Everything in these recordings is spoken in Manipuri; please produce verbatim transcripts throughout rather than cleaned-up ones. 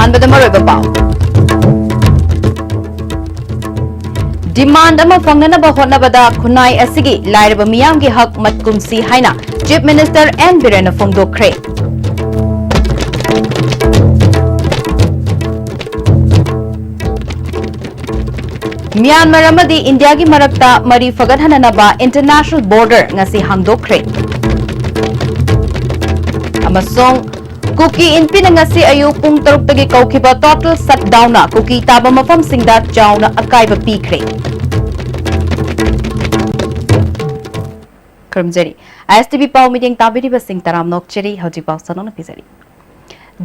ꯑꯍꯥꯟꯕꯗ ꯃꯔꯨꯑꯣꯏꯕ ꯄꯥꯎ꯫ Demand ꯑꯃ ꯐꯪꯅꯅꯕ ꯍꯣꯠꯅꯕꯗ ꯈꯨꯟꯅꯥꯏ ꯑꯁꯤꯒꯤ ꯂꯥꯏꯔꯕ ꯃꯤꯌꯥꯝꯒꯤ ꯍꯛ ꯃꯠꯀꯨꯝꯁꯤ ꯍꯥꯏꯅ Chief Minister N ꯕꯤꯔꯦꯟꯅ ꯐꯣꯡꯗꯣꯛꯈ꯭ꯔꯦ꯫ ꯃ꯭ꯌꯥꯟꯃꯥꯔ ꯑꯃꯗꯤ ꯏꯟꯗꯤꯌꯥꯒꯤ ꯃꯔꯛꯇ ꯃꯔꯤ ꯐꯒꯠꯍꯟꯅꯅꯕ international border ꯉꯁꯤ ꯍꯥꯡꯗꯣꯛꯈ꯭ꯔꯦ꯫ ꯑꯃꯁꯨꯡ ꯀꯨꯀꯤ ꯏꯟꯄꯤꯅ ꯉꯁꯤ ꯑꯌꯨꯛ ꯄꯨꯡ ꯇꯔꯨꯛꯇꯒꯤ ꯀꯧꯈꯤꯕ total shutdownꯅ ꯀꯨꯀꯤ ꯇꯥꯕ ꯃꯐꯝꯁꯤꯡꯗ ꯆꯥꯎꯅ ꯑꯀꯥꯏꯕ ꯄꯤꯈ꯭ꯔꯦ꯫ ꯈꯨꯔꯨꯝꯖꯔꯤ꯫ ISTV ꯄꯥꯎ ꯃꯤꯠꯌꯦꯡ ꯇꯥꯕꯤꯔꯤꯕꯁꯤꯡ ꯇꯔꯥꯝꯅ ꯑꯣꯛꯆꯔꯤ꯫ ꯍꯧꯖꯤꯛ ꯄꯥꯎ ꯁꯟꯗꯣꯛꯅ ꯄꯤꯖꯔꯤ꯫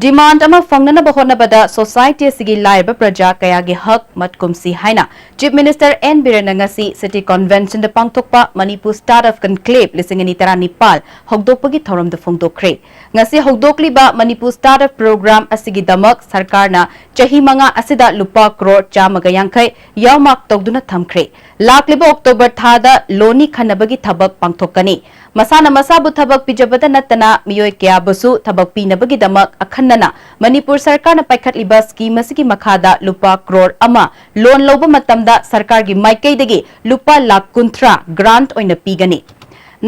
Demand ꯑꯃ ꯐꯪꯅꯅꯕ ꯍꯣꯠꯅꯕꯗ society ꯑꯁꯤꯒꯤ ꯂꯥꯏꯔꯕ ꯄ꯭ꯔꯖꯥ ꯀꯌꯥꯒꯤ ꯍꯛ ꯃꯠꯀꯨꯝꯁꯤ ꯍꯥꯏꯅ Chief Minister N ꯕꯤꯔꯦꯟꯅ ꯉꯁꯤ City Conventionꯗ ꯄꯥꯡꯊꯣꯛꯄ Manipur Startup Conclave ꯂꯤꯁꯤꯡ ꯑꯅꯤ ꯇꯔꯥꯅꯤꯄꯥꯜ ꯍꯧꯗꯣꯛꯄꯒꯤ ꯊꯧꯔꯝꯗ ꯐꯣꯡꯗꯣꯛꯈ꯭ꯔꯦ꯫ ꯉꯁꯤ ꯍꯧꯗꯣꯛꯂꯤꯕ Manipur Startup Program ꯑꯁꯤꯒꯤꯗꯃꯛ ꯁꯔꯀꯥꯔꯅ ꯆꯍꯤ ꯃꯉꯥ ꯑꯁꯤꯗ ꯂꯨꯄꯥ ꯀ꯭ꯔꯣꯔ ꯆꯥꯝꯃꯒ ꯌꯥꯡꯈꯩ earmark ꯇꯧꯗꯨꯅ ꯊꯝꯈ꯭ꯔꯦ꯫ ꯂꯥꯛꯂꯤꯕ October ꯊꯥꯗ ꯂꯣꯟꯅꯤ ꯈꯟꯅꯕꯒꯤ ꯊꯕꯛ ꯄꯥꯡꯊꯣꯛꯀꯅꯤ꯫ ꯃꯁꯥꯅ ꯃꯁꯥꯕꯨ ꯊꯕꯛ ꯄꯤꯖꯕꯗ ꯅꯠꯇꯅ ꯃꯤꯑꯣꯏ ꯀꯌꯥꯕꯨꯁꯨ ꯊꯕꯛ ꯄꯤꯅꯕꯒꯤꯗꯃꯛ ꯑꯈꯟꯅꯅ ꯃꯅꯤꯄꯨꯔ ꯁꯔꯀꯥꯔꯅ ꯄꯥꯏꯈꯠꯂꯤꯕ scheme ꯑꯁꯤꯒꯤ ꯃꯈꯥꯗ ꯂꯨꯄꯥ ꯀ꯭ꯔꯣꯔ ꯑꯃ loan ꯂꯧꯕ ꯃꯇꯝꯗ ꯁꯔꯀꯥꯔꯒꯤ ꯃꯥꯏꯀꯩꯗꯒꯤ ꯂꯨꯄꯥ ꯂꯥꯈ ꯀꯨꯟꯊ꯭ꯔꯥ grant ꯑꯣꯏꯅ ꯄꯤꯒꯅꯤ꯫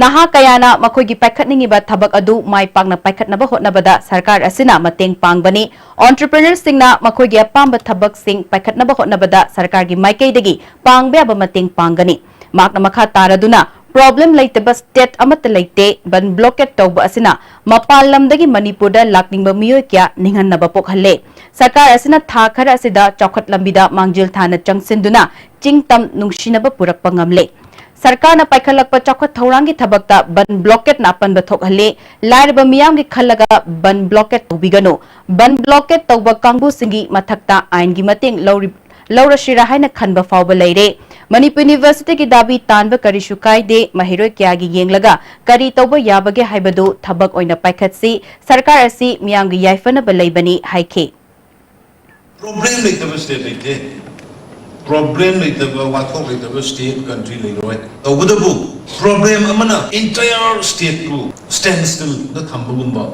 ꯅꯍꯥ ꯀꯌꯥꯅ ꯃꯈꯣꯏꯒꯤ ꯄꯥꯏꯈꯠꯅꯤꯡꯉꯤꯕ ꯊꯕꯛ ꯑꯗꯨ ꯃꯥꯏ ꯄꯥꯛꯅ ꯄꯥꯏꯈꯠꯅꯕ ꯍꯣꯠꯅꯕꯗ ꯁꯔꯀꯥꯔ ꯑꯁꯤꯅ ꯃꯇꯦꯡ ꯄꯥꯡꯕꯅꯤ꯫ Entrepreneurꯁꯤꯡꯅ ꯃꯈꯣꯏꯒꯤ ꯑꯄꯥꯝꯕ ꯊꯕꯛꯁꯤꯡ ꯄꯥꯏꯈꯠꯅꯕ ꯍꯣꯠꯅꯕꯗ ꯁꯔꯀꯥꯔꯒꯤ ꯃꯥꯏꯀꯩꯗꯒꯤ ꯄꯥꯡꯕ ꯌꯥꯕ ꯃꯇꯦꯡ ꯄꯥꯡꯒꯅꯤ꯫ ꯃꯍꯥꯛꯅ ꯃꯈꯥ ꯇꯥꯔꯗꯨꯅ, problem ꯂꯩꯇꯕ state ꯑꯃꯠꯇ ꯂꯩꯇꯦ, ꯕꯟ blockade ꯇꯧꯕ ꯑꯁꯤꯅ ꯃꯄꯥꯟ ꯂꯝꯗꯒꯤ ꯃꯅꯤꯄꯨꯔꯗ ꯂꯥꯛꯅꯤꯡꯕ ꯃꯤꯑꯣꯏ ꯀꯌꯥ ꯅꯤꯡꯍꯟꯅꯕ ꯄꯣꯛꯍꯜꯂꯦ꯫ ꯁꯔꯀꯥꯔ ꯑꯁꯤꯅ ꯊꯥ ꯈꯔ ꯑꯁꯤꯗ ꯆꯥꯎꯈꯠ ꯂꯝꯕꯤꯗ ꯃꯥꯡꯖꯤꯜ ꯊꯥꯅ ꯆꯪꯁꯤꯟꯗꯨꯅ ꯆꯤꯡ ꯇꯝ ꯅꯨꯡꯁꯤꯅꯕ ꯄꯨꯔꯛꯄ ꯉꯝꯂꯦ꯫ ꯁꯔꯀꯥꯔꯅ ꯄꯥꯏꯈꯠꯂꯛꯄ ꯆꯥꯎꯈꯠ ꯊꯧꯔꯥꯡꯒꯤ ꯊꯕꯛꯇ ꯕꯟ blockadeꯅ ꯑꯄꯟꯕ ꯊꯣꯛꯍꯜꯂꯤ꯫ ꯂꯥꯏꯔꯕ ꯃꯤꯌꯥꯝꯒꯤ ꯈꯜꯂꯒ ꯕꯟ blockade ꯇꯧꯕꯤꯒꯅꯨ꯫ ꯕꯟ blockade ꯇꯧꯕ ꯀꯥꯡꯕꯨꯁꯤꯡꯒꯤ ꯃꯊꯛꯇ ꯑꯥꯏꯟꯒꯤ ꯃꯇꯦꯡ ꯂꯧꯔꯤ-, ꯂꯧꯔꯁꯤꯔꯥ ꯍꯥꯏꯅ ꯈꯟꯕ ꯐꯥꯎꯕ ꯂꯩꯔꯦ꯫ ꯃꯅꯤꯄꯨꯔ Universityꯒꯤ ꯗꯥꯕꯤ ꯇꯥꯟꯕ ꯀꯔꯤꯁꯨ ꯀꯥꯏꯗꯦ꯫ ꯃꯍꯩꯔꯣꯏ ꯀꯌꯥꯒꯤ ꯌꯦꯡꯂꯒ ꯀꯔꯤ ꯇꯧꯕ ꯌꯥꯕꯒꯦ ꯍꯥꯏꯕꯗꯨ ꯊꯕꯛ ꯑꯣꯏꯅ ꯄꯥꯏꯈꯠꯁꯤ꯫ ꯁꯔꯀꯥꯔ ꯑꯁꯤ ꯃꯤꯌꯥꯝꯒꯤ ꯌꯥꯏꯐꯅꯕ ꯂꯩꯕꯅꯤ ꯍꯥꯏꯈꯤ꯫ Problem ꯂꯩꯇꯕ state ꯂꯩꯇꯦ꯫ Problem ꯂꯩꯇꯕ, ꯋꯥꯊꯣꯛ ꯂꯩꯇꯕ state, country ꯂꯩꯔꯣꯏ꯫ ꯇꯧꯕꯇꯕꯨ problem ꯑꯃꯅ entire stateꯄꯨ standstillꯗ ꯊꯝꯕꯒꯨꯝꯕ,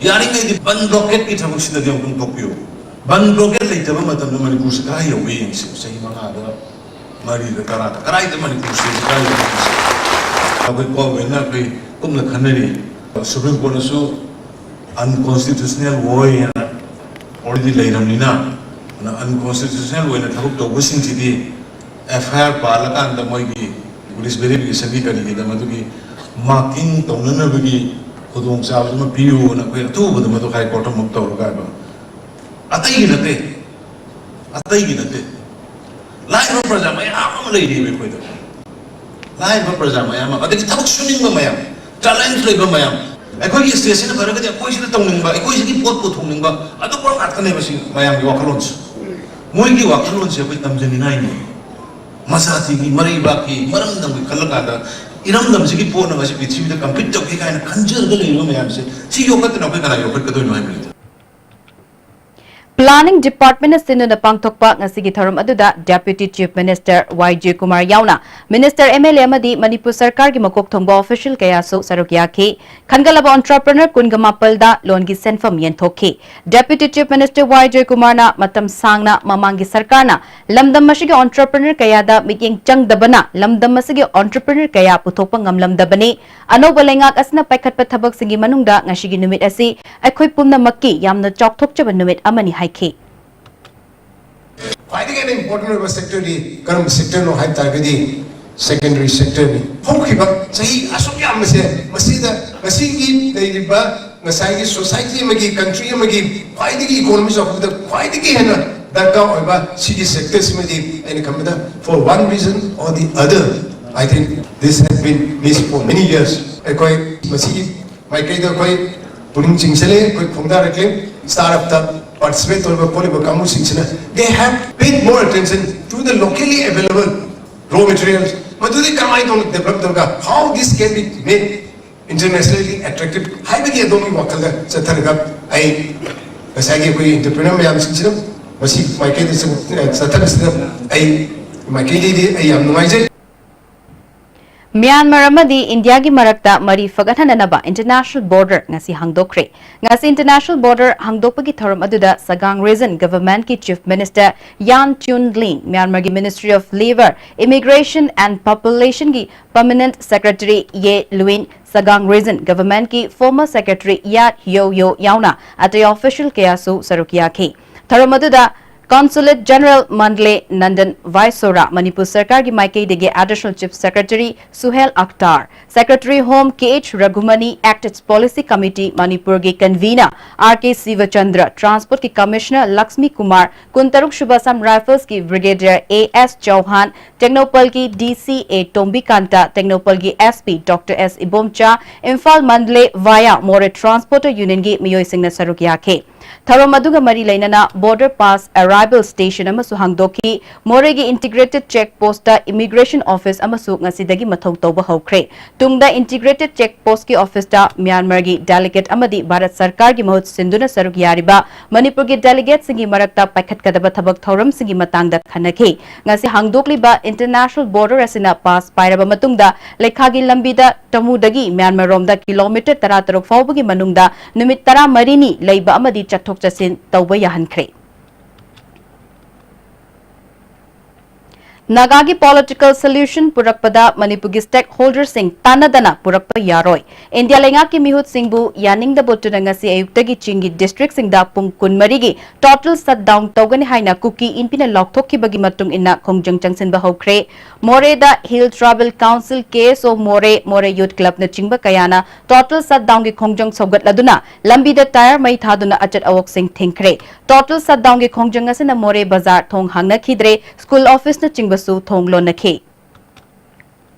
ꯌꯥꯔꯤꯉꯩꯗꯤ ꯕꯟ ꯕ꯭ꯂꯣꯀꯦꯠꯀꯤ ꯊꯕꯛꯁꯤꯗꯗꯤ ꯑꯃꯨꯛꯇꯪ ꯇꯣꯛꯄꯤꯌꯨ꯫ ꯕꯟ ꯕ꯭ꯂꯣꯀꯦꯠ ꯂꯩꯇꯕ ꯃꯇꯝꯗ ꯃꯅꯤꯄꯨꯔꯁꯤ ꯀꯗꯥꯏ ꯌꯧꯒꯦ ꯌꯦꯡꯁꯤ꯫ ꯆꯍꯤ ꯃꯉꯥꯗ, ꯃꯔꯤꯗ, ꯇꯔꯥꯗ ꯀꯗꯥꯏꯗ ꯃꯅꯤꯄꯨꯔꯁꯤ ꯀꯗꯥꯏ ꯌꯧꯒꯦ? ꯑꯩꯈꯣꯏ ꯒꯣꯚꯔꯟꯃꯦꯟꯅ ꯑꯩꯈꯣꯏ ꯀꯨꯞꯅ ꯈꯟꯅꯔꯤ꯫ ꯁꯨꯄ꯭ꯔꯤꯝ ꯀꯣꯔꯠꯅꯁꯨ ꯑꯟꯀꯣꯟꯁꯇꯤꯇ꯭ꯌꯨꯁꯅꯦꯜ ꯑꯣꯏ ꯍꯥꯏꯅ ꯑꯣꯜꯔꯦꯗꯤ ꯂꯩꯔꯕꯅꯤꯅ, ꯑꯟꯀꯣꯟꯁꯇꯤꯇ꯭ꯌꯨꯁꯅꯦꯜ ꯑꯣꯏꯅ ꯊꯕꯛ ꯇꯧꯕꯁꯤꯡꯁꯤꯗꯤ ꯑꯦꯐ ꯑꯥꯏ ꯑꯥꯔ ꯄꯥꯜꯂꯀꯥꯟꯗ ꯃꯣꯏꯒꯤ ꯄꯨꯂꯤꯁ ꯚꯦꯔꯤꯐꯤꯀꯦꯁꯟꯒꯤ ꯀꯔꯤꯒꯤꯗ ꯃꯗꯨꯒꯤ ꯃꯥꯔꯀꯤꯡ ꯇꯧꯅꯅꯕꯒꯤ ꯈꯨꯗꯣꯡꯆꯥꯕꯗꯨꯃ ꯄꯤꯌꯨꯅ ꯑꯩꯈꯣꯏ ꯑꯊꯨꯕꯗ ꯃꯗꯨ ꯍꯥꯏ ꯀꯣꯔꯠꯇ ꯑꯃꯨꯛ ꯇꯧꯔꯒ ꯍꯥꯏꯕ꯫ ꯑꯇꯩꯒꯤ ꯅꯠꯇꯦ, ꯑꯇꯩꯒꯤ ꯅꯠꯇꯦ꯫ ꯂꯥꯏꯔꯕ ꯄ꯭ꯔꯖꯥ ꯃꯌꯥꯝ ꯑꯃ ꯂꯩꯔꯤꯕ ꯑꯩꯈꯣꯏꯗ꯫ ꯂꯥꯏꯔꯕ ꯄ꯭ꯔꯖꯥ ꯃꯌꯥꯝ ꯑꯃ, ꯑꯗꯒꯤ ꯊꯕꯛ ꯁꯨꯅꯤꯡꯕ ꯃꯌꯥꯝ, ꯇꯦꯂꯦꯟꯠ ꯂꯩꯕ ꯃꯌꯥꯝ, ꯑꯩꯈꯣꯏꯒꯤ ꯁ꯭ꯇꯦꯠꯁꯤꯅ ꯐꯔꯒꯗꯤ ꯑꯩꯈꯣꯏꯁꯤꯗ ꯇꯧꯅꯤꯡꯕ, ꯑꯩꯈꯣꯏꯁꯤꯒꯤ ꯄꯣꯠ ꯄꯨꯊꯣꯛꯅꯤꯡꯕ, ꯑꯗꯨꯒꯨꯝꯕ ꯉꯥꯛꯇꯅꯦꯕ ꯁꯤ ꯃꯌꯥꯝꯒꯤ ꯋꯥꯈꯜꯂꯣꯟꯁꯦ꯫ ꯃꯣꯏꯒꯤ ꯋꯥꯈꯜꯂꯣꯟꯁꯦ ꯑꯩꯈꯣꯏ ꯇꯝꯖꯅꯤꯡꯉꯥꯏꯅꯤ꯫ ꯃꯁꯥꯁꯤꯒꯤ ꯃꯔꯩꯕꯥꯛꯀꯤ ꯃꯔꯝꯗꯝꯒꯤ ꯈꯜꯂꯀꯥꯟꯗ ꯏꯔꯝꯗꯝꯁꯤꯒꯤ ꯄꯣꯠꯅ ꯉꯁꯤ ꯄ꯭ꯔꯤꯊꯤꯕꯤꯗ ꯀꯝꯄꯤꯠ ꯇꯧꯒꯦ ꯀꯥꯏꯅ ꯈꯟꯖꯔꯒ ꯂꯩꯔꯤꯕ ꯃꯌꯥꯝꯁꯦ ꯁꯤ ꯌꯣꯛꯈꯠꯇꯅ ꯑꯩꯈꯣꯏ ꯀꯅꯥ ꯌꯣꯛꯈꯠꯀꯗꯣꯏꯅꯣ ꯍꯥꯏꯕꯅꯤꯗ꯫ Planning Department ꯅ ꯁꯤꯟꯗꯨꯅ ꯄꯥꯡꯊꯣꯛꯄ ꯉꯁꯤꯒꯤ ꯊꯧꯔꯝ ꯑꯗꯨꯗ Deputy Chief Minister ꯋꯥꯏ ꯖꯦꯀꯨꯃꯥꯔ ꯌꯥꯎꯅ Minister, M L A ꯑꯃꯗꯤ ꯃꯅꯤꯄꯨꯔ ꯁꯔꯀꯥꯔꯒꯤ ꯃꯀꯣꯛ ꯊꯣꯡꯕ official ꯀꯌꯥꯁꯨ ꯁꯔꯨꯛ ꯌꯥꯈꯤ꯫ ꯈꯟꯒꯠꯂꯕ entrepreneur ꯀꯨꯟꯒ ꯃꯥꯄꯜꯗ ꯂꯣꯟꯒꯤ ꯁꯦꯟꯐꯝ ꯌꯦꯟꯊꯣꯛꯈꯤ꯫ Deputy Chief Minister ꯋꯥꯏ ꯖꯦꯀꯨꯃꯥꯔꯅ ꯃꯇꯝ ꯁꯥꯡꯅ ꯃꯃꯥꯡꯒꯤ ꯁꯔꯀꯥꯔꯅ ꯂꯝꯗꯝ ꯑꯁꯤꯒꯤ entrepreneur ꯀꯌꯥꯗ ꯃꯤꯠꯌꯦꯡ ꯆꯪꯗꯕꯅ ꯂꯝꯗꯝ ꯑꯁꯤꯒꯤ entrepreneur ꯀꯌꯥ ꯄꯨꯊꯣꯛꯄ ꯉꯝꯂꯝꯗꯕꯅꯤ꯫ ꯑꯅꯧꯕ ꯂꯩꯉꯥꯛ ꯑꯁꯤꯅ ꯄꯥꯏꯈꯠꯄ ꯊꯕꯛꯁꯤꯡꯒꯤ ꯃꯅꯨꯡꯗ ꯉꯁꯤꯒꯤ ꯅꯨꯃꯤꯠ ꯑꯁꯤ ꯑꯩꯈꯣꯏ ꯄꯨꯝꯅꯃꯛꯀꯤ ꯌꯥꯝꯅ ꯆꯥꯎꯊꯣꯛꯆꯕ ꯅꯨꯃꯤꯠ ꯑꯃꯅꯤ ꯍꯥꯏꯈꯤ꯫ ꯈ꯭ꯋꯥꯏꯗꯒꯤ ꯍꯦꯟꯅ ꯏꯝꯄꯣꯔꯇꯦꯟ ꯑꯣꯏꯕ ꯁꯦꯛꯇꯔꯗꯤ ꯀꯔꯝꯕ ꯁꯦꯛꯇꯔꯅꯣ ꯍꯥꯏꯕ ꯇꯥꯔꯒꯗꯤ ꯁꯦꯀꯦꯟꯗꯔꯤ ꯁꯦꯛꯇꯔꯅꯤ꯫ ꯍꯧꯈꯤꯕ ꯆꯍꯤ ꯑꯁꯨꯛ ꯌꯥꯝꯕꯁꯦ ꯃꯁꯤꯗ ꯉꯁꯤꯒꯤ ꯂꯩꯔꯤꯕ ꯉꯁꯥꯏꯒꯤ ꯁꯣꯁꯥꯏꯇꯤ ꯑꯃꯒꯤ, ꯀꯟꯇ꯭ꯔꯤ ꯑꯃꯒꯤ ꯈ꯭ꯋꯥꯏꯗꯒꯤ ꯏꯀꯣꯅꯣꯃꯤ ꯆꯥꯎꯈꯠꯄꯗ ꯈ꯭ꯋꯥꯏꯗꯒꯤ ꯍꯦꯟꯅ ꯗꯔꯀꯥꯔ ꯑꯣꯏꯕ ꯁꯤꯒꯤ ꯁꯦꯛꯇꯔꯁꯤꯃꯗꯤ ꯑꯩꯅ ꯈꯟꯕꯗ for one reason or the other, I think this has been missed for many years꯫ ꯑꯩꯈꯣꯏ ꯃꯁꯤꯒꯤ ꯃꯥꯏꯀꯩꯗ ꯑꯩꯈꯣꯏ ꯄꯨꯛꯅꯤꯡ ꯆꯤꯡꯁꯤꯜꯂꯤ, ꯑꯩꯈꯣꯏ ꯈꯣꯡꯗꯥꯔꯛꯂꯤ꯫ ꯁ꯭ꯇꯥꯔꯠ ꯑꯞꯇ ꯄꯥꯔꯇꯤꯁꯤꯄꯦꯠ ꯇꯧꯔꯤꯕ ꯈꯣꯠꯂꯤꯕ ꯀꯥꯡꯕꯨꯁꯤꯡꯁꯤꯅ they have paid more attention to the locally available raw materials, ꯃꯗꯨꯗꯤ ꯀꯃꯥꯏꯅ ꯇꯧꯅ ꯗꯦꯕꯂꯞ ꯇꯧꯔꯒ how this can be made internationally attractive ꯍꯥꯏꯕꯒꯤ ꯑꯗꯣꯝꯒꯤ ꯋꯥꯈꯜꯗ ꯆꯠꯊꯔꯒ ꯑꯩ ꯉꯁꯥꯏꯒꯤ ꯑꯩꯈꯣꯏ entrepreneur ꯃꯌꯥꯝꯁꯤꯡꯁꯤꯅ ꯃꯁꯤ ꯃꯥꯏꯀꯩꯗ ꯆꯠ- ꯆꯠꯊꯕꯁꯤꯗ ꯑꯩ ꯃꯥꯏꯀꯩꯗꯒꯤꯗꯤ ꯑꯩ ꯌꯥꯝ ꯅꯨꯡꯉꯥꯏꯖꯩ꯫ ꯃ꯭ꯌꯥꯟꯃꯥꯔ ꯑꯃꯗꯤ ꯏꯟꯗꯤꯌꯥꯒꯤ ꯃꯔꯛꯇ ꯃꯔꯤ ꯐꯒꯠꯍꯟꯅꯅꯕ international border ꯉꯁꯤ ꯍꯥꯡꯗꯣꯛꯈ꯭ꯔꯦ꯫ ꯉꯁꯤ international border ꯍꯥꯡꯗꯣꯛꯄꯒꯤ ꯊꯧꯔꯝ ꯑꯗꯨꯗ Sagaing Region Government ꯀꯤ Chief Minister Yan Chun Lin, ꯃ꯭ꯌꯥꯟꯃꯥꯔꯒꯤ Ministry of Labour, Immigration and Population ꯒꯤ Permanent Secretary Ye Lwin, Sagaing Region Government ꯀꯤ former Secretary Yat Yo Yo ꯌꯥꯎꯅ ꯑꯇꯩ official ꯀꯌꯥꯁꯨ ꯁꯔꯨꯛ ꯌꯥꯈꯤ꯫ ꯊꯧꯔꯝ ꯑꯗꯨꯗ Consulate General Mandalay Nandan Vaisora, Manipur ꯁꯔꯀꯥꯔꯒꯤ ꯃꯥꯏꯀꯩꯗꯒꯤ Additional Chief Secretary Suhail Akhtar, Secretary Home K H Raghumani, Act Policy Committee ꯃꯅꯤꯄꯨꯔꯒꯤ convener R K Sivachandra, Transport ꯀꯤ Commissioner Lakshmi Kumar, ꯀꯨꯟꯇꯔꯨꯛ ꯁꯨꯕ Assam Rifles ꯀꯤ Brigadier A S Chauhan, ꯇꯦꯡꯅꯧꯄꯜꯒꯤ D C A ꯇꯣꯝꯕꯤꯀꯥꯟꯇ, ꯇꯦꯡꯅꯧꯄꯜꯒꯤ S P Doctor S Ibomcha, Imphal Mandalay via ꯃꯣꯔꯦ Transporter Union ꯒꯤ ꯃꯤꯑꯣꯏꯁꯤꯡꯅ ꯁꯔꯨꯛ ꯌꯥꯈꯤ꯫ ꯊꯧꯔꯝ ꯑꯗꯨꯒ ꯃꯔꯤ ꯂꯩꯅꯅ Border Pass Arrival Station ꯑꯃꯁꯨ ꯍꯥꯡꯗꯣꯛꯈꯤ꯫ ꯃꯣꯔꯦꯒꯤ Integrated Check Post ꯇ Immigration Office ꯑꯃꯁꯨ ꯉꯁꯤꯗꯒꯤ ꯃꯊꯧ ꯇꯧꯕ ꯍꯧꯈ꯭ꯔꯦ꯫ ꯇꯨꯡꯗ Integrated Check Post ꯀꯤ office ꯇ ꯃ꯭ꯌꯥꯟꯃꯥꯔꯒꯤ delegate ꯑꯃꯗꯤ ꯚꯥꯔꯠ ꯁꯔꯀꯥꯔꯒꯤ ꯃꯍꯨꯠ ꯁꯤꯟꯗꯨꯅ ꯁꯔꯨꯛ ꯌꯥꯔꯤꯕ ꯃꯅꯤꯄꯨꯔꯒꯤ delegate ꯁꯤꯡꯒꯤ ꯃꯔꯛꯇ ꯄꯥꯏꯈꯠꯀꯗꯕ ꯊꯕꯛ ꯊꯧꯔꯝꯁꯤꯡꯒꯤ ꯃꯇꯥꯡꯗ ꯈꯟꯅꯈꯤ꯫ ꯉꯁꯤ ꯍꯥꯡꯗꯣꯛꯂꯤꯕ international border ꯑꯁꯤꯅ pass ꯄꯥꯏꯔꯕ ꯃꯇꯨꯡꯗ ꯂꯩꯈꯥꯒꯤ ꯂꯝꯕꯤꯗ ꯇꯃꯨꯗꯒꯤ ꯃ꯭ꯌꯥꯟꯃꯥꯔ ꯔꯣꯝꯗ kilometre ꯇꯔꯥꯇꯔꯨꯛ ꯐꯥꯎꯕꯒꯤ ꯃꯅꯨꯡꯗ ꯅꯨꯃꯤꯠ ꯇꯔꯥꯃꯔꯤꯅꯤ ꯂꯩꯕ ꯑꯃꯗꯤ ꯆꯠꯊꯣꯛ ꯆꯠꯁꯤꯟ ꯇꯧꯕ ꯌꯥꯍꯟꯈ꯭ꯔꯦ꯫ ꯅꯥꯒꯥꯒꯤ political solution ꯄꯨꯔꯛꯄꯗ ꯃꯅꯤꯄꯨꯔꯒꯤ stakeholder ꯁꯤꯡ ꯇꯥꯟꯅꯗꯅ ꯄꯨꯔꯛꯄ ꯌꯥꯔꯣꯏ꯫ ꯏꯟꯗꯤꯌꯥ ꯂꯩꯉꯥꯛꯀꯤ ꯃꯤꯍꯨꯠꯁꯤꯡꯕꯨ ꯌꯥꯅꯤꯡꯗꯕ ꯎꯠꯇꯨꯅ ꯉꯁꯤ ꯑꯌꯨꯛꯇꯒꯤ ꯆꯤꯡꯒꯤ district ꯁꯤꯡꯗ ꯄꯨꯡ ꯀꯨꯟꯃꯔꯤꯒꯤ total shutdown ꯇꯧꯒꯅꯤ ꯍꯥꯏꯅ ꯀꯨꯀꯤ ꯏꯟꯄꯤꯅ ꯂꯥꯎꯊꯣꯛꯈꯤꯕꯒꯤ ꯃꯇꯨꯡ ꯏꯟꯅ ꯈꯣꯡꯖꯪ ꯆꯪꯁꯤꯟꯕ ꯍꯧꯈ꯭ꯔꯦ꯫ ꯃꯣꯔꯦꯗ Hill Tribal Council, K S O ꯃꯣꯔꯦ, ꯃꯣꯔꯦ Youth Club ꯅꯆꯤꯡꯕ ꯀꯌꯥꯅ total shutdown ꯒꯤ ꯈꯣꯡꯖꯪ ꯁꯧꯒꯠꯂꯗꯨꯅ ꯂꯝꯕꯤꯗ tyre ꯃꯩ ꯊꯥꯗꯨꯅ ꯑꯆꯠ ꯑꯋꯣꯛꯁꯤꯡ ꯊꯤꯡꯈ꯭ꯔꯦ꯫ Total shutdown ꯒꯤ ꯈꯣꯡꯖꯪ ꯑꯁꯤꯅ ꯃꯣꯔꯦ ꯕꯖꯥꯔ ꯊꯣꯡ ꯍꯥꯡꯅꯈꯤꯗ꯭ꯔꯦ, school, office ꯅꯆꯤꯡꯕꯁꯨ ꯊꯣꯡ ꯂꯣꯟꯅꯈꯤ꯫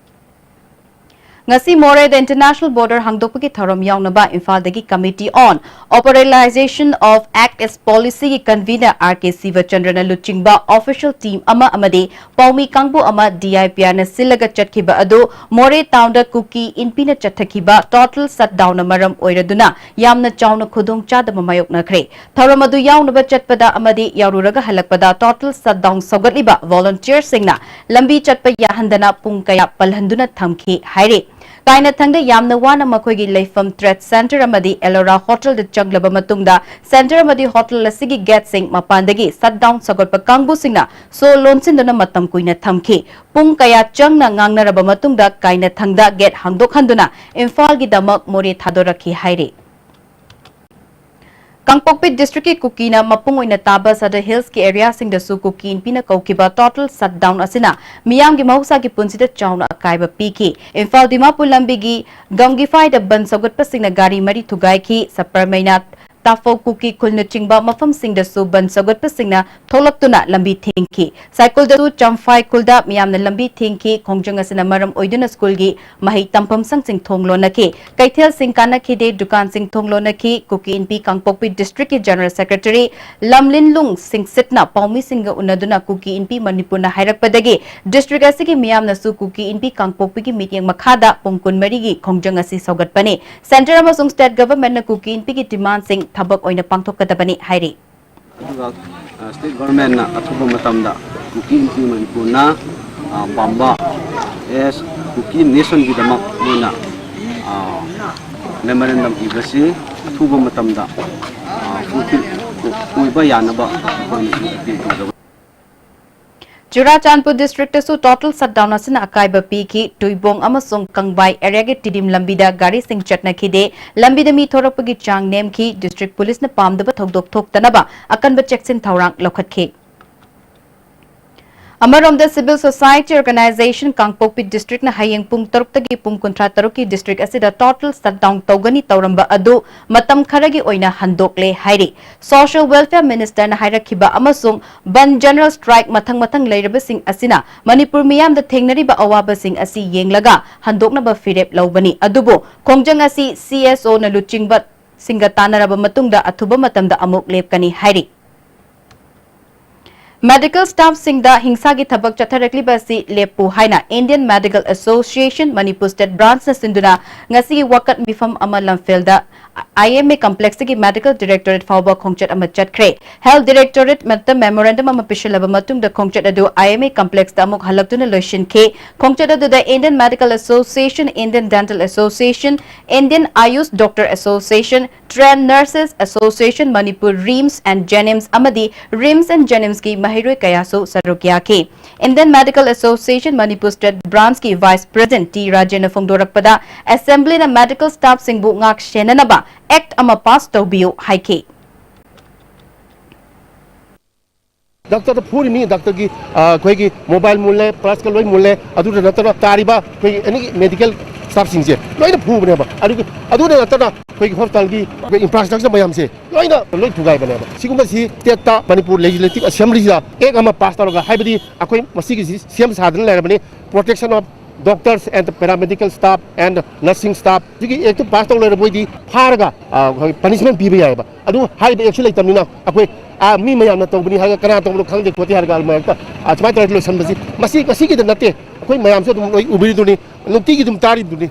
ꯉꯁꯤ ꯃꯣꯔꯦꯗ International Border ꯍꯥꯡꯗꯣꯛꯄꯒꯤ ꯊꯧꯔꯝ ꯌꯥꯎꯅꯕ ꯏꯝꯐꯥꯜꯗꯒꯤ Committee on Operationalization of Act East Policy ꯒꯤ convener R K ꯁꯤꯕꯆꯟꯗ꯭ꯔꯅ ꯂꯨꯆꯤꯡꯕ official team ꯑꯃ ꯑꯃꯗꯤ ꯄꯥꯎꯃꯤ ꯀꯥꯡꯕꯨ ꯑꯃ D I P R ꯅ ꯁꯤꯜꯂꯒ ꯆꯠꯈꯤꯕ ꯑꯗꯨ ꯃꯣꯔꯦ town ꯗ ꯀꯨꯀꯤ ꯏꯟꯄꯤꯅ ꯆꯠꯊꯈꯤꯕ total shutdown ꯅ ꯃꯔꯝ ꯑꯣꯏꯔꯗꯨꯅ ꯌꯥꯝꯅ ꯆꯥꯎꯅ ꯈꯨꯗꯣꯡꯆꯥꯗꯕ ꯃꯥꯌꯣꯛꯅꯈ꯭ꯔꯦ꯫ ꯊꯧꯔꯝ ꯑꯗꯨ ꯌꯥꯎꯅꯕ ꯆꯠꯄꯗ ꯑꯃꯗꯤ ꯌꯧꯔꯨꯔꯒ ꯍꯜꯂꯛꯄꯗ total shutdown ꯁꯧꯒꯠꯂꯤꯕ volunteer ꯁꯤꯡꯅ ꯂꯝꯕꯤ ꯆꯠꯄ ꯌꯥꯍꯟꯗꯅ ꯄꯨꯡ ꯀꯌꯥ ꯄꯜꯍꯟꯗꯨꯅ ꯊꯝꯈꯤ ꯍꯥꯏꯔꯤ꯫ ꯀꯥꯏꯅꯊꯪꯗ ꯌꯥꯝꯅ ꯋꯥꯅ ꯃꯈꯣꯏꯒꯤ ꯂꯩꯐꯝ Trade Center ꯑꯃꯗꯤ Ellora Hotel ꯗ ꯆꯪꯂꯕ ꯃꯇꯨꯡꯗ center ꯑꯃꯗꯤ hotel ꯑꯁꯤꯒꯤ gate ꯁꯤꯡ ꯃꯄꯥꯟꯗꯒꯤ shutdown ꯁꯧꯒꯠꯄ ꯀꯥꯡꯕꯨꯁꯤꯡꯅ ꯁꯣ ꯂꯣꯟꯁꯤꯟꯗꯨꯅ ꯃꯇꯝ ꯀꯨꯏꯅ ꯊꯝꯈꯤ꯫ ꯄꯨꯡ ꯀꯌꯥ ꯆꯪꯅ ꯉꯥꯡꯅꯔꯕ ꯃꯇꯨꯡꯗ ꯀꯥꯏꯅꯊꯪꯗ gate ꯍꯥꯡꯗꯣꯛꯍꯟꯗꯨꯅ ꯏꯝꯐꯥꯜꯒꯤꯗꯃꯛ ꯃꯣꯔꯦ ꯊꯥꯗꯣꯔꯛꯈꯤ ꯍꯥꯏꯔꯤ꯫ ꯀꯥꯡꯄꯣꯛꯄꯤ district ꯀꯤ ꯀꯨꯀꯤꯅ ꯃꯄꯨꯡ ꯑꯣꯏꯅ ꯇꯥꯕ Sadar Hills ꯀꯤ area ꯁꯤꯡꯗꯁꯨ ꯀꯨꯀꯤ ꯏꯟꯄꯤꯅ ꯀꯧꯈꯤꯕ total shutdown ꯑꯁꯤꯅ ꯃꯤꯌꯥꯝꯒꯤ ꯃꯍꯧꯁꯥꯒꯤ ꯄꯨꯟꯁꯤꯗ ꯆꯥꯎꯅ ꯑꯀꯥꯏꯕ ꯄꯤꯈꯤ꯫ ꯏꯝꯐꯥꯜ ꯗꯤꯃꯥꯄꯨꯔ ꯂꯝꯕꯤꯒꯤ ꯒꯝꯒꯤꯐꯥꯏꯗ ꯕꯟ ꯁꯧꯒꯠꯄꯁꯤꯡꯅ ꯒꯥꯔꯤ ꯃꯔꯤ ꯊꯨꯒꯥꯏꯈꯤ꯫ ꯁꯄꯔꯃꯩꯅꯥ, ꯇꯥꯐꯧ ꯀꯨꯀꯤ ꯈꯨꯜꯅꯆꯤꯡꯕ ꯃꯐꯝꯁꯤꯡꯗꯁꯨ ꯕꯟ ꯁꯧꯒꯠꯄꯁꯤꯡꯅ ꯊꯣꯛꯂꯛꯇꯨꯅ ꯂꯝꯕꯤ ꯊꯤꯡꯈꯤ꯫ ꯁꯥꯏꯀꯨꯜꯗꯁꯨ ꯆꯝꯐꯥꯏ ꯈꯨꯜꯗ ꯃꯤꯌꯥꯝꯅ ꯂꯝꯕꯤ ꯊꯤꯡꯈꯤ꯫ ꯈꯣꯡꯖꯪ ꯑꯁꯤꯅ ꯃꯔꯝ ꯑꯣꯏꯗꯨꯅ ꯁ꯭ꯀꯨꯜꯒꯤ ꯃꯍꯩ ꯇꯝꯐꯝ ꯁꯪꯁꯤꯡ ꯊꯣꯡ ꯂꯣꯟꯅꯈꯤ꯫ ꯀꯩꯊꯦꯜꯁꯤꯡ ꯀꯥꯟꯅꯈꯤꯗꯦ, ꯗꯨꯀꯥꯟꯁꯤꯡ ꯊꯣꯡ ꯂꯣꯟꯅꯈꯤ꯫ ꯀꯨꯀꯤ ꯏꯟꯄꯤ ꯀꯥꯡꯄꯣꯛꯄꯤ district ꯀꯤ General Secretary ꯂꯝꯂꯤꯟꯂꯨꯡ ꯁꯤꯡꯁꯤꯠꯅ ꯄꯥꯎꯃꯤꯁꯤꯡꯒ ꯎꯅꯗꯨꯅ ꯀꯨꯀꯤ ꯏꯟꯄꯤ ꯃꯅꯤꯄꯨꯔꯅ ꯍꯥꯏꯔꯛꯄꯗꯒꯤ district ꯑꯁꯤꯒꯤ ꯃꯤꯌꯥꯝꯅꯁꯨ ꯀꯨꯀꯤ ꯏꯟꯄꯤ ꯀꯥꯡꯄꯣꯛꯄꯤꯒꯤ ꯃꯤꯠꯌꯦꯡ ꯃꯈꯥꯗ ꯄꯨꯡ ꯀꯨꯟꯃꯔꯤꯒꯤ ꯈꯣꯡꯖꯪ ꯑꯁꯤ ꯁꯧꯒꯠꯄꯅꯤ꯫ Center ꯑꯃꯁꯨꯡ state government ꯅ ꯀꯨꯀꯤ ꯏꯟꯄꯤꯒꯤ demand ꯁꯤꯡ ꯊꯕꯛ ꯑꯣꯏꯅ ꯄꯥꯡꯊꯣꯛꯀꯗꯕꯅꯤ ꯍꯥꯏꯔꯤ꯫ ꯑꯗꯨꯒ, ꯑ, state government ꯅ ꯑꯊꯨꯕ ꯃꯇꯝꯗ ꯀꯨꯀꯤ ꯏꯟꯄꯤ ꯃꯅꯤꯄꯨꯔꯅ, ꯑ, ꯄꯥꯝꯕ as ꯀꯨꯀꯤ nation ꯒꯤꯗꯃꯛ ꯃꯣꯏꯅ, ꯑ, memorandum ꯏꯕꯁꯤ ꯑꯊꯨꯕ ꯃꯇꯝꯗ, ꯑ, fulfill ꯑꯣꯏꯕ ꯌꯥꯅꯕ ꯑꯩꯈꯣꯏꯅꯁꯨ appeal ꯇꯧꯖꯕ꯫ ꯆꯨꯔꯥꯆꯥꯟꯄꯨꯔ district ꯇꯁꯨ total shutdown ꯑꯁꯤꯅ ꯑꯀꯥꯏꯕ ꯄꯤꯈꯤ꯫ ꯇꯨꯏꯕꯣꯡ ꯑꯃꯁꯨꯡ ꯀꯪꯕꯥꯏ area ꯒꯤ ꯇꯤꯗꯤꯝ ꯂꯝꯕꯤꯗ ꯒꯥꯔꯤꯁꯤꯡ ꯆꯠꯅꯈꯤꯗꯦ꯫ ꯂꯝꯕꯤꯗ ꯃꯤ ꯊꯣꯔꯛꯄꯒꯤ ꯆꯥꯡ ꯅꯦꯝꯈꯤ꯫ District police ꯅ ꯄꯥꯝꯗꯕ ꯊꯧꯗꯣꯛ ꯊꯣꯛꯇꯅꯕ ꯑꯀꯟꯕ ꯆꯦꯛꯁꯤꯟ ꯊꯧꯔꯥꯡ ꯂꯧꯈꯠꯈꯤ꯫ ꯑꯃꯔꯣꯝꯗ, Civil Society Organization ꯀꯥꯡꯄꯣꯛꯄꯤ District ꯅ ꯍꯌꯦꯡ ꯄꯨꯡ ꯇꯔꯨꯛꯇꯒꯤ ꯄꯨꯡ ꯀꯨꯟꯊ꯭ꯔꯥ ꯇꯔꯨꯛꯀꯤ district ꯑꯁꯤꯗ total shutdown ꯇꯧꯒꯅꯤ ꯇꯧꯔꯝꯕ ꯑꯗꯨ ꯃꯇꯝ ꯈꯔꯒꯤ ꯑꯣꯏꯅ ꯍꯟꯗꯣꯛꯂꯦ ꯍꯥꯏꯔꯤ꯫ Social Welfare Minister ꯅ ꯍꯥꯏꯔꯛꯈꯤꯕ ꯑꯃꯁꯨꯡ ꯕꯟ general strike ꯃꯊꯪ ꯃꯊꯪ ꯂꯩꯔꯕꯁꯤꯡ ꯑꯁꯤꯅ ꯃꯅꯤꯄꯨꯔ ꯃꯤꯌꯥꯝꯗ ꯊꯦꯡꯅꯔꯤꯕ ꯑꯋꯥꯕꯁꯤꯡ ꯑꯁꯤ ꯌꯦꯡꯂꯒ ꯍꯟꯗꯣꯛꯅꯕ ꯐꯤꯔꯦꯞ ꯂꯧꯕꯅꯤ꯫ ꯑꯗꯨꯕꯨ ꯈꯣꯡꯖꯪ ꯑꯁꯤ C S O ꯅ ꯂꯨꯆꯤꯡꯕꯁꯤꯡꯒ ꯇꯥꯟꯅꯔꯕ ꯃꯇꯨꯡꯗ ꯑꯊꯨꯕ ꯃꯇꯝꯗ ꯑꯃꯨꯛ ꯂꯦꯞꯀꯅꯤ ꯍꯥꯏꯔꯤ꯫ Medical staff ꯁꯤꯡꯗ ꯍꯤꯡꯁꯥꯒꯤ ꯊꯕꯛ ꯆꯠꯊꯔꯛꯂꯤꯕ ꯑꯁꯤ ꯂꯦꯞꯄꯨ ꯍꯥꯏꯅ Indian Medical Association Manipur State Branch ꯅ ꯁꯤꯟꯗꯨꯅ ꯉꯁꯤꯒꯤ ꯋꯥꯀꯠ ꯃꯤꯐꯝ ꯑꯃ ꯂꯝꯐꯦꯜꯗ I M A Complex ꯇꯒꯤ Medical Directorate ꯐꯥꯎꯕ ꯈꯣꯡꯆꯠ ꯑꯃ ꯆꯠꯈ꯭ꯔꯦ꯫ Health Directorate ꯃꯠꯇ memorandum ꯑꯃ ꯄꯤꯁꯤꯜꯂꯕ ꯃꯇꯨꯡꯗ ꯈꯣꯡꯆꯠ ꯑꯗꯨ I M A Complex ꯇ ꯑꯃꯨꯛ ꯍꯜꯂꯛꯇꯨꯅ ꯂꯣꯏꯁꯤꯟꯈꯤ꯫ ꯈꯣꯡꯆꯠ ꯑꯗꯨꯗ Indian Medical Association, Indian Dental Association, Indian Ayush Doctor Association, Trained Nurses Association Manipur, RIMS and JNIMS ꯑꯃꯗꯤ RIMS and JNIMS ꯀꯤ ꯃꯍꯩꯔꯣꯏ ꯀꯌꯥꯁꯨ ꯁꯔꯨꯛ ꯌꯥꯈꯤ꯫ Indian Medical Association Manipur State Branch ꯀꯤ Vice President T ꯔꯥꯖꯦꯟꯅ ꯐꯣꯡꯗꯣꯔꯛꯄꯗ, Assembly ꯅ medical staff ꯁꯤꯡꯕꯨ ꯉꯥꯛ ꯁꯦꯟꯅꯅꯕ Act ꯑꯃ pass ꯇꯧꯕꯤꯌꯨ ꯍꯥꯏꯈꯤ꯫ ꯗꯥꯛꯇꯔꯗ ꯐꯨꯔꯤꯃꯤ, ꯗꯥꯛꯇꯔꯒꯤ, ꯑ, ꯑꯩꯈꯣꯏꯒꯤ mobile ꯃꯨꯜꯂꯦ, purse ꯀ ꯂꯣꯏ ꯃꯨꯜꯂꯦ꯫ ꯑꯗꯨꯗ ꯅꯠꯇꯅ ꯇꯥꯔꯤꯕ ꯑꯩꯈꯣꯏꯒꯤ any medical staff ꯁꯤꯡꯁꯦ ꯂꯣꯏꯅ ꯐꯨꯕꯅꯦꯕ꯫ ꯑꯗꯨꯒꯤ, ꯑꯗꯨꯗ ꯅꯠꯇꯅ ꯑꯩꯈꯣꯏꯒꯤ hospital ꯒꯤ ꯑꯩꯈꯣꯏ infrastructure ꯃꯌꯥꯝꯁꯦ ꯂꯣꯏꯅ ꯂꯣꯏ ꯊꯨꯒꯥꯏꯕꯅꯦꯕ꯫ ꯁꯤꯒꯨꯝꯕꯁꯤ state ꯇ ꯃꯅꯤꯄꯨꯔ Legislative Assembly ꯁꯤꯗ Act ꯑꯃ pass ꯇꯧꯔꯒ, ꯍꯥꯏꯕꯗꯤ ꯑꯩꯈꯣꯏ ꯃꯁꯤꯒꯤꯁꯤ ꯁꯦꯝ ꯁꯥꯗꯅ ꯂꯩꯔꯕꯅꯤ, protection of doctors and paramedical staff and nursing staff꯫ ꯁꯤꯒꯤ Act ꯇꯨ pass ꯇꯧ ꯂꯩꯔꯕ ꯑꯣꯏꯗꯤ ꯐꯥꯔꯒ, ꯑ, ꯑꯩꯈꯣꯏ punishment ꯄꯤꯕ ꯌꯥꯏꯑꯕ꯫ ꯑꯗꯨ ꯍꯥꯏꯔꯤꯕ Act ꯁꯤ ꯂꯩꯇꯕꯅꯤꯅ ꯑꯩꯈꯣꯏ, ꯑ, ꯃꯤ ꯃꯌꯥꯝꯅ ꯇꯧꯕꯅꯤ ꯍꯥꯏꯔꯒ, ꯀꯅꯥ ꯇꯧꯕꯅꯣ ꯈꯪꯗꯦ ꯈꯣꯠꯇꯦ ꯍꯥꯏꯔꯒ ꯑꯗꯨꯃꯥꯏꯅ ꯍꯦꯛꯇ, ꯑ, ꯁꯨꯃꯥꯏꯅ ꯇꯧꯔꯒ ꯂꯣꯏꯁꯟꯕꯁꯤ, ꯃꯁꯤ ꯉꯁꯤꯒꯤꯗ ꯅꯠꯇꯦ, ꯑꯩꯈꯣꯏ ꯃꯌꯥꯝꯁꯨ ꯑꯗꯨꯝ ꯂꯣꯏ ꯎꯕꯤꯔꯤꯗꯨꯅꯤ, ꯅꯨꯡꯇꯤꯒꯤ ꯑꯗꯨꯝ ꯇꯥꯔꯤꯗꯨꯅꯤ꯫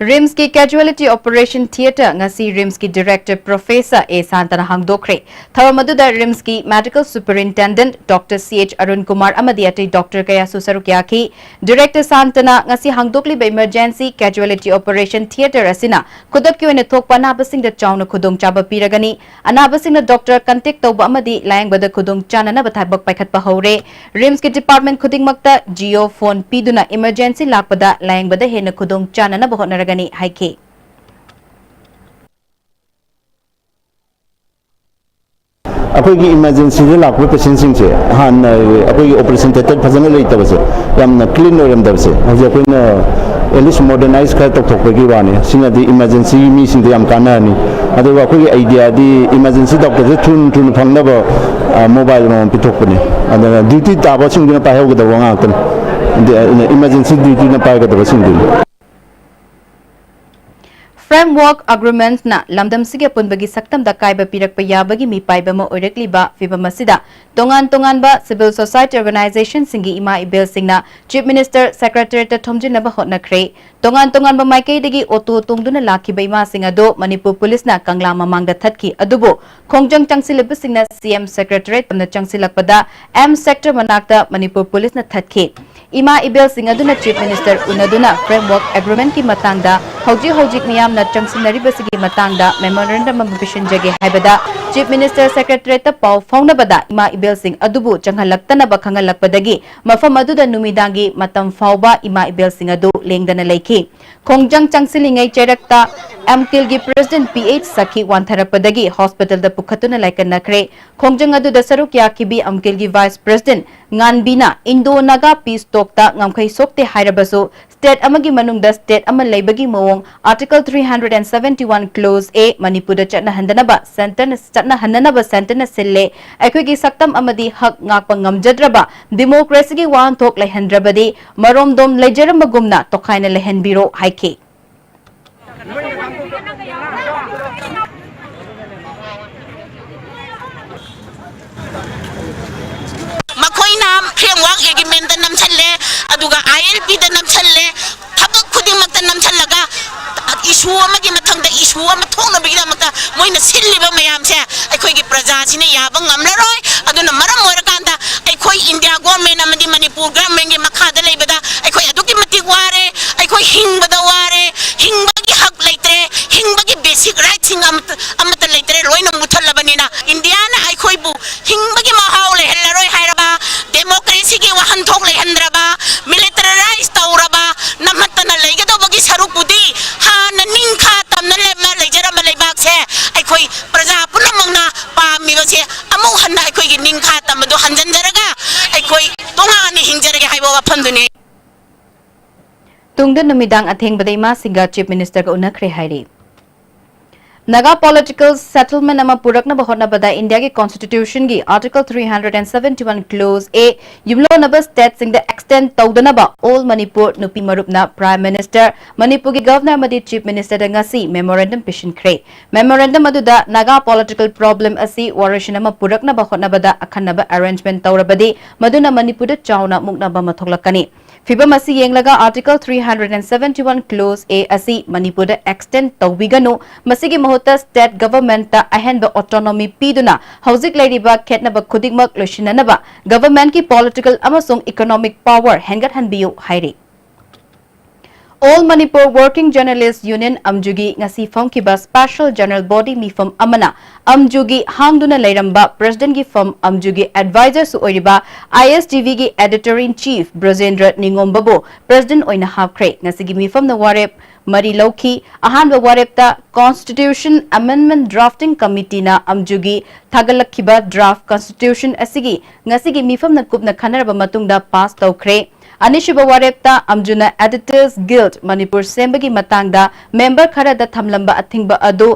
RIMS ꯀꯤ Casualty Operation Theatre ꯉꯁꯤ RIMS ꯀꯤ Director Professor A ꯁꯥꯟꯇꯅ ꯍꯥꯡꯗꯣꯛꯈ꯭ꯔꯦ꯫ ꯊꯧꯔꯝ ꯑꯗꯨꯗ RIMS ꯀꯤ Medical Superintendent Doctor C H Arun Kumar ꯑꯃꯗꯤ ꯑꯇꯩ doctor ꯀꯌꯥꯁꯨ ꯁꯔꯨꯛ ꯌꯥꯈꯤ꯫ Director ꯁꯥꯟꯇꯅ ꯉꯁꯤ ꯍꯥꯡꯗꯣꯛꯂꯤꯕ Emergency Casualty Operation Theatre ꯑꯁꯤꯅ ꯈꯨꯗꯛꯀꯤ ꯑꯣꯏꯅ ꯊꯣꯛꯄ ꯑꯅꯥꯕꯁꯤꯡꯗ ꯆꯥꯎꯅ ꯈꯨꯗꯣꯡꯆꯥꯕ ꯄꯤꯔꯒꯅꯤ꯫ ꯑꯅꯥꯕꯁꯤꯡꯅ doctor contact ꯇꯧꯕ ꯑꯃꯗꯤ ꯂꯥꯌꯦꯡꯕꯗ ꯈꯨꯗꯣꯡ ꯆꯥꯅꯅꯕ ꯊꯕꯛ ꯄꯥꯏꯈꯠꯄ ꯍꯧꯔꯦ꯫ RIMS ꯀꯤ department ꯈꯨꯗꯤꯡꯃꯛꯇ Jio phone ꯄꯤꯗꯨꯅ emergency ꯂꯥꯛꯄꯗ ꯂꯥꯌꯦꯡꯕꯗ ꯍꯦꯟꯅ ꯈꯨꯗꯣꯡ ꯆꯥꯅꯅꯕ ꯍꯣꯠꯅꯔꯒꯅꯤ ꯍꯥꯏꯈꯤ꯫ ꯑꯩꯈꯣꯏꯒꯤ ꯏꯃꯥꯔꯖꯦꯟꯁꯤꯗ ꯂꯥꯛꯄ ꯄꯦꯁꯦꯟꯁꯤꯡꯁꯦ, ꯍꯥꯟꯅ ꯑꯩꯈꯣꯏꯒꯤ ꯑꯣꯄꯔꯦꯁꯟ ꯊꯤꯌꯦꯇꯔ ꯐꯖꯅ ꯂꯩꯇꯕꯁꯦ, ꯌꯥꯝꯅ ꯀ꯭ꯂꯤꯟ ꯑꯣꯏꯔꯝꯗꯕꯁꯦ, ꯍꯧꯖꯤꯛ ꯑꯩꯈꯣꯏꯅ ꯑꯦꯠꯂꯤꯁ ꯃꯣꯗꯔꯅꯥꯏꯁ ꯈꯔ ꯇꯧꯊꯣꯛꯄꯒꯤ ꯋꯥꯅꯤ꯫ ꯁꯤꯅꯗꯤ ꯏꯃꯥꯔꯖꯦꯟꯁꯤꯒꯤ ꯃꯤꯁꯤꯡꯗ ꯌꯥꯝ ꯀꯥꯟꯅꯔꯅꯤ꯫ ꯑꯗꯨꯒ ꯑꯩꯈꯣꯏꯒꯤ ꯑꯥꯏꯗꯤꯌꯥꯗꯤ ꯏꯃꯥꯔꯖꯦꯟꯁꯤ ꯗꯣꯛꯇꯔꯁꯦ ꯊꯨꯅ ꯊꯨꯅ ꯐꯪꯅꯕ, ꯑ, ꯃꯣꯕꯥꯏꯜ ꯑꯃꯃꯝ ꯄꯤꯊꯣꯛꯄꯅꯤ꯫ ꯑꯗꯨꯅ ꯗ꯭ꯌꯨꯇꯤ ꯇꯥꯕꯁꯤꯡꯗꯨꯅ ꯄꯥꯏꯍꯧꯒꯗꯕ ꯉꯥꯛꯇꯅꯤ꯫ ꯑꯗꯨ, ꯑꯗꯨꯅ ꯏꯃꯥꯔꯖꯦꯟꯁꯤ ꯗ꯭ꯌꯨꯇꯤꯅ ꯄꯥꯏꯒꯗꯕꯁꯤꯡꯗꯨꯅꯤ꯫ Framework Agreementꯅ ꯂꯝꯗꯝꯁꯤꯒꯤ ꯑꯄꯨꯟꯕꯒꯤ ꯁꯛꯇꯝꯗ ꯀꯥꯏꯕ ꯄꯤꯔꯛꯄ ꯌꯥꯕꯒꯤ ꯃꯤꯄꯥꯏꯕ ꯑꯃ ꯑꯣꯏꯔꯛꯂꯤꯕ ꯐꯤꯚꯝ ꯑꯁꯤꯗ, ꯇꯣꯉꯥꯟ ꯇꯣꯉꯥꯟꯕ civil society organizationꯁꯤꯡꯒꯤ ꯏꯃꯥ ꯏꯕꯦꯜꯁꯤꯡꯅ Chief Minister Secretariatꯇ ꯊꯣꯝꯖꯤꯟꯅꯕ ꯍꯣꯠꯅꯈ꯭ꯔꯦ꯫ ꯇꯣꯉꯥꯟ ꯇꯣꯉꯥꯟꯕ ꯃꯥꯏꯀꯩꯗꯒꯤ ꯑꯣꯇꯣ ꯇꯣꯡꯗꯨꯅ ꯂꯥꯛꯈꯤꯕ ꯏꯃꯥꯁꯤꯡ ꯑꯗꯨ ꯃꯅꯤꯄꯨꯔ ꯄꯨꯂꯤꯁꯅ ꯀꯪꯂꯥ ꯃꯃꯥꯡꯗ ꯊꯠꯈꯤ꯫ ꯑꯗꯨꯕꯨ ꯈꯣꯡꯖꯪ ꯆꯪꯁꯤꯜꯂꯤꯕꯁꯤꯡꯅ ꯁꯤ ꯑꯦꯝ ꯁꯦꯀ꯭ꯔꯦꯇꯔꯤꯌꯦꯠ ꯇꯝꯅ ꯆꯪꯁꯤꯜꯂꯛꯄꯗ ꯑꯦꯝ ꯁꯦꯛꯇꯔ ꯃꯅꯥꯛꯇ ꯃꯅꯤꯄꯨꯔ ꯄꯨꯂꯤꯁꯅ ꯊꯠꯈꯤ꯫ ꯏꯃꯥ ꯏꯕꯦꯜꯁꯤꯡ ꯑꯗꯨꯅ Chief Minister ꯎꯅꯗꯨꯅ Framework Agreementꯀꯤ ꯃꯇꯥꯡꯗ ꯍꯧꯖꯤꯛ ꯍꯧꯖꯤꯛ ꯃꯤꯌꯥꯝꯅ ꯆꯪꯁꯤꯟꯅꯔꯤꯕꯁꯤꯒꯤ ꯃꯇꯥꯡꯗ memorandum ꯑꯃ ꯄꯤꯁꯤꯟꯖꯒꯦ ꯍꯥꯏꯕꯗ Chief Minister Secretariatꯇ ꯄꯥꯎ ꯐꯥꯎꯅꯕꯗ ꯏꯃꯥ ꯏꯕꯦꯜꯁꯤꯡ ꯑꯗꯨꯕꯨ ꯆꯪꯍꯜꯂꯛꯇꯅꯕ ꯈꯪꯍꯜꯂꯛꯄꯗꯒꯤ ꯃꯐꯝ ꯑꯗꯨꯗ ꯅꯨꯃꯤꯗꯥꯡꯒꯤ ꯃꯇꯝ ꯐꯥꯎꯕ ꯏꯃꯥ ꯏꯕꯦꯜꯁꯤꯡ ꯑꯗꯨ ꯂꯦꯡꯗꯅ ꯂꯩꯈꯤ꯫ ꯈꯣꯡꯖꯪ ꯆꯪꯁꯤꯜꯂꯤꯉꯩ ꯆꯩꯔꯛꯇ ꯑꯦꯝꯀꯤꯜꯒꯤ President ꯄꯤ ꯑꯩꯆ ꯁꯈꯤ ꯋꯥꯟꯊꯔꯛꯄꯗꯒꯤ hospitalꯗ ꯄꯨꯈꯠꯇꯨꯅ ꯂꯥꯏꯀꯠꯅꯈ꯭ꯔꯦ꯫ ꯈꯣꯡꯖꯪ ꯑꯗꯨꯗ ꯁꯔꯨꯛ ꯌꯥꯈꯤꯕꯤ ꯑꯦꯝꯀꯤꯜꯒꯤ Vice President ꯉꯥꯟꯕꯤꯅ Indo-Naga Peace Talkꯇ ꯉꯝꯈꯩ ꯁꯣꯛꯇꯦ ꯍꯥꯏꯔꯕꯁꯨ, state ꯑꯃꯒꯤ ꯃꯅꯨꯡꯗ state ꯑꯃ ꯂꯩꯕꯒꯤ ꯃꯑꯣꯡ Article three hundred and seventy one Clause A ꯃꯅꯤꯄꯨꯔꯗ ꯆꯠꯅꯍꯟꯗꯅꯕ centreꯅ, ꯆꯠꯅꯍꯟꯅꯅꯕ centreꯅ ꯁꯤꯜꯂꯦ꯫ ꯑꯩꯈꯣꯏꯒꯤ ꯁꯛꯇꯝ ꯑꯃꯗꯤ ꯍꯛ ꯉꯥꯛꯄ ꯉꯝꯖꯗ꯭ꯔꯕ democracyꯒꯤ ꯋꯥꯍꯟꯊꯣꯛ ꯂꯩꯍꯟꯗ꯭ꯔꯕꯗꯤ ꯃꯔꯣꯝꯗꯣꯝ ꯂꯩꯖꯔꯝꯕꯒꯨꯝꯅ ꯇꯣꯈꯥꯏꯅ ꯂꯩꯍꯟꯕꯤꯔꯣ ꯍꯥꯏꯈꯤ꯫ ꯃꯈꯣꯏꯅ Framework Agreementꯇ ꯅꯝꯁꯜꯂꯦ, ꯑꯗꯨꯒ ILPꯗ ꯅꯝꯁꯜꯂꯦ, ꯊꯕꯛ ꯈꯨꯗꯤꯡꯃꯛꯇ ꯅꯝꯁꯜꯂꯒ issue ꯑꯃꯒꯤ ꯃꯊꯪꯗ issue ꯑꯃ ꯊꯣꯛꯅꯕꯒꯤꯗꯃꯛꯇ ꯃꯣꯏꯅ ꯁꯤꯜꯂꯤꯕ ꯃꯌꯥꯝꯁꯦ ꯑꯩꯈꯣꯏꯒꯤ ꯄ꯭ꯔꯖꯥꯁꯤꯅ ꯌꯥꯕ ꯉꯝꯂꯔꯣꯏ꯫ ꯑꯗꯨꯅ ꯃꯔꯝ ꯑꯣꯏꯔꯀꯥꯟꯗ ꯑꯩꯈꯣꯏ India government ꯑꯃꯗꯤ ꯃꯅꯤꯄꯨꯔ governmentꯀꯤ ꯃꯈꯥꯗ ꯂꯩꯕꯗ ꯑꯩꯈꯣꯏ ꯑꯗꯨꯛꯀꯤ ꯃꯇꯤꯛ ꯋꯥꯔꯦ, ꯑꯩꯈꯣꯏ ꯍꯤꯡꯕꯗ ꯋꯥꯔꯦ, ꯍꯤꯡꯕꯒꯤ ꯍꯛ ꯂꯩꯇ꯭ꯔꯦ, ꯍꯤꯡꯕꯒꯤ basic rightꯁꯤꯡ ꯑꯃꯠꯇ, ꯑꯃꯠꯇ ꯂꯩꯇ꯭ꯔꯦ, ꯂꯣꯏꯅ ꯃꯨꯠꯊꯠꯂꯕꯅꯤꯅ꯫ Indiaꯅ ꯑꯩꯈꯣꯏꯕꯨ ꯍꯤꯡꯕꯒꯤ ꯃꯍꯥꯎ ꯂꯩꯍꯜꯂꯔꯣꯏ ꯍꯥꯏꯔꯕ, democracyꯒꯤ ꯋꯥꯍꯟꯊꯣꯛ ꯂꯩꯍꯟꯗ꯭ꯔꯕ, militarize ꯇꯧꯔꯕ, ꯅꯝꯍꯠꯇꯅ ꯂꯩꯒꯗꯧꯕꯒꯤ ꯁꯔꯨꯛꯄꯨꯗꯤ ꯍꯥꯟꯅ ꯅꯤꯡꯈꯥ ꯇꯝꯅ ꯂꯩ-, ꯂꯩꯖꯔꯝꯕ ꯂꯩꯕꯥꯛꯁꯦ ꯑꯩꯈꯣꯏ ꯄ꯭ꯔꯖꯥ ꯄꯨꯝꯅꯃꯛꯅ ꯄꯥꯝꯃꯤꯕꯁꯦ ꯇꯨꯡꯗ ꯅꯨꯃꯤꯗꯥꯡ ꯑꯊꯦꯡꯕꯗ ꯏꯃꯥꯁꯤꯡꯒ Chief Minister ꯒ ꯎꯅꯈ꯭ꯔꯦ ꯍꯥꯏꯔꯤ꯫ ꯅꯥꯒꯥ political settlement ꯑꯃ ꯄꯨꯔꯛꯅꯕ ꯍꯣꯠꯅꯕꯗ ꯏꯟꯗꯤꯌꯥꯒꯤ Constitution ꯒꯤ Article three hundred and seventy one Clause A ꯌꯨꯝꯂꯣꯟꯅꯕ state ꯁꯤꯡꯗ extend ꯇꯧꯗꯅꯕ All Manipur ꯅꯨꯄꯤ ꯃꯔꯨꯞꯅ Prime Minister, ꯃꯅꯤꯄꯨꯔꯒꯤ Governor ꯑꯃꯗꯤ Chief Minister ꯗ ꯉꯁꯤ memorandum ꯄꯤꯁꯤꯟꯈ꯭ꯔꯦ꯫ Memorandum ꯑꯗꯨꯗ ꯅꯥꯒꯥ political problem ꯑꯁꯤ ꯋꯥꯔꯣꯏꯁꯤꯟ ꯑꯃ ꯄꯨꯔꯛꯅꯕ ꯍꯣꯠꯅꯕꯗ ꯑꯈꯟꯅꯕ arrangement ꯇꯧꯔꯕꯗꯤ ꯃꯗꯨꯅ ꯃꯅꯤꯄꯨꯔꯗ ꯆꯥꯎꯅ ꯃꯨꯛꯅꯕ ꯑꯃ ꯊꯣꯛꯂꯛꯀꯅꯤ꯫ ꯐꯤꯚꯝ ꯑꯁꯤ ꯌꯦꯡꯂꯒ Article three hundred and seventy one Clause A ꯑꯁꯤ ꯃꯅꯤꯄꯨꯔꯗ extend ꯇꯧꯕꯤꯒꯅꯨ, ꯃꯁꯤꯒꯤ ꯃꯍꯨꯠꯇ state government ꯇ ꯑꯍꯦꯟꯕ autonomy ꯄꯤꯗꯨꯅ ꯍꯧꯖꯤꯛ ꯂꯩꯔꯤꯕ ꯈꯦꯠꯅꯕ ꯈꯨꯗꯤꯡꯃꯛ ꯂꯣꯏꯁꯤꯟꯅꯅꯕ government ꯀꯤ political ꯑꯃꯁꯨꯡ economic power ꯍꯦꯟꯒꯠꯍꯟꯕꯤꯌꯨ ꯍꯥꯏꯔꯤ꯫ All Manipur Working Journalist Union ꯑꯝꯖꯨꯒꯤ ꯉꯁꯤ ꯐꯝꯈꯤꯕ Special General Body ꯃꯤꯐꯝ ꯑꯃꯅ ꯑꯝꯖꯨꯒꯤ ꯍꯥꯡꯗꯨꯅ ꯂꯩꯔꯝꯕ President ꯒꯤ ꯐꯝ ꯑꯝꯖꯨꯒꯤ advisor ꯁꯨ ꯑꯣꯏꯔꯤꯕ I S T V ꯒꯤ Editor in Chief ꯕ꯭ꯔꯖꯦꯟꯗ꯭ꯔ ꯅꯤꯉꯣꯝꯕꯕꯨ President ꯑꯣꯏꯅ ꯍꯥꯞꯈ꯭ꯔꯦ꯫ ꯉꯁꯤꯒꯤ ꯃꯤꯐꯝꯅ ꯋꯥꯔꯦꯞ ꯃꯔꯤ ꯂꯧꯈꯤ꯫ ꯑꯍꯥꯟꯕ ꯋꯥꯔꯦꯞꯇ Constitution Amendment Drafting Committee ꯅ ꯑꯝꯖꯨꯒꯤ ꯊꯥꯒꯠꯂꯛꯈꯤꯕ draft Constitution ꯑꯁꯤꯒꯤ ꯉꯁꯤꯒꯤ ꯃꯤꯐꯝꯅ ꯀꯨꯞꯅ ꯈꯟꯅꯔꯕ ꯃꯇꯨꯡꯗ pass ꯇꯧꯈ꯭ꯔꯦ꯫ ꯑꯅꯤꯁꯨꯕ ꯋꯥꯔꯦꯞꯇ ꯑꯝꯖꯨꯅ Editors Guild ꯃꯅꯤꯄꯨꯔ ꯁꯦꯝꯕꯒꯤ ꯃꯇꯥꯡꯗ member ꯈꯔꯗ ꯊꯝꯂꯝꯕ ꯑꯊꯤꯡꯕ ꯑꯗꯨ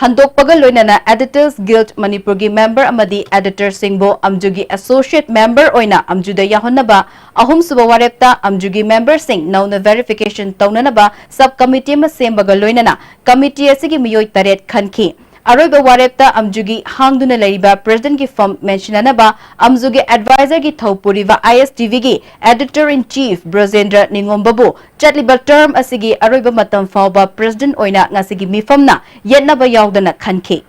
ꯍꯟꯗꯣꯛꯄꯒ ꯂꯣꯏꯅꯅ Editors Guild ꯃꯅꯤꯄꯨꯔꯒꯤ member ꯑꯃꯗꯤ editor ꯁꯤꯡꯕꯨ ꯑꯝꯖꯨꯒꯤ associate member ꯑꯣꯏꯅ ꯑꯝꯖꯨꯗ ꯌꯥꯎꯍꯟꯅꯕ, ꯑꯍꯨꯝꯁꯨꯕ ꯋꯥꯔꯦꯞꯇ ꯑꯝꯖꯨꯒꯤ member ꯁꯤꯡ ꯅꯧꯅ verification ꯇꯧꯅꯅꯕ sub committee ꯑꯃ ꯁꯦꯝꯕꯒ ꯂꯣꯏꯅꯅ committee ꯑꯁꯤꯒꯤ ꯃꯤꯑꯣꯏ ꯇꯔꯦꯠ ꯈꯟꯈꯤ꯫ ꯑꯔꯣꯏꯕ ꯋꯥꯔꯦꯞꯇ ꯑꯝꯖꯨꯒꯤ ꯍꯥꯡꯗꯨꯅ ꯂꯩꯔꯤꯕ President ꯒꯤ ꯐꯝ ꯃꯦꯟꯁꯤꯟꯅꯅꯕ ꯑꯝꯖꯨꯒꯤ advisor ꯒꯤ ꯊꯧ ꯄꯨꯔꯤꯕ I S T V ꯒꯤ Editor in Chief ꯕ꯭ꯔꯖꯦꯟꯗ꯭ꯔ ꯅꯤꯉꯣꯝꯕꯕꯨ ꯆꯠꯂꯤꯕ term ꯑꯁꯤꯒꯤ ꯑꯔꯣꯏꯕ ꯃꯇꯝ ꯐꯥꯎꯕ President ꯑꯣꯏꯅ ꯉꯁꯤꯒꯤ ꯃꯤꯐꯝꯅ ꯌꯦꯠꯅꯕ ꯌꯥꯎꯗꯅ ꯈꯟꯈꯤ꯫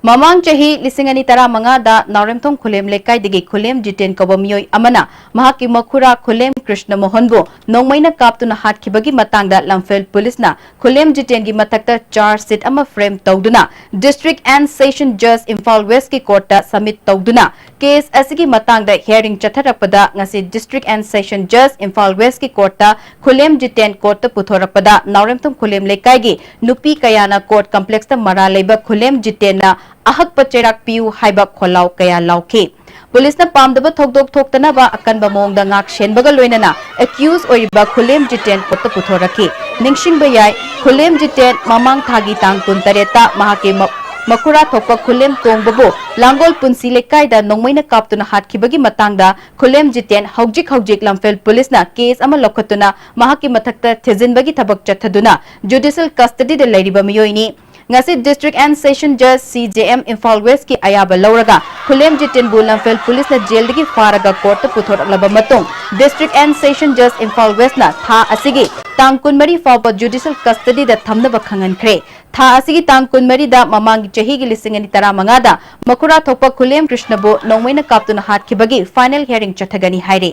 ꯃꯃꯥꯡ ꯆꯍꯤ ꯂꯤꯁꯤꯡ ꯑꯅꯤ ꯇꯔꯥꯃꯉꯥꯗ ꯅꯥꯎꯔꯦꯝꯊꯣꯡ ꯈꯨꯂꯦꯝ ꯂꯩꯀꯥꯏꯗꯒꯤ ꯈꯨꯂꯦꯝ ꯖꯤꯇꯦꯟ ꯀꯧꯕ ꯃꯤꯑꯣꯏ ꯑꯃꯅ ꯃꯍꯥꯛꯀꯤ ꯃꯈꯨꯔꯥ ꯈꯨꯂꯦꯝ ꯀ꯭ꯔꯤꯁꯅ ꯃꯣꯍꯟꯕꯨ ꯅꯣꯡꯃꯩꯅ ꯀꯥꯞꯇꯨꯅ ꯍꯥꯠꯈꯤꯕꯒꯤ ꯃꯇꯥꯡꯗ ꯂꯝꯐꯦꯜ ꯄꯨꯂꯤꯁꯅ ꯈꯨꯂꯦꯝ ꯖꯤꯇꯦꯟꯒꯤ ꯃꯊꯛꯇ charge sheet ꯑꯃ frame ꯇꯧꯗꯨꯅ District and Session Judge Imphal West ꯀꯤ court ꯇ submit ꯇꯧꯗꯨꯅ case ꯑꯁꯤꯒꯤ ꯃꯇꯥꯡꯗ hearing ꯆꯠꯊꯔꯛꯄꯗ ꯉꯁꯤ District and Session Judge Imphal West ꯀꯤ court ꯇ ꯈꯨꯂꯦꯝ ꯖꯤꯇꯦꯟ court ꯇ ꯄꯨꯊꯣꯔꯛꯄꯗ ꯅꯥꯎꯔꯦꯝꯊꯣꯡ ꯈꯨꯂꯦꯝ ꯂꯩꯀꯥꯏꯒꯤ ꯅꯨꯄꯤ ꯀꯌꯥꯅ court complex ꯇ ꯃꯔꯥꯜ ꯂꯩꯕ ꯈꯨꯂꯦꯝ ꯖꯤꯇꯦꯟꯅ ꯑꯍꯛꯄ ꯆꯩꯔꯥꯛ ꯄꯤꯌꯨ ꯍꯥꯏꯕ ꯈꯣꯜꯂꯥꯎ ꯀꯌꯥ ꯂꯥꯎꯈꯤ꯫ ꯄꯨꯂꯤꯁꯅ ꯄꯥꯝꯗꯕ ꯊꯧꯗꯣꯛ ꯊꯣꯛꯇꯅꯕ ꯑꯀꯟꯕ ꯃꯑꯣꯡꯗ ꯉꯥꯛ ꯁꯦꯟꯕꯒ ꯂꯣꯏꯅꯅ accused ꯑꯣꯏꯔꯤꯕ ꯈꯨꯂꯦꯝ ꯖꯤꯇꯦꯟ ꯀꯣꯔꯠꯇ ꯄꯨꯊꯣꯔꯛꯈꯤ꯫ ꯅꯤꯡꯁꯤꯡꯕ ꯌꯥꯏ, ꯈꯨꯂꯦꯝ ꯖꯤꯇꯦꯟ ꯃꯃꯥꯡ ꯊꯥꯒꯤ ꯇꯥꯡ ꯀꯨꯟꯇꯔꯦꯠꯇ ꯃꯍꯥꯛꯀꯤ ꯃ-, ꯃꯈꯨꯔꯥ ꯊꯣꯛꯄ ꯈꯨꯂꯦꯝ ꯇꯣꯡꯕꯕꯨ ꯂꯥꯡꯒꯣꯜ ꯄꯨꯟꯁꯤ ꯂꯩꯀꯥꯏꯗ ꯅꯣꯡꯃꯩꯅ ꯀꯥꯞꯇꯨꯅ ꯍꯥꯠꯈꯤꯕꯒꯤ ꯃꯇꯥꯡꯗ ꯈꯨꯂꯦꯝ ꯖꯤꯇꯦꯟ ꯍꯧꯖꯤꯛ ꯍꯧꯖꯤꯛ ꯂꯝꯐꯦꯜ ꯄꯨꯂꯤꯁꯅ case ꯑꯃ ꯂꯧꯈꯠꯇꯨꯅ ꯃꯍꯥꯛꯀꯤ ꯃꯊꯛꯇ ꯊꯤꯖꯤꯟꯕꯒꯤ ꯊꯕꯛ ꯆꯠꯊꯗꯨꯅ judicial custodyꯗ ꯂꯩꯔꯤꯕ ꯃꯤꯑꯣꯏꯅꯤ꯫ ꯉꯁꯤ District and Session Judge, C J M, Imphal Westꯀꯤ ꯑꯌꯥꯕ ꯂꯧꯔꯒ ꯈꯨꯂꯦꯝ ꯖꯤꯇꯦꯟꯕꯨ ꯂꯝꯐꯦꯜ ꯄꯨꯂꯤꯁꯅ ꯖꯦꯜꯗꯒꯤ ꯐꯥꯔꯒ ꯀꯣꯔꯠꯇ ꯄꯨꯊꯣꯔꯛꯂꯕ ꯃꯇꯨꯡ, District and Session Judge, Imphal Westꯅ ꯊꯥ ꯑꯁꯤꯒꯤ ꯇꯥꯡ ꯀꯨꯟꯃꯔꯤ ꯐꯥꯎꯕ judicial custodyꯗ ꯊꯝꯅꯕ ꯈꯪꯍꯟꯈ꯭ꯔꯦ꯫ ꯊꯥ ꯑꯁꯤꯒꯤ ꯇꯥꯡ ꯀꯨꯟꯃꯔꯤꯗ ꯃꯃꯥꯡꯒꯤ ꯆꯍꯤꯒꯤ ꯂꯤꯁꯤꯡ ꯑꯅꯤ ꯇꯔꯥꯃꯉꯥꯗ ꯃꯈꯨꯔꯥ ꯊꯣꯛꯄ ꯈꯨꯂꯦꯝ ꯀ꯭ꯔꯤꯁꯅꯕꯨ ꯅꯣꯡꯃꯩꯅ ꯀꯥꯞꯇꯨꯅ ꯍꯥꯠꯈꯤꯕꯒꯤ final hearing ꯆꯠꯊꯒꯅꯤ ꯍꯥꯏꯔꯤ꯫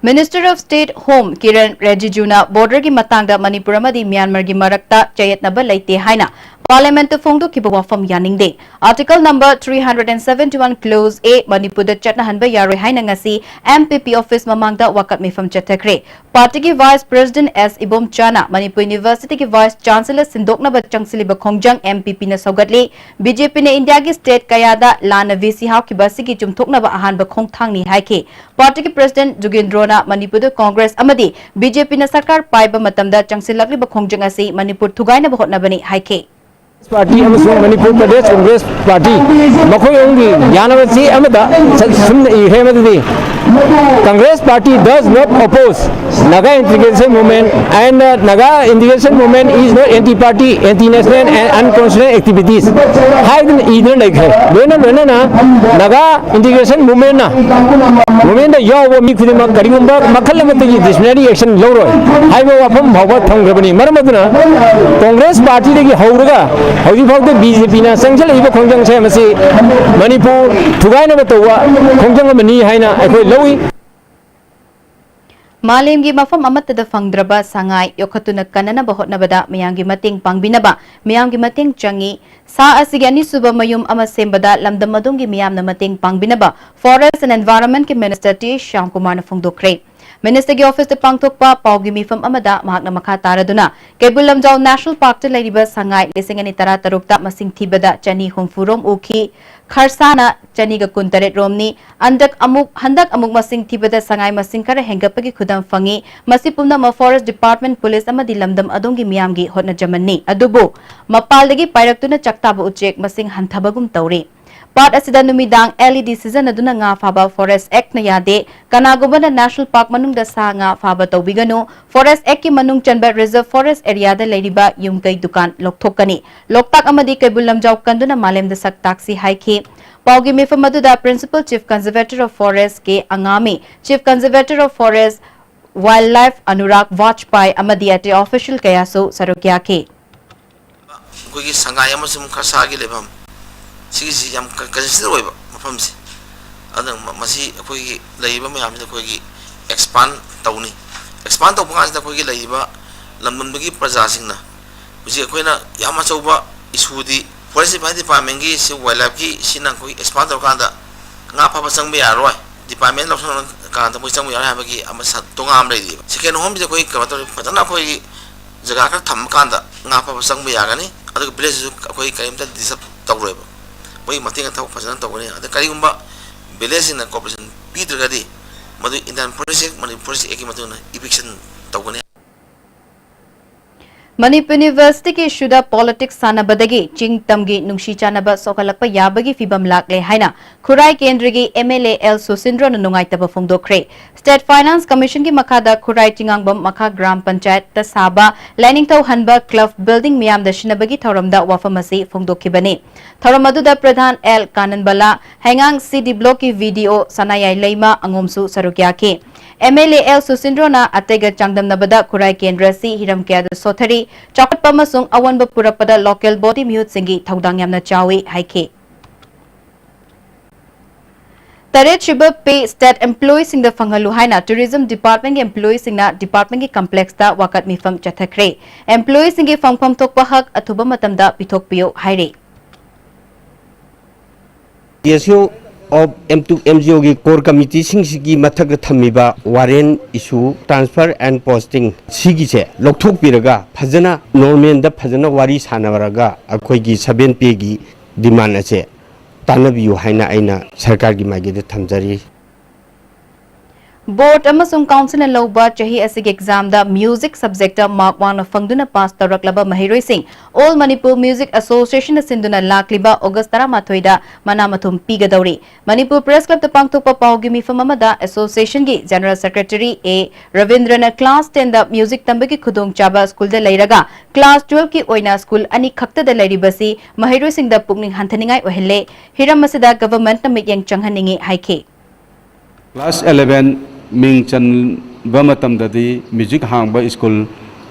Minister of State Home Kiran ꯔꯤꯖꯤꯖꯨꯅ borderꯒꯤ ꯃꯇꯥꯡꯗ ꯃꯅꯤꯄꯨꯔ ꯑꯃꯗꯤ ꯃ꯭ꯌꯥꯟꯃꯥꯔꯒꯤ ꯃꯔꯛꯇ ꯆꯌꯦꯠꯅꯕ ꯂꯩꯇꯦ ꯍꯥꯏꯅ Parliamentꯇ ꯐꯣꯡꯗꯣꯛꯈꯤꯕ ꯋꯥꯐꯝ ꯌꯥꯅꯤꯡꯗꯦ꯫ Article number three hundred and seventy one clause A ꯃꯅꯤꯄꯨꯔꯗ ꯆꯠꯅꯍꯟꯕ ꯌꯥꯔꯣꯏ ꯍꯥꯏꯅ ꯉꯁꯤ M P P office ꯃꯃꯥꯡꯗ ꯋꯥꯀꯠ ꯃꯤꯐꯝ ꯆꯠꯊꯈ꯭ꯔꯦ꯫ Partyꯒꯤ Vice President S ꯏꯕꯣꯝꯆꯥꯅ Manipur Universityꯒꯤ Vice Chancellor ꯁꯤꯟꯗꯣꯛꯅꯕ ꯆꯪꯁꯤꯜꯂꯤꯕ ꯈꯣꯡꯖꯪ M P Pꯅ ꯁꯧꯒꯠꯂꯤ꯫ B J Pꯅ Indiaꯒꯤ state ꯀꯌꯥꯗ ꯂꯥꯟꯅ V C ꯍꯥꯞꯈꯤꯕ ꯑꯁꯤꯒꯤ ꯆꯨꯝꯊꯣꯛꯅꯕ ꯑꯍꯥꯟꯕ ꯈꯣꯡꯊꯥꯡꯅꯤ ꯍꯥꯏꯈꯤ꯫ Partyꯒꯤ President ꯖꯨꯒꯦꯟꯗ꯭ꯔꯣꯅ ꯃꯅꯤꯄꯨꯔꯗ Congress ꯑꯃꯗꯤ B J Pꯅ ꯁꯔꯀꯥꯔ ꯄꯥꯏꯕ ꯃꯇꯝꯗ ꯆꯪꯁꯤꯜꯂꯛꯂꯤꯕ ꯈꯣꯡꯖꯪ ꯑꯁꯤ ꯃꯅꯤꯄꯨꯔ ꯊꯨꯒꯥꯏꯅꯕ ꯍꯣꯠꯅꯕꯅꯤ ꯍꯥꯏꯈꯤ꯫ Party ꯑꯃꯁꯨꯡ ꯃꯅꯤꯄꯨꯔ ꯄ꯭ꯔꯗꯦꯁ ꯀꯪꯒ꯭ꯔꯦꯁ ꯄꯥꯔꯇꯤ ꯃꯈꯣꯏ ꯑꯍꯨꯝꯒꯤ ꯌꯥꯅꯕ ꯆꯦ ꯑꯃꯗ ꯁ-, ꯁꯨꯝꯅ ꯏꯈ꯭ꯔꯦ, ꯃꯗꯨꯗꯤ Congress party does not oppose Naga integration movement and, uh, Naga integration movement is not anti-party, anti-national and unconstitutional activities ꯍꯥꯏꯗꯨꯅ ꯏꯗꯨꯅ ꯂꯩꯈ꯭ꯔꯦ꯫ ꯂꯣꯏꯅ ꯂꯣꯏꯅꯅ Naga integration movementꯅ, movementꯇ ꯌꯥꯎꯕ ꯃꯤ ꯈꯨꯗꯤꯡꯃꯛ ꯀꯔꯤꯒꯨꯝꯕ ꯃꯈꯜ ꯑꯃꯠꯇꯒꯤ disciplinary action ꯂꯧꯔꯣꯏ ꯍꯥꯏꯕ ꯋꯥꯐꯝ ꯐꯥꯎꯕ ꯊꯝꯈ꯭ꯔꯕꯅꯤ꯫ ꯃꯔꯝ ꯑꯗꯨꯅ Congress partyꯗꯒꯤ ꯍꯧꯔꯒ ꯍꯧꯖꯤꯛ ꯐꯥꯎꯗ B J Pꯅ ꯆꯪꯁꯤꯜꯂꯛꯏꯕ ꯈꯣꯡꯖꯪꯁꯦ ꯃꯁꯤ ꯃꯅꯤꯄꯨꯔ ꯊꯨꯒꯥꯏꯅꯕ ꯇꯧꯕ ꯈꯣꯡꯖꯪ ꯑꯃꯅꯤ ꯍꯥꯏꯅ ꯑꯩꯈꯣꯏ ꯂꯧꯏ꯫ ꯃꯥꯂꯦꯝꯒꯤ ꯃꯐꯝ ꯑꯃꯠꯇꯗ ꯐꯪꯗ꯭ꯔꯕ ꯁꯉꯥꯏ ꯌꯣꯛꯈꯠꯇꯨꯅ ꯀꯟꯅꯅꯕ ꯍꯣꯠꯅꯕꯗ ꯃꯤꯌꯥꯝꯒꯤ ꯃꯇꯦꯡ ꯄꯥꯡꯕꯤꯅꯕ ꯃꯤꯌꯥꯝꯒꯤ ꯃꯇꯦꯡ ꯆꯪꯏ꯫ ꯁꯥ ꯑꯁꯤꯒꯤ ꯑꯅꯤꯁꯨꯕ ꯃꯌꯨꯝ ꯑꯃ ꯁꯦꯝꯕꯗ ꯂꯝꯗꯝ ꯑꯗꯣꯝꯒꯤ ꯃꯤꯌꯥꯝꯅ ꯃꯇꯦꯡ ꯄꯥꯡꯕꯤꯅꯕ Forest and Environment ꯀꯤ Minister ꯇꯤ ꯁ꯭ꯌꯥꯝꯀꯨꯃꯥꯔꯅ ꯐꯣꯡꯗꯣꯛꯈ꯭ꯔꯦ꯫ Minister ꯒꯤ office ꯇ ꯄꯥꯡꯊꯣꯛꯄ ꯄꯥꯎꯒꯤ ꯃꯤꯐꯝ ꯑꯃꯗ ꯃꯍꯥꯛꯅ ꯃꯈꯥ ꯇꯥꯔꯗꯨꯅ, ꯀꯩꯕꯨꯜ ꯂꯝꯖꯥꯎ National Park ꯇ ꯂꯩꯔꯤꯕ ꯁꯉꯥꯏ ꯂꯤꯁꯤꯡ ꯑꯅꯤ ꯇꯔꯥꯇꯔꯨꯛꯇ ꯃꯁꯤꯡ ꯊꯤꯕꯗ ꯆꯅꯤ ꯍꯨꯝꯐꯨ ꯔꯣꯝ ꯎꯈꯤ, ꯈꯔꯁꯥꯅ ꯆꯅꯤꯒ ꯀꯨꯟꯇꯔꯦꯠ ꯔꯣꯝꯅꯤ꯫ ꯍꯟꯗꯛ ꯑꯃꯨꯛ, ꯍꯟꯗꯛ ꯑꯃꯨꯛ ꯃꯁꯤꯡ ꯊꯤꯕꯗ ꯁꯉꯥꯏ ꯃꯁꯤꯡ ꯈꯔ ꯍꯦꯟꯒꯠꯄꯒꯤ ꯈꯨꯗꯝ ꯐꯪꯏ꯫ ꯃꯁꯤ ꯄꯨꯝꯅꯃꯛ Forest Department, police ꯑꯃꯗꯤ ꯂꯝꯗꯝ ꯑꯗꯣꯝꯒꯤ ꯃꯤꯌꯥꯝꯒꯤ ꯍꯣꯠꯅꯖꯃꯟꯅꯤ꯫ ꯑꯗꯨꯕꯨ ꯃꯄꯥꯜꯗꯒꯤ ꯄꯥꯏꯔꯛꯇꯨꯅ ꯆꯥꯛꯇꯥꯕ ꯎꯆꯦꯛ ꯃꯁꯤꯡ ꯍꯟꯊꯕꯒꯨꯝ ꯇꯧꯔꯤ꯫ Park ꯑꯁꯤꯗ ꯅꯨꯃꯤꯗꯥꯡ L E D ꯁꯤꯖꯤꯟꯅꯗꯨꯅ ꯉꯥ ꯐꯥꯕ Forest Act ꯅ ꯌꯥꯗꯦ꯫ ꯀꯅꯥꯒꯨꯝꯕꯅ National Park ꯃꯅꯨꯡꯗ ꯁꯥ ꯉꯥ ꯐꯥꯕ ꯇꯧꯕꯤꯒꯅꯨ꯫ Forest Act ꯀꯤ ꯃꯅꯨꯡ ꯆꯟꯕ Reserve Forest Area ꯗ ꯂꯩꯔꯤꯕ ꯌꯨꯝꯀꯩ ꯗꯨꯀꯥꯟ ꯂꯧꯊꯣꯛꯀꯅꯤ꯫ ꯂꯣꯛꯇꯥꯛ ꯑꯃꯗꯤ ꯀꯩꯕꯨꯜ ꯂꯝꯖꯥꯎ ꯀꯟꯗꯨꯅ ꯃꯥꯂꯦꯝꯗ ꯁꯛ ꯇꯥꯛꯁꯤ ꯍꯥꯏꯈꯤ꯫ ꯄꯥꯎꯒꯤ ꯃꯤꯐꯝ ꯑꯗꯨꯗ Principal Chief Conservator of Forest K ꯑꯉꯥꯃꯤ, Chief Conservator of Forest Wildlife Anurag ꯕꯥꯖꯄꯥꯏ ꯑꯃꯗꯤ ꯑꯇꯩ official ꯀꯌꯥꯁꯨ ꯁꯔꯨꯛ ꯌꯥꯈꯤ꯫ ꯑꯩꯈꯣꯏꯒꯤ ꯁꯉꯥꯏ ꯑꯃꯁꯨꯡ ꯈꯔꯁꯥꯒꯤ ꯂꯩꯐꯝ ꯁꯤꯒꯤꯁꯤ ꯌꯥꯝ ꯀ-, congested ꯑꯣꯏꯕ ꯃꯐꯝꯁꯦ꯫ ꯑꯗꯨꯅ ꯃ-, ꯃꯁꯤ ꯑꯩꯈꯣꯏꯒꯤ ꯂꯩꯔꯤꯕ ꯃꯌꯥꯝꯁꯤꯗ ꯑꯩꯈꯣꯏꯒꯤ expand ꯇꯧꯅꯤ꯫ Expand ꯇꯧꯕ ꯀꯥꯟꯁꯤꯗ ꯑꯩꯈꯣꯏꯒꯤ ꯂꯩꯔꯤꯕ ꯂꯝꯗꯝꯗꯨꯒꯤ ꯄ꯭ꯔꯖꯥꯁꯤꯡꯅ ꯍꯧꯖꯤꯛ ꯑꯩꯈꯣꯏꯅ ꯌꯥꯝ ꯑꯆꯧꯕ issue ꯗꯤ Forest Department ꯀꯤ ꯁꯤ Wildlife ꯀꯤ ꯁꯤꯅ ꯑꯩꯈꯣꯏ expand ꯇꯧꯔꯀꯥꯟꯗ ꯉꯥ ꯐꯥꯕ ꯆꯪꯕ ꯌꯥꯔꯣꯏ, department ꯂꯧꯁꯤꯟꯂꯀꯥꯟꯗ ꯃꯣꯏ ꯆꯪꯕ ꯌꯥꯔꯣꯏ ꯍꯥꯏꯕꯒꯤ ꯑꯃ ꯁ-, ꯇꯣꯉꯥꯟ ꯑꯃ ꯂꯩꯔꯤꯕ꯫ Second home ꯁꯦ ꯑꯩꯈꯣꯏ ꯀꯩꯅꯣ ꯇꯧꯔꯦ, ꯐꯖꯅ ꯑꯩꯈꯣꯏꯒꯤ ꯖꯒꯥ ꯈꯔ ꯊꯝꯃꯀꯥꯟꯗ ꯉꯥ ꯐꯥꯕ ꯆꯪꯕ ꯌꯥꯒꯅꯤ꯫ ꯑꯗꯨꯒ village ꯁꯤꯁꯨ ꯑꯩꯈꯣꯏ ꯀꯔꯤꯝꯇ disturb ꯇꯧꯔꯣꯏꯕ꯫ ꯃꯣꯏꯒꯤ ꯃꯇꯦꯡ ꯊꯕꯛ ꯐꯖꯅ ꯇꯧꯒꯅꯤ꯫ ꯑꯗ ꯀꯔꯤꯒꯨꯝꯕ village ꯁꯤꯡꯅ cooperation ꯄꯤꯗ꯭ꯔꯒꯗꯤ ꯃꯗꯨ Indian Forest Act, Manipur Forest Act ꯀꯤ ꯃꯇꯨꯡ ꯏꯟꯅ eviction ꯇꯧꯒꯅꯤ꯫ ꯃꯅꯤꯄꯨꯔ University ꯒꯤ issue ꯗ politics ꯁꯥꯟꯅꯕꯗꯒꯤ ꯆꯤꯡ ꯇꯝꯒꯤ ꯅꯨꯡꯁꯤ ꯆꯥꯟꯅꯕ ꯁꯣꯛꯍꯜꯂꯛꯄ ꯌꯥꯕꯒꯤ ꯐꯤꯕꯝ ꯂꯥꯛꯂꯦ ꯍꯥꯏꯅ ꯈꯨꯔꯥꯏ ꯀꯦꯟꯗ꯭ꯔꯒꯤ M L A L ꯁꯨꯁꯤꯟꯗ꯭ꯔꯣꯅ ꯅꯨꯡꯉꯥꯏꯇꯕ ꯐꯣꯡꯗꯣꯛꯈ꯭ꯔꯦ꯫ State Finance Commission ꯒꯤ ꯃꯈꯥꯗ ꯈꯨꯔꯥꯏ ꯆꯤꯉꯥꯡꯕꯝ ꯃꯈꯥ ꯒ꯭ꯔꯥꯝ ꯄꯟꯆꯥꯌꯠꯇ ꯁꯥꯕ ꯂꯥꯏꯅꯤꯡꯊꯧ ꯍꯟꯕ club building ꯃꯤꯌꯥꯝꯗ ꯁꯤꯟꯅꯕꯒꯤ ꯊꯧꯔꯝꯗ ꯋꯥꯐꯝ ꯑꯁꯤ ꯐꯣꯡꯗꯣꯛꯈꯤꯕꯅꯤ꯫ ꯊꯧꯔꯝ ꯑꯗꯨꯗ ꯄ꯭ꯔꯙꯥꯟ ꯑꯦꯜ ꯀꯥꯅꯟꯕꯂꯥ, ꯍꯩꯉꯥꯡ C D block ꯀꯤ V D O ꯁꯅꯥꯌꯥꯏ ꯂꯩꯃ ꯑꯉꯣꯝꯁꯨ ꯁꯔꯨꯛ ꯌꯥꯈꯤ꯫ M L A L ꯁꯨꯁꯤꯟꯗ꯭ꯔꯣꯅ ꯑꯇꯩꯒ ꯆꯥꯡꯗꯝꯅꯕꯗ ꯈꯨꯔꯥꯏ ꯀꯦꯟꯗ꯭ꯔ ꯑꯁꯤ ꯍꯤꯔꯝ ꯀꯌꯥꯗ ꯁꯣꯠꯊꯔꯤ, ꯆꯥꯎꯈꯠꯄ ꯑꯃꯁꯨꯡ ꯑꯑꯣꯟꯕ ꯄꯨꯔꯛꯄꯗ local body ꯃꯤꯍꯨꯠꯁꯤꯡꯒꯤ ꯊꯧꯗꯥꯡ ꯌꯥꯝꯅ ꯆꯥꯎꯏ ꯍꯥꯏꯈꯤ꯫ ꯇꯔꯦꯠꯁꯨꯕ pay state employeeꯁꯤꯡꯗ ꯐꯪꯍꯜꯂꯨ ꯍꯥꯏꯅ Tourism Departmentꯀꯤ employeeꯁꯤꯡꯅ departmentꯀꯤ complexꯇ ꯋꯥꯀꯠ ꯃꯤꯐꯝ ꯆꯠꯊꯈ꯭ꯔꯦ꯫ Employeeꯁꯤꯡꯒꯤ ꯐꯪꯐꯝ ꯊꯣꯛꯄ ꯍꯛ ꯑꯊꯨꯕ ꯃꯇꯝꯗ ꯄꯤꯊꯣꯛꯄꯤꯌꯨ ꯍꯥꯏꯔꯤ꯫ PSU of M two MGOꯒꯤ core committeeꯁꯤꯡꯁꯤꯒꯤ ꯃꯊꯛꯇ ꯊꯝꯃꯤꯕ warrant issue, transfer and posting ꯁꯤꯒꯤꯁꯦ ꯂꯧꯊꯣꯛꯄꯤꯔꯒ ꯐꯖꯅ normalꯗ ꯐꯖꯅ ꯋꯥꯔꯤ ꯁꯥꯟꯅꯔꯒ ꯑꯩꯈꯣꯏꯒꯤ seven payꯒꯤ demand ꯑꯁꯦ ꯇꯥꯟꯅꯕꯤꯌꯨ ꯍꯥꯏꯅ ꯑꯩꯅ ꯁꯔꯀꯥꯔꯒꯤ ꯃꯥꯏꯀꯩꯗ ꯊꯝꯖꯔꯤ꯫ Board ꯑꯃꯁꯨꯡ councilꯅ ꯂꯧꯕ ꯆꯍꯤ ꯑꯁꯤꯒꯤ examꯗ music subjectꯇ mark ꯋꯥꯡꯅ ꯐꯪꯗꯨꯅ pass ꯇꯧꯔꯛꯂꯕ ꯃꯍꯩꯔꯣꯏꯁꯤꯡ All Manipur Music Associationꯅ ꯁꯤꯟꯗꯨꯅ ꯂꯥꯛꯂꯤꯕ August ꯇꯔꯥꯃꯥꯊꯣꯏꯗ ꯃꯅꯥ ꯃꯊꯨꯝ ꯄꯤꯒꯗꯧꯔꯤ꯫ Manipur Press Clubꯇ ꯄꯥꯡꯊꯣꯛꯄ ꯄꯥꯎꯒꯤ ꯃꯤꯐꯝ ꯑꯃꯗ associationꯒꯤ General Secretary A ꯔꯕꯤꯟꯗ꯭ꯔꯅ class tenꯗ music ꯇꯝꯕꯒꯤ ꯈꯨꯗꯣꯡꯆꯥꯕ schoolꯗ ꯂꯩꯔꯒ class twelveꯀꯤ ꯑꯣꯏꯅ school ꯑꯅꯤ ꯈꯛꯇꯗ ꯂꯩꯔꯤꯕꯁꯤ ꯃꯍꯩꯔꯣꯏꯁꯤꯡꯗ ꯄꯨꯛꯅꯤꯡ ꯍꯟꯊꯅꯤꯡꯉꯥꯏ ꯑꯣꯏꯍꯜꯂꯦ꯫ ꯍꯤꯔꯝ ꯑꯁꯤꯗ governmentꯅ ꯃꯤꯠꯌꯦꯡ ꯆꯪꯍꯟꯅꯤꯡꯏ ꯍꯥꯏꯈꯤ꯫ Class eleven ꯃꯤꯡ ꯆꯟꯕ ꯃꯇꯝꯗꯗꯤ music ꯍꯥꯡꯕ school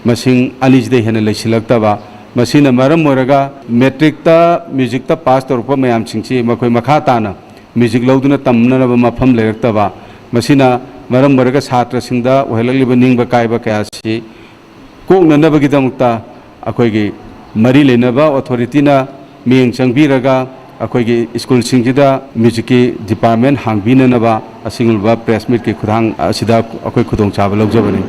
ꯃꯁꯤꯡ ꯑꯅꯤꯁꯤꯗꯩ ꯍꯦꯟꯅ ꯂꯩꯁꯤꯜꯂꯛꯇꯕ, ꯃꯁꯤꯅ ꯃꯔꯝ ꯑꯣꯏꯔꯒ matricꯇ musicꯇ pass ꯇꯧꯔꯛꯄ ꯃꯌꯥꯝꯁꯤꯡꯁꯤ ꯃꯈꯣꯏ ꯃꯈꯥ ꯇꯥꯅ music ꯂꯧꯗꯨꯅ ꯇꯝꯅꯅꯕ ꯃꯐꯝ ꯂꯩꯔꯛꯇꯕ, ꯃꯁꯤꯅ ꯃꯔꯝ ꯑꯣꯏꯔꯒ ꯁꯥꯇ꯭ꯔꯁꯤꯡꯗ ꯑꯣꯏꯍꯜꯂꯛꯂꯤꯕ ꯅꯤꯡꯕ ꯀꯥꯏꯕ ꯀꯌꯥꯁꯤ ꯀꯣꯛꯅꯅꯕꯒꯤꯗꯃꯛꯇ ꯑꯩꯈꯣꯏꯒꯤ ꯃꯔꯤ ꯂꯩꯅꯕ authorityꯅ ꯃꯤꯠꯌꯦꯡ ꯆꯪꯕꯤꯔꯒ ꯑꯩꯈꯣꯏꯒꯤ schoolꯁꯤꯡꯁꯤꯗ musicꯀꯤ department ꯍꯥꯡꯕꯤꯅꯅꯕ ꯑꯁꯤꯒꯨꯝꯂꯕ press meetꯀꯤ ꯈꯨꯠꯊꯥꯡ ꯑꯁꯤꯗ ꯑꯩꯈꯣꯏ ꯈꯨꯗꯣꯡꯆꯥꯕ ꯂꯧꯖꯕꯅꯤ꯫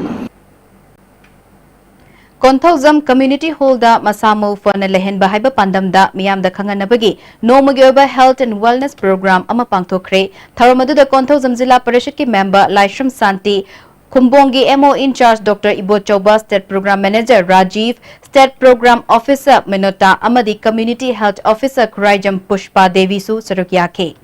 ꯀꯣꯟꯊꯧꯖꯝ Community Hallꯗ ꯃꯁꯥ ꯃꯎ ꯐꯅ ꯂꯩꯍꯟꯕ ꯍꯥꯏꯕ ꯄꯥꯟꯗꯝꯗ ꯃꯤꯌꯥꯝꯗ ꯈꯪꯍꯟꯅꯕꯒꯤ ꯅꯣꯡꯃꯒꯤ ꯑꯣꯏꯕ health and wellness program ꯑꯃ ꯄꯥꯡꯊꯣꯛꯈ꯭ꯔꯦ꯫ ꯊꯧꯔꯝ ꯑꯗꯨꯗ ꯀꯣꯟꯊꯧꯖꯝ ꯖꯤꯂꯥ ꯄꯔꯤꯁꯗꯀꯤ member Laishram Shanti, ꯈꯨꯝꯕꯣꯡꯒꯤ M O in charge Doctor Ibochouba, State Program Manager Rajiv, State Program Officer ꯃꯤꯅꯣꯇꯥ ꯑꯃꯗꯤ Community Health Officer ꯈꯨꯔꯥꯏꯖꯝ ꯄꯨꯁꯄꯥ ꯗꯦꯕꯤꯁꯨ ꯁꯔꯨꯛ ꯌꯥꯈꯤ꯫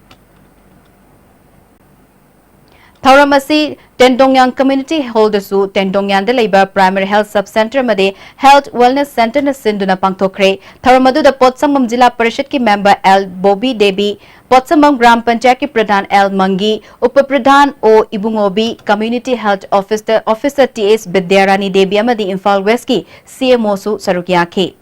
ꯊꯧꯔꯝ ꯑꯁꯤ ꯇꯦꯟꯗꯣꯡꯌꯥꯟ Community Hallꯗꯁꯨ ꯇꯦꯟꯗꯣꯡꯌꯥꯟꯗ ꯂꯩꯕ Primary Health Sub Centre ꯑꯃꯗꯤ Health Wellness Centreꯅ ꯁꯤꯟꯗꯨꯅ ꯄꯥꯡꯊꯣꯛꯈ꯭ꯔꯦ꯫ ꯊꯧꯔꯝ ꯑꯗꯨꯗ ꯄꯣꯠꯁꯪꯕꯝ ꯖꯤꯂꯥ ꯄꯔꯤꯁꯗꯀꯤ member L Bobby Devi, ꯄꯣꯠꯁꯪꯕꯝ gram ꯄꯟꯆꯥꯌꯠꯀꯤ ꯄ꯭ꯔꯙꯥꯟ L ꯃꯪꯒꯤ, ꯎꯄ ꯄ꯭ꯔꯙꯥꯟ O ꯏꯕꯨꯡꯉꯣꯕꯤ, Community Health Officer, Officer T S ꯕꯤꯗ꯭ꯌꯥꯔꯥꯅꯤ ꯗꯦꯕꯤ ꯑꯃꯗꯤ ꯏꯝꯐꯥꯜ Westꯀꯤ C M Oꯁꯨ ꯁꯔꯨꯛ ꯌꯥꯈꯤ꯫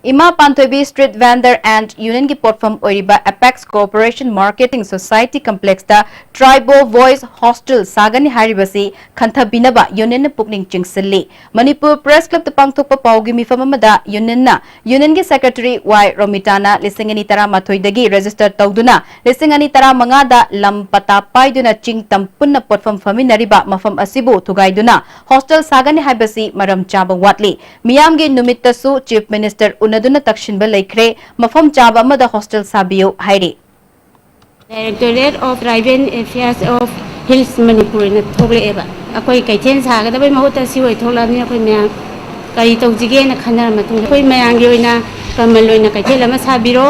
ꯏꯃꯥ ꯄꯥꯟꯊꯣꯏꯕꯤ Street Vendor and Union ꯒꯤ ꯄꯣꯠꯐꯝ ꯑꯣꯏꯔꯤꯕ Apex Cooperation Marketing Society Complex ꯇ Tribal Voice Hostel ꯁꯥꯒꯅꯤ ꯍꯥꯏꯔꯤꯕꯁꯤ ꯈꯟꯊꯕꯤꯅꯕ Union ꯅ ꯄꯨꯛꯅꯤꯡ ꯆꯤꯡꯁꯤꯜꯂꯤ꯫ ꯃꯅꯤꯄꯨꯔ Press Club ꯇ ꯄꯥꯡꯊꯣꯛꯄ ꯄꯥꯎꯒꯤ ꯃꯤꯐꯝ ꯑꯃꯗ Union ꯅ Union ꯒꯤ Secretary ꯋꯥꯏ ꯔꯣꯃꯤꯇꯥꯅ ꯂꯤꯁꯤꯡ ꯑꯅꯤ ꯇꯔꯥꯃꯥꯊꯣꯏꯗꯒꯤ register ꯇꯧꯗꯨꯅ ꯂꯤꯁꯤꯡ ꯑꯅꯤ ꯇꯔꯥꯃꯉꯥꯗ ꯂꯝ ꯄꯇꯥ ꯄꯥꯏꯗꯨꯅ ꯆꯤꯡ ꯇꯝ ꯄꯨꯟꯅ ꯄꯣꯠꯐꯝ ꯐꯝꯃꯤꯟꯅꯔꯤꯕ ꯃꯐꯝ ꯑꯁꯤꯕꯨ ꯊꯨꯒꯥꯏꯗꯨꯅ hostel ꯁꯥꯒꯅꯤ ꯍꯥꯏꯕꯁꯤ ꯃꯔꯝ ꯆꯥꯕ ꯋꯥꯠꯂꯤ꯫ ꯃꯤꯌꯥꯝꯒꯤ ꯅꯨꯃꯤꯠꯇꯁꯨ Chief Minister ꯎꯅꯗꯨꯅ ꯇꯛꯁꯤꯟꯕ ꯂꯩꯈ꯭ꯔꯦ, ꯃꯐꯝ ꯆꯥꯕ ꯑꯃꯗ hostel ꯁꯥꯕꯤꯌꯨ ꯍꯥꯏꯔꯤ꯫ Directorate of Tribal Affairs of Hills Manipur ꯅ ꯊꯣꯛꯂꯛꯑꯦꯕ꯫ ꯑꯩꯈꯣꯏ ꯀꯩꯊꯦꯜ ꯁꯥꯒꯗꯕꯩ ꯃꯍꯨꯠꯇ ꯁꯤ ꯑꯣꯏ ꯊꯣꯛꯂꯛꯑꯕꯅꯤꯅ ꯑꯩꯈꯣꯏ ꯃꯌꯥꯝ ꯀꯔꯤ ꯇꯧꯁꯤꯒꯦꯅ ꯈꯟꯅꯔ ꯃꯇꯨꯡꯗ ꯑꯩꯈꯣꯏ ꯃꯌꯥꯝꯒꯤ ꯑꯣꯏꯅ ꯀꯃꯟ ꯑꯣꯏꯅ ꯀꯩꯊꯦꯜ ꯑꯃ ꯁꯥꯕꯤꯔꯣ,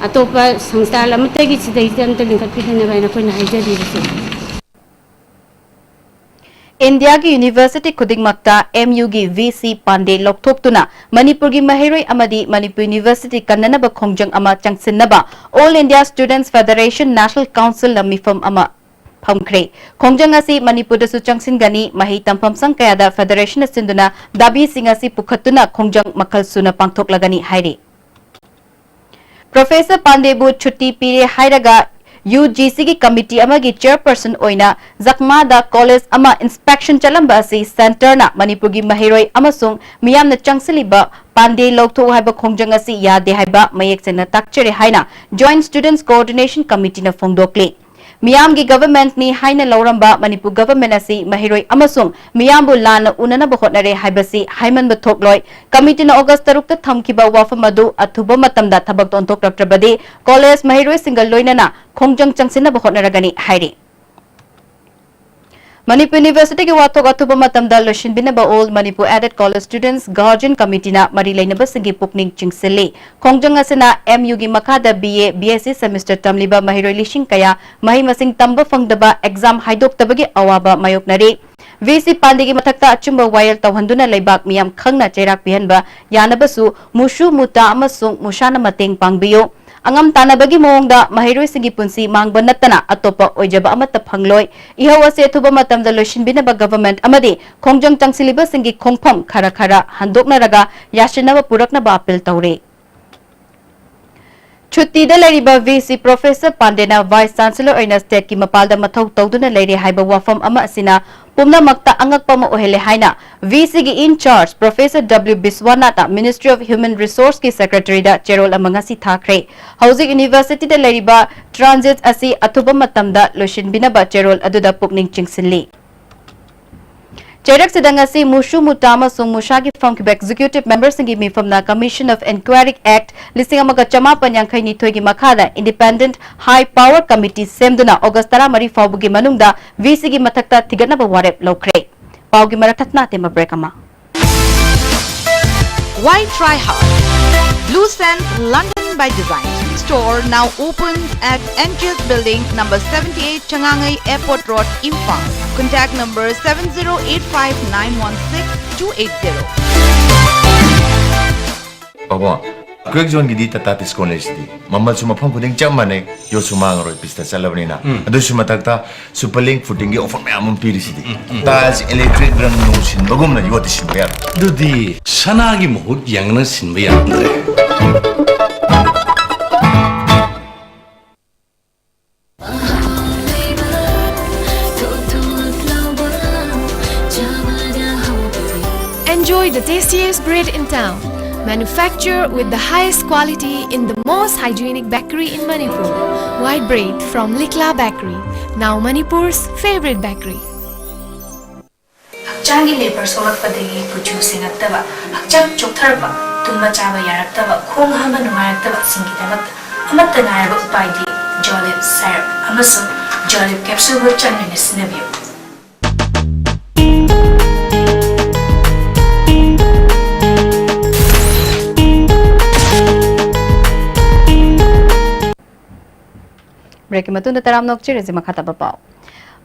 ꯑꯇꯣꯞꯄ ꯁꯪꯁꯊꯥꯟ ꯑꯃꯠꯇꯒꯤ ꯁꯤꯗꯩꯁꯤꯗ ꯑꯝꯇ ꯂꯤꯡꯈꯠꯄꯤꯗꯅꯕ ꯍꯥꯏꯅ ꯑꯩꯈꯣꯏꯅ ꯍꯥꯏꯖꯔꯤꯕꯁꯦ꯫ ꯏꯟꯗꯤꯌꯥꯒꯤ university ꯈꯨꯗꯤꯡꯃꯛꯇ M U ꯒꯤ V C ꯄꯥꯟꯗꯦ ꯂꯧꯊꯣꯛꯇꯨꯅ ꯃꯅꯤꯄꯨꯔꯒꯤ ꯃꯍꯩꯔꯣꯏ ꯑꯃꯗꯤ ꯃꯅꯤꯄꯨꯔ university ꯀꯟꯅꯅꯕ ꯈꯣꯡꯖꯪ ꯑꯃ ꯆꯪꯁꯤꯟꯅꯕ All India Students Federation National Council ꯅ ꯃꯤꯐꯝ ꯑꯃ ꯐꯝꯈ꯭ꯔꯦ꯫ ꯈꯣꯡꯖꯪ ꯑꯁꯤ ꯃꯅꯤꯄꯨꯔꯗꯁꯨ ꯆꯪꯁꯤꯟꯒꯅꯤ, ꯃꯍꯩ ꯇꯝꯐꯝ ꯁꯪ ꯀꯌꯥꯗ federation ꯅ ꯁꯤꯟꯗꯨꯅ ꯗꯥꯕꯤꯁꯤꯡ ꯑꯁꯤ ꯄꯨꯈꯠꯇꯨꯅ ꯈꯣꯡꯖꯪ ꯃꯈꯜ ꯁꯨꯅ ꯄꯥꯡꯊꯣꯛꯂꯒꯅꯤ ꯍꯥꯏꯔꯤ꯫ Professor ꯄꯥꯟꯗꯦꯕꯨ ꯆꯨꯇꯤ ꯄꯤꯔꯦ ꯍꯥꯏꯔꯒ U G C ꯒꯤ committee ꯑꯃꯒꯤ chairperson ꯑꯣꯏꯅ ꯖꯛꯃꯥꯗ college ꯑꯃ inspection ꯆꯠꯂꯝꯕ ꯑꯁꯤ centre ꯅ ꯃꯅꯤꯄꯨꯔꯒꯤ ꯃꯍꯩꯔꯣꯏ ꯑꯃꯁꯨꯡ ꯃꯤꯌꯥꯝꯅ ꯆꯪꯁꯤꯜꯂꯤꯕ ꯄꯥꯟꯗꯦ ꯂꯧꯊꯣꯛꯎ ꯍꯥꯏꯕ ꯈꯣꯡꯖꯪ ꯑꯁꯤ ꯌꯥꯗꯦ ꯍꯥꯏꯕ ꯃꯌꯦꯛ ꯁꯦꯡꯅ ꯇꯥꯛꯆꯔꯦ ꯍꯥꯏꯅ Joint Students Coordination Committee ꯅ ꯐꯣꯡꯗꯣꯛꯂꯤ꯫ ꯃꯤꯌꯥꯝꯒꯤ government ꯅꯤ ꯍꯥꯏꯅ ꯂꯧꯔꯝꯕ ꯃꯅꯤꯄꯨꯔ government ꯑꯁꯤ ꯃꯍꯩꯔꯣꯏ ꯑꯃꯁꯨꯡ ꯃꯤꯌꯥꯝꯕꯨ ꯂꯥꯟꯅ ꯎꯅꯅꯕ ꯍꯣꯠꯅꯔꯦ ꯍꯥꯏꯕꯁꯤ ꯍꯥꯏꯃꯟꯕ ꯊꯣꯛꯂꯣꯏ꯫ Committee ꯅ August ꯇꯔꯨꯛꯇ ꯊꯝꯈꯤꯕ ꯋꯥꯐꯝ ꯑꯗꯨ ꯑꯊꯨꯕ ꯃꯇꯝꯗ ꯊꯕꯛꯇ ꯑꯣꯟꯊꯣꯛꯂꯛꯇ꯭ꯔꯕꯗꯤ college ꯃꯍꯩꯔꯣꯏꯁꯤꯡꯒ ꯂꯣꯏꯅꯅ ꯈꯣꯡꯖꯪ ꯆꯪꯁꯤꯟꯅꯕ ꯍꯣꯠꯅꯔꯒꯅꯤ ꯍꯥꯏꯔꯤ꯫ ꯃꯅꯤꯄꯨꯔ University ꯒꯤ ꯋꯥꯊꯣꯛ ꯑꯊꯨꯕ ꯃꯇꯝꯗ ꯂꯣꯏꯁꯤꯟꯕꯤꯅꯕ All Manipur Aided College Students Guardian Committee ꯅ ꯃꯔꯤ ꯂꯩꯅꯕꯁꯤꯡꯒꯤ ꯄꯨꯛꯅꯤꯡ ꯆꯤꯡꯁꯤꯜꯂꯤ꯫ ꯈꯣꯡꯖꯪ ꯑꯁꯤꯅ M U ꯒꯤ ꯃꯈꯥꯗ B A, B S C semester ꯇꯝꯂꯤꯕ ꯃꯍꯩꯔꯣꯏ ꯂꯤꯁꯤꯡ ꯀꯌꯥ ꯃꯍꯩ ꯃꯁꯤꯡ ꯇꯝꯕ ꯐꯪꯗꯕ, exam ꯍꯥꯏꯗꯣꯛꯇꯕꯒꯤ ꯑꯋꯥꯕ ꯃꯥꯌꯣꯛꯅꯔꯤ꯫ V C ꯄꯥꯟꯗꯦꯒꯤ ꯃꯊꯛꯇ ꯑꯆꯨꯝꯕ ꯋꯥꯌꯦꯜ ꯇꯧꯍꯟꯗꯨꯅ ꯂꯩꯕꯥꯛ ꯃꯤꯌꯥꯝ ꯈꯪꯅ ꯆꯩꯔꯥꯛ ꯄꯤꯍꯟꯕ ꯌꯥꯅꯕꯁꯨ ꯃꯨꯁꯨ ꯃꯨꯇꯥ ꯑꯃꯁꯨꯡ ꯃꯨꯁꯥꯅ ꯃꯇꯦꯡ ꯄꯥꯡꯕꯤꯌꯨ꯫ ꯑꯉꯝ ꯇꯥꯟꯅꯕꯒꯤ ꯃꯑꯣꯡꯗ ꯃꯍꯩꯔꯣꯏꯁꯤꯡꯒꯤ ꯄꯨꯟꯁꯤ ꯃꯥꯡꯕ ꯅꯠꯇꯅ ꯑꯇꯣꯞꯄ ꯑꯣꯏꯖꯕ ꯑꯃꯠꯇ ꯐꯪꯂꯣꯏ꯫ ꯏꯍꯧ ꯑꯁꯤ ꯑꯊꯨꯕ ꯃꯇꯝꯗ ꯂꯣꯏꯁꯤꯟꯕꯤꯅꯕ government ꯑꯃꯗꯤ ꯈꯣꯡꯖꯪ ꯆꯪꯁꯤꯜꯂꯤꯕꯁꯤꯡꯒꯤ ꯈꯣꯡꯐꯝ ꯈꯔ ꯈꯔ ꯍꯟꯗꯣꯛꯅꯔꯒ ꯌꯥꯁꯤꯟꯅꯕ ꯄꯨꯔꯛꯅꯕ appeal ꯇꯧꯔꯤ꯫ ꯁꯨꯇꯤꯗ ꯂꯩꯔꯤꯕ VC Professor ꯄꯥꯟꯗꯦꯅ Vice Chancellor ꯑꯣꯏꯅ stateꯀꯤ ꯃꯄꯥꯜꯗ ꯃꯊꯧ ꯇꯧꯗꯨꯅ ꯂꯩꯔꯦ ꯍꯥꯏꯕ ꯋꯥꯐꯝ ꯑꯃ ꯑꯁꯤꯅ ꯄꯨꯝꯅꯃꯛꯇ ꯑꯉꯛꯄ ꯑꯃ ꯑꯣꯏꯍꯜꯂꯦ ꯍꯥꯏꯅ VCꯒꯤ in charge Professor W ꯕꯤꯁ꯭ꯋꯥꯅꯥꯊꯅ Ministry of Human Resourceꯀꯤ secretaryꯗ ꯆꯦꯔꯣꯜ ꯑꯃ ꯉꯁꯤ ꯊꯥꯈ꯭ꯔꯦ꯫ ꯍꯧꯖꯤꯛ universityꯗ ꯂꯩꯔꯤꯕ transit ꯑꯁꯤ ꯑꯊꯨꯕ ꯃꯇꯝꯗ ꯂꯣꯏꯁꯤꯟꯕꯤꯅꯕ ꯆꯦꯔꯣꯜ ꯑꯗꯨꯗ ꯄꯨꯛꯅꯤꯡ ꯆꯤꯡꯁꯤꯜꯂꯤ꯫ ꯆꯩꯔꯛꯁꯤꯗ ꯉꯁꯤ ꯃꯨꯁꯨ ꯃꯨꯇꯥ ꯑꯃꯁꯨꯡ ꯃꯨꯁꯥꯒꯤ ꯐꯝꯈꯤꯕ executive memberꯁꯤꯡꯒꯤ ꯃꯤꯐꯝꯅ Commission of Inquiry Act ꯂꯤꯁꯤꯡ ꯑꯃꯒ ꯆꯃꯥꯄꯟ ꯌꯥꯡꯈꯩ ꯅꯤꯊꯣꯏꯒꯤ ꯃꯈꯥꯗ independent high power committee ꯁꯦꯝꯗꯨꯅ August ꯇꯔꯥꯃꯔꯤ ꯐꯥꯎꯕꯒꯤ ꯃꯅꯨꯡꯗ VCꯒꯤ ꯃꯊꯛꯇ ꯊꯤꯒꯠꯅꯕ ꯋꯥꯔꯦꯞ ꯂꯧꯈ꯭ꯔꯦ꯫ ꯄꯥꯎꯒꯤ ꯃꯔꯛ ꯊꯠꯅ ꯑꯇꯦꯟꯕ break ꯑꯃ꯫ Why try hard? Blue Sands London by Design. Store now open at N G S Building, number seventy-eight, Changangai Airport Road, Imphal. Contact number seven zero eight five nine one six two eight zero. ꯄꯥꯕꯨꯡ, crack zoneꯒꯤꯗꯤ Tata Tiscon ꯂꯩꯁꯤꯗꯤ꯫ ꯃꯃꯜꯁꯨ ꯃꯐꯝ ꯈꯨꯗꯤꯡ ꯆꯞ ꯃꯥꯟꯅꯩ, ꯌꯣꯠꯁꯨ ꯃꯥꯡꯉꯔꯣꯏ, ꯄꯤꯁꯇ ꯆꯠꯂꯕꯅꯤꯅ꯫ ꯎꯝ꯫ ꯑꯗꯨꯁꯨ ꯃꯊꯛꯇ Super Link Footingꯒꯤ offer ꯃꯌꯥꯝ ꯑꯃ ꯄꯤꯔꯤꯁꯤꯗꯤ꯫ ꯎꯝ, ꯎꯝ꯫ Tiles, electric ꯔꯪ ꯅꯨꯡ ꯁꯤꯟꯕꯒꯨꯝꯅ ꯌꯣꯠꯇꯤ ꯁꯤꯟꯕ ꯌꯥꯔꯣꯏ꯫ ꯑꯗꯨꯗꯤ ꯁꯅꯥꯒꯤ ꯃꯍꯨꯠ ꯌꯥꯡꯅ ꯁꯤꯟꯕ ꯌꯥꯔꯝꯗ꯭ꯔꯦ꯫ Enjoy the tastiest bread in town. Manufactured with the highest quality in the most hygienic bakery in Manipur. White bread from Likla Bakery, now Manipur's favorite bakery. ꯍꯛꯆꯥꯡꯒꯤ ꯂꯦꯕꯔ ꯁꯣꯛꯂꯛꯄꯗꯒꯤ ꯀꯨꯆꯨ ꯁꯦꯡꯉꯛꯇꯕ, ꯍꯛꯆꯥꯡ ꯆꯣꯛꯊꯔꯛꯄ, ꯇꯨꯝꯕ ꯆꯥꯕ ꯌꯥꯔꯛꯇꯕ, ꯈꯣꯡ ꯍꯥꯝꯕ ꯅꯨꯡꯉꯥꯏꯔꯛꯇꯕꯁꯤꯡꯒꯤꯗꯃꯛꯇ ꯑꯃꯠꯇ ꯉꯥꯏꯔꯕ ꯎꯄꯥꯏꯗꯤ Jolib syrup ꯑꯃꯁꯨꯡ Jolib capsuleꯕꯨ ꯆꯥꯟꯕꯤꯅ ꯁꯤꯖꯤꯟꯅꯕꯤꯌꯨ꯫ Breakꯀꯤ ꯃꯇꯨꯡꯗ ꯇꯔꯥꯝꯅ ꯑꯣꯛꯆꯔꯁꯤ꯫ ꯃꯈꯥ ꯇꯥꯕ ꯄꯥꯎ꯫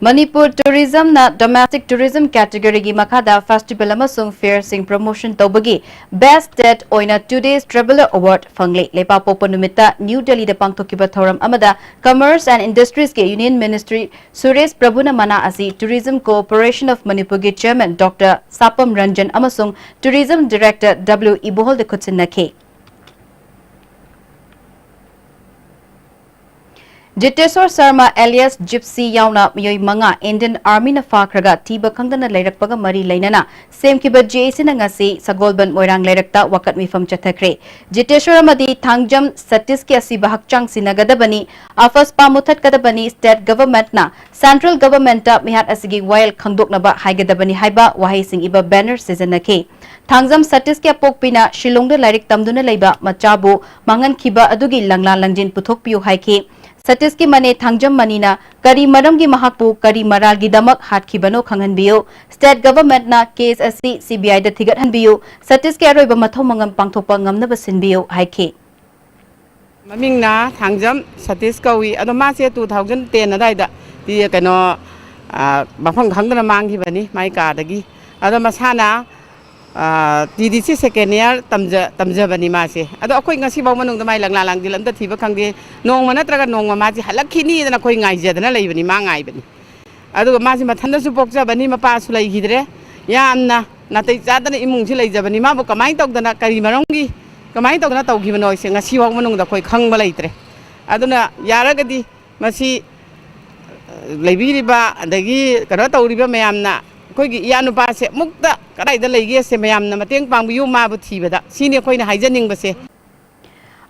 ꯃꯅꯤꯄꯨꯔ ꯇꯨꯔꯤꯖꯝꯅ ꯗꯣꯃꯦꯁꯇꯤꯛ ꯇꯨꯔꯤꯖꯝ ꯀꯦꯇꯦꯒꯣꯔꯤꯒꯤ ꯃꯈꯥꯗ ꯐꯦꯁꯇꯤꯚꯦꯜ ꯑꯃꯁꯨꯡ ꯐꯤꯌꯔꯁꯤꯡ ꯄ꯭ꯔꯃꯣꯁꯟ ꯇꯧꯕꯒꯤ ꯕꯦꯁ꯭ꯠ ꯁ꯭ꯇꯦꯠ ꯑꯣꯏꯅ ꯇꯨ ꯗꯦꯖ ꯇ꯭ꯔꯦꯚꯦꯂꯔ ꯑꯦꯋꯥꯔꯗ ꯐꯪꯂꯦ꯫ ꯂꯩꯕꯥꯛꯄꯣꯛꯄ ꯅꯨꯃꯤꯠꯇ ꯅ꯭ꯌꯨ ꯗꯦꯜꯂꯤꯗ ꯄꯥꯡꯊꯣꯛꯈꯤꯕ ꯊꯧꯔꯝ ꯑꯃꯗ ꯀꯃꯔꯁ ꯑꯦꯟ ꯏꯟꯗꯁꯇ꯭ꯔꯤꯁꯀꯤ ꯌꯨꯅꯤꯌꯟ ꯃꯤꯅꯤꯁꯇ꯭ꯔꯤ ꯁꯨꯔꯦꯁ ꯄ꯭ꯔꯚꯨꯅ ꯃꯅꯥ ꯑꯁꯤ ꯇꯨꯔꯤꯖꯝ ꯀꯣꯑꯣꯄꯔꯦꯁꯟ ꯑꯣꯐ ꯃꯅꯤꯄꯨꯔꯒꯤ ꯆꯦꯌꯔꯃꯦꯟ ꯗꯣꯛꯇꯔ ꯁꯥꯄꯝ ꯔꯟꯖꯟ ꯑꯃꯁꯨꯡ ꯇꯨꯔꯤꯖꯝ ꯗꯤꯔꯦꯛꯇꯔ ꯗꯕ꯭ꯂꯤꯎ ꯏꯕꯣꯍꯜꯗ ꯈꯨꯠꯁꯤꯟꯅꯈꯤ꯫ ꯖꯤꯇꯦꯁꯣꯔ ꯁꯔꯃ alias ꯖꯤꯞꯁꯤ ꯌꯥꯎꯅ ꯃꯤꯑꯣꯏ ꯃꯉꯥ ꯏꯟꯗꯤꯌꯟ ꯑꯥꯔꯃꯤꯅ ꯐꯥꯈ꯭ꯔꯒ ꯊꯤꯕ ꯈꯪꯗꯅ ꯂꯩꯔꯛꯄꯒ ꯃꯔꯤ ꯂꯩꯅꯅ ꯁꯦꯝꯈꯤꯕ ꯖꯦ ꯑꯦ ꯁꯤꯅ ꯉꯁꯤ ꯁꯒꯣꯜꯕꯟ ꯃꯣꯏꯔꯥꯡ ꯂꯩꯔꯛꯇ ꯋꯥꯀꯠ ꯃꯤꯐꯝ ꯆꯠꯊꯈ꯭ꯔꯦ꯫ ꯖꯤꯇꯦꯁꯣꯔ ꯑꯃꯗꯤ ꯊꯥꯡꯖꯝ ꯁꯇꯤꯁꯀꯤ ꯑꯁꯤꯕ ꯍꯛꯆꯥꯡ ꯁꯤꯟꯅꯒꯗꯕꯅꯤ, ꯑꯐꯁꯄꯥ ꯃꯨꯊꯠꯀꯗꯕꯅꯤ, ꯁ꯭ꯇꯦꯠ ꯒꯚꯔꯟꯃꯦꯟꯠꯅ ꯁꯦꯟꯇ꯭ꯔꯦꯜ ꯒꯚꯔꯟꯃꯦꯟꯠꯇ ꯃꯤꯍꯥꯠ ꯑꯁꯤꯒꯤ ꯋꯥꯌꯦꯜ ꯈꯪꯗꯣꯛꯅꯕ ꯍꯥꯏꯒꯗꯕꯅꯤ ꯍꯥꯏꯕ ꯋꯥꯍꯩꯁꯤꯡ ꯏꯕ ꯕꯦꯅꯔ ꯁꯤꯖꯤꯟꯅꯈꯤ꯫ ꯊꯥꯡꯖꯝ ꯁꯇꯤꯁꯀꯤ ꯑꯄꯣꯛꯄꯤꯅ ꯁꯤꯂꯣꯡꯗ ꯂꯥꯏꯔꯤꯛ ꯇꯝꯗꯨꯅ ꯂꯩꯕ ꯃꯆꯥꯕꯨ ꯃꯥꯡꯍꯟꯈꯤꯕ ꯑꯗꯨꯒꯤ ꯂꯪꯂꯥ ꯂꯪꯖꯤꯟ ꯄꯨꯊꯣꯛꯄꯤꯌꯨ ꯍꯥꯏꯈꯤ꯫ ꯁꯇꯤꯁꯀꯤ ꯃꯅꯦ ꯊꯥꯡꯖꯝ ꯃꯅꯤꯅ ꯀꯔꯤ ꯃꯔꯝꯒꯤ ꯃꯍꯥꯛꯄꯨ ꯀꯔꯤ ꯃꯔꯥꯜꯒꯤꯗꯃꯛ ꯍꯥꯠꯈꯤꯕꯅꯣ ꯈꯪꯍꯟꯕꯤꯌꯨ꯫ ꯁ꯭ꯇꯦꯠ ꯒꯚꯔꯟꯃꯦꯟꯠꯅ ꯀꯦꯁ ꯑꯁꯤ ꯁꯤ ꯕꯤ ꯑꯥꯏꯗ ꯊꯤꯒꯠꯍꯟꯕꯤꯌꯨ꯫ ꯁꯇꯤꯁꯀꯤ ꯑꯔꯣꯏꯕ ꯃꯊꯧ ꯃꯉꯝ ꯄꯥꯡꯊꯣꯛꯄ ꯉꯝꯅꯕ ꯁꯤꯟꯕꯤꯌꯨ ꯍꯥꯏꯈꯤ꯫ ꯃꯃꯤꯡꯅ ꯊꯥꯡꯖꯝ ꯁꯇꯤꯁ ꯀꯧꯏ꯫ ꯑꯗꯣ ꯃꯥꯁꯦ two thousand ten ꯑꯗꯥꯏꯗ ꯇꯤ-, ꯀꯩꯅꯣ, ꯑ, ꯃꯐꯝ ꯈꯪꯗꯅ ꯃꯥꯡꯈꯤꯕꯅꯤ ꯃꯥꯏ ꯀꯥꯗꯒꯤ꯫ ꯑꯗꯣ ꯃꯁꯥꯅ, ꯑ, ꯇꯤ ꯗꯤ ꯁꯤ second year ꯇꯝꯖ-, ꯇꯝꯖꯕꯅꯤ ꯃꯥꯁꯦ꯫ ꯑꯗꯣ ꯑꯩꯈꯣꯏ ꯉꯁꯤꯐꯥꯎ ꯃꯅꯨꯡꯗ ꯃꯥꯏ ꯂꯪꯂꯥ ꯂꯪꯖꯤꯜ ꯑꯝꯇ ꯊꯤꯕ ꯈꯪꯗꯦ꯫ ꯅꯣꯡꯃ ꯅꯠꯇ꯭ꯔꯒ ꯅꯣꯡꯃ ꯃꯥꯁꯦ ꯍꯜꯂꯛꯈꯤꯅꯤꯗꯅ ꯑꯩꯈꯣꯏ ꯉꯥꯏꯖꯗꯅ ꯂꯩꯕꯅꯤ, ꯃꯥ ꯉꯥꯏꯕꯅꯤ꯫ ꯑꯗꯨꯒ ꯃꯥꯁꯦ ꯃꯊꯟꯇꯁꯨ ꯄꯣꯛꯆꯕꯅꯤ, ꯃꯄꯥꯁꯨ ꯂꯩꯈꯤꯗ꯭ꯔꯦ꯫ ꯌꯥꯝꯅ ꯅꯥꯇꯩ ꯆꯥꯗꯅ ꯏꯃꯨꯡꯁꯤ ꯂꯩꯖꯕꯅꯤ꯫ ꯃꯥꯕꯨ ꯀꯃꯥꯏꯅ ꯇꯧꯗꯅ, ꯀꯔꯤ ꯃꯔꯝꯒꯤ, ꯀꯃꯥꯏꯅ ꯇꯧꯗꯅ ꯇꯧꯈꯤꯕꯅꯣ ꯍꯥꯏꯁꯦ ꯉꯁꯤ ꯐꯥꯎ ꯃꯅꯨꯡꯗ ꯑꯩꯈꯣꯏ ꯈꯪꯕ ꯂꯩꯇ꯭ꯔꯦ꯫ ꯑꯗꯨꯅ ꯌꯥꯔꯒꯗꯤ ꯃꯁꯤ, ꯑ, ꯂꯩꯕꯤꯔꯤꯕ ꯑꯗꯒꯤ ꯀꯩꯅꯣ ꯇꯧꯔꯤꯕ ꯃꯌꯥꯝꯅ ꯑꯩꯈꯣꯏꯒꯤ ꯏꯌꯥ ꯅꯨꯄꯥꯁꯦ ꯑꯃꯨꯛꯇ ꯀꯗꯥꯏꯗ ꯂꯩꯒꯦꯁꯦ ꯃꯌꯥꯝꯅ ꯃꯇꯦꯡ ꯄꯥꯡꯕꯤꯌꯨ ꯃꯥꯕꯨ ꯊꯤꯕꯗ꯫ ꯁꯤꯅꯤ ꯑꯩꯈꯣꯏꯅ ꯍꯥꯏꯖꯅꯤꯡꯕꯁꯦ꯫